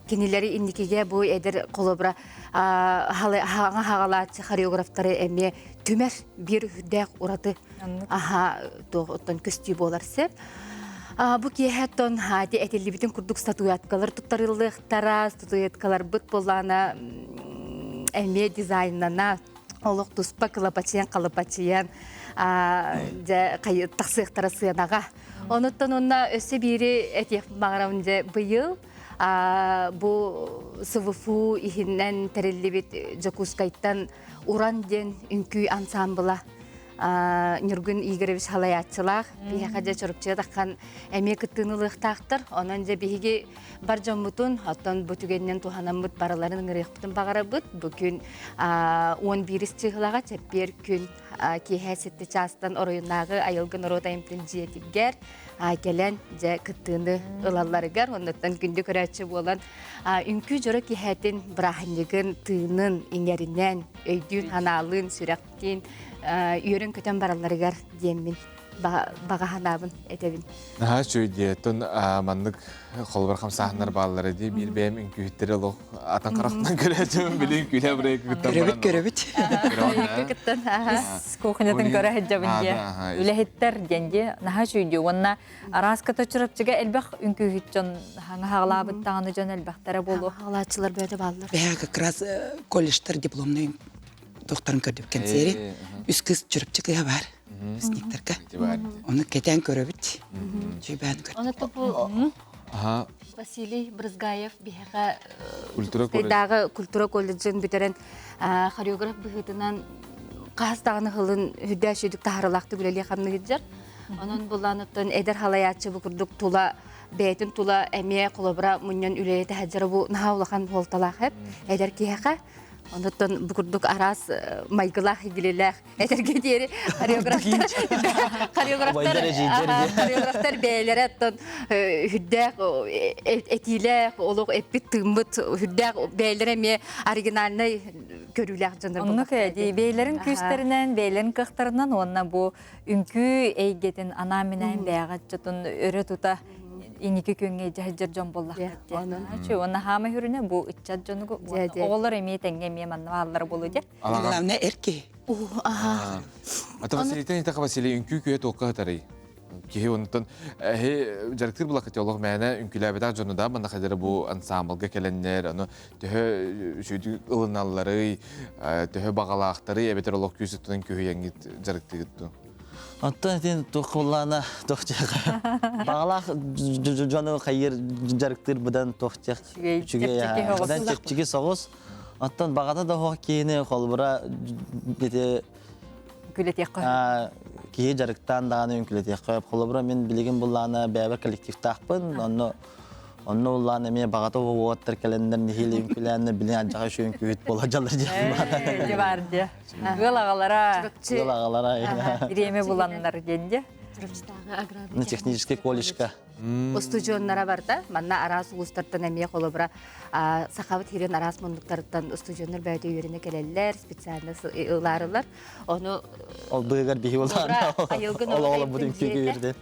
кинилэри инникигэ бу эдэр холобура хаҥа хаҕалааччы хореографтары эмиэ түмэр биир үрдээх ураты аха оттон көстүү буолар сөп Бу киэһэ оттон этиллибитин курдук статуэткалар туттарыллыахтара, статуэткаларбыт буоллаана эмиэ дизайннана олох туспа кылапачыйан халапачыйан дьэ тахсыахтара сыанаҕа. Онуттан онно өссө биири этиэх баҕарабын дьэ быйыл бу СВФУ иһинэн тэриллибит Дьокуускайтан Уран диэн үҥкүү ансаамбыла Ньургун Игоревич халайааччылаах биһиэхэ дьэ Чурапчыга таххан эмиэ кыттыыны ылыахтаахтар. Онон дьэ биһиги бар дьоммутун, оттон бу түгэнинэн туһанаммыт барыларын ыҥырыахпытын баҕарабыт. Бу күн 11 чыһылаҕа чэппиэр күн киэһэ сэттэ чаастан оройуннааҕы айылгы норуот айымтын дьиэтигэр кэлэн дьэ кыттыыны ылалларыгар оннуттан күндү көрөөччү буолан үҥкүү дьоро киэһэтин бырааһынньыгын тыынын иҥэринэн өйдүүн ханаалыын сүрэхтиин үөрэн-көтөн баралларыгар диэммин баҕа санаабын этэбин.
Наһаа үчүгэй дии. Оттон маннык холобур хамсааһыннар бааллара дии. Биир бэйэм үҥкүүһүттэри олох атын харахтан көрөөчүмүн били үҥкүүлээ бырайык кыттан
Көрөбүт, көрөбүт.
Кыттан кухнятын көрө сылдьабын дии. Үлэһиттэр диэн дии. Наһаа үчүгэй дии. Уонна араас кыта Чурапчыга элбэх үҥкүүһүт дьон хаҥа даҕаны дьон элбэхтэрэ буолуо.
Хаҕалааччылар бөтө бааллар.
Бэһэ как раз колледжтар дипломный тохтарын көрдүп кэнсиэри. Үс кыз Чурапчы кыһа бар. Сниктарга. Оны кэтээн көрөбүт. Чүйбээн көрөбүт.
Оны бу Василий Брызгаев биһиэхэ Культура культура колледжын бүтэрэн хореограф быһыытынан хас даҕаны хылын үрдээ сүйдүк таһарылаахтык үлэлии хамныгыджар. Онон булланыттан эдэр халайааччы бу курдук тула бэйэтин тула эмиэ холобура мунньан үлэлэтэ сылдьара бу наһаа улахан буолталаах эп эдэр киһиэхэ. Онуттан бу курдук араас майгылаах игилилээх этэргэ диэри хореографтар хореографтар хореографтар бэйэлэрэ оттон үрдээх этиилээх олох эппит тыыммыт үрдээх бэйэлэрэ эмиэ оригинальнай көрүүлээх дьоннор
Оннук дии бэйэлэрин күүстэринэн бэйэлэрин кыахтарынан уонна бу үҥкүү эйгэтин анаан-минээн бэйэҕэ отчотун өрө тута инники күҥҥэ дьаһайдьар дьон буоллахтар диэн. Уонна хаама хүрүнэ бу ыччат дьонугу оҕолор эмиэ тэҥҥэ эмиэ манна бааллара буолуо диэн.
Главное эр киһи.
Ата Василийтан итаха Василий үҥкүү күһэ туохха сытарый? Киһи онтон эһи дьарыктыыр булакыт олох мээнэ үҥкүүлээбэтэх дьону да манна хадара бу ансамблга кэлэннэр ону төһө үчүгэй ылыналларый, төһө баҕалаахтарый эбэтэр олох күүс өттүнэн күһүйэҥҥит дьарыктыгыт дуу?
Оттон итин туох куллаана туох баҕалаах дьону хайыр дьарыктыыр быдан туох үчүгэй быдан чэпчэки соҕус. Оттон баҕата да оһох киһини холбура ити
Үҥкүүлэтиэххэ
киһи дьарыктаан даҕаны үҥкүүлэтиэххэ. Холобура мин билигин буллаана бэйэбэр коллективтаахпын, онно Онно улаан эмиэ баҕата уоттар кэлэннэр нэһиилэ үҥкүүлээннэр билин адьаҕа үчүгэй үҥкүүһүт буола дьаллар диэн
Дьэ бар дьэ. Ыал аҕалара.
Ыал аҕалара.
Бириэмэ буланнар диэн дьэ.
Чурапчытааҕы аграрный
технический колледжка.
Устудьуоннара барда. Манна араас улуустартан эмиэ холобура Сахабыт сирин араас муннуктарыттан устудьуоннар бэйэтэ үөрэнэ кэлэллэр, специально ылаарылар. Ону
Ол быыгар биһи улаана ол оҕолорбут үҥкүүгэ үөрдэ.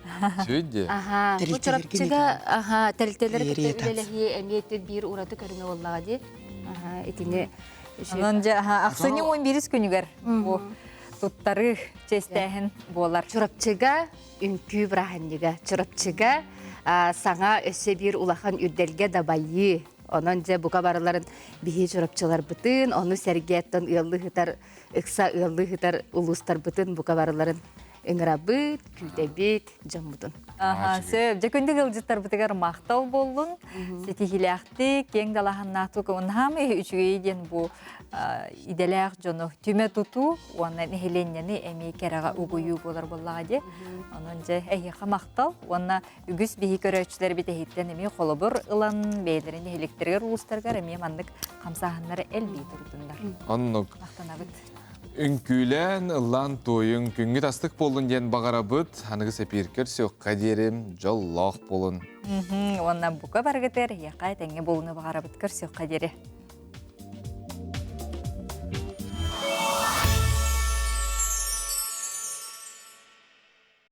Сүүйдэ.
Аха, бу Чурапчыга аха, тэрилтэлэр кытта үлэлэһии эмиэ биир ураты көрүҥэ буоллаҕа дии. Аха, итини
Онон дьэ ахсынньы 11 күнүгэр бу туттарыы чэстээһин буолар.
Чурапчыга үҥкүү бырааһынньыга. Чурапчыга саҥа өссө биир улахан үрдэлгэ дабайыы. Онон дьэ бука барыларын биһи чурапчыларбытын, ону сэргээттэн ыаллыы сытар ыкса ыаллыы сытар улуустарбытын бука барыларын ыҥырабыт, күүтэбит дьоммутун.
Аха, сөп. Дьэ күндү ыалдьыттарбытыгар махтал буоллун. Ситиһиилээхтик, киэҥ далааһыннаахтык уоннаһаамай үчүгэй диэн бу идэлээх дьону түмэ тутуу уонна нэһилиэнньэни эмиэ кэрэҕэ угуйуу буолар буоллаҕа дии. Онон дьэ эһиэхэ махтал уонна үгүс биһи көрөөччүлэрбит эһиттэн эмиэ холобур ылан бэйэлэрин нэһилиэктэригэр улуустарыгар эмиэ маннык хамсааһыннары элбии турдуннар.
Оннук.
Махтанабыт.
Үҥкүүлээн, ыллаан туойуҥ, күҥҥүт астык буоллун диэн баҕарабыт. Аныгы эпиир көрсүөххэ диэри дьоллоох буолун.
Уонна бука барыгытыгар эһиэхэ этэҥҥэ буолууну баҕарабыт көрсүөххэ диэри.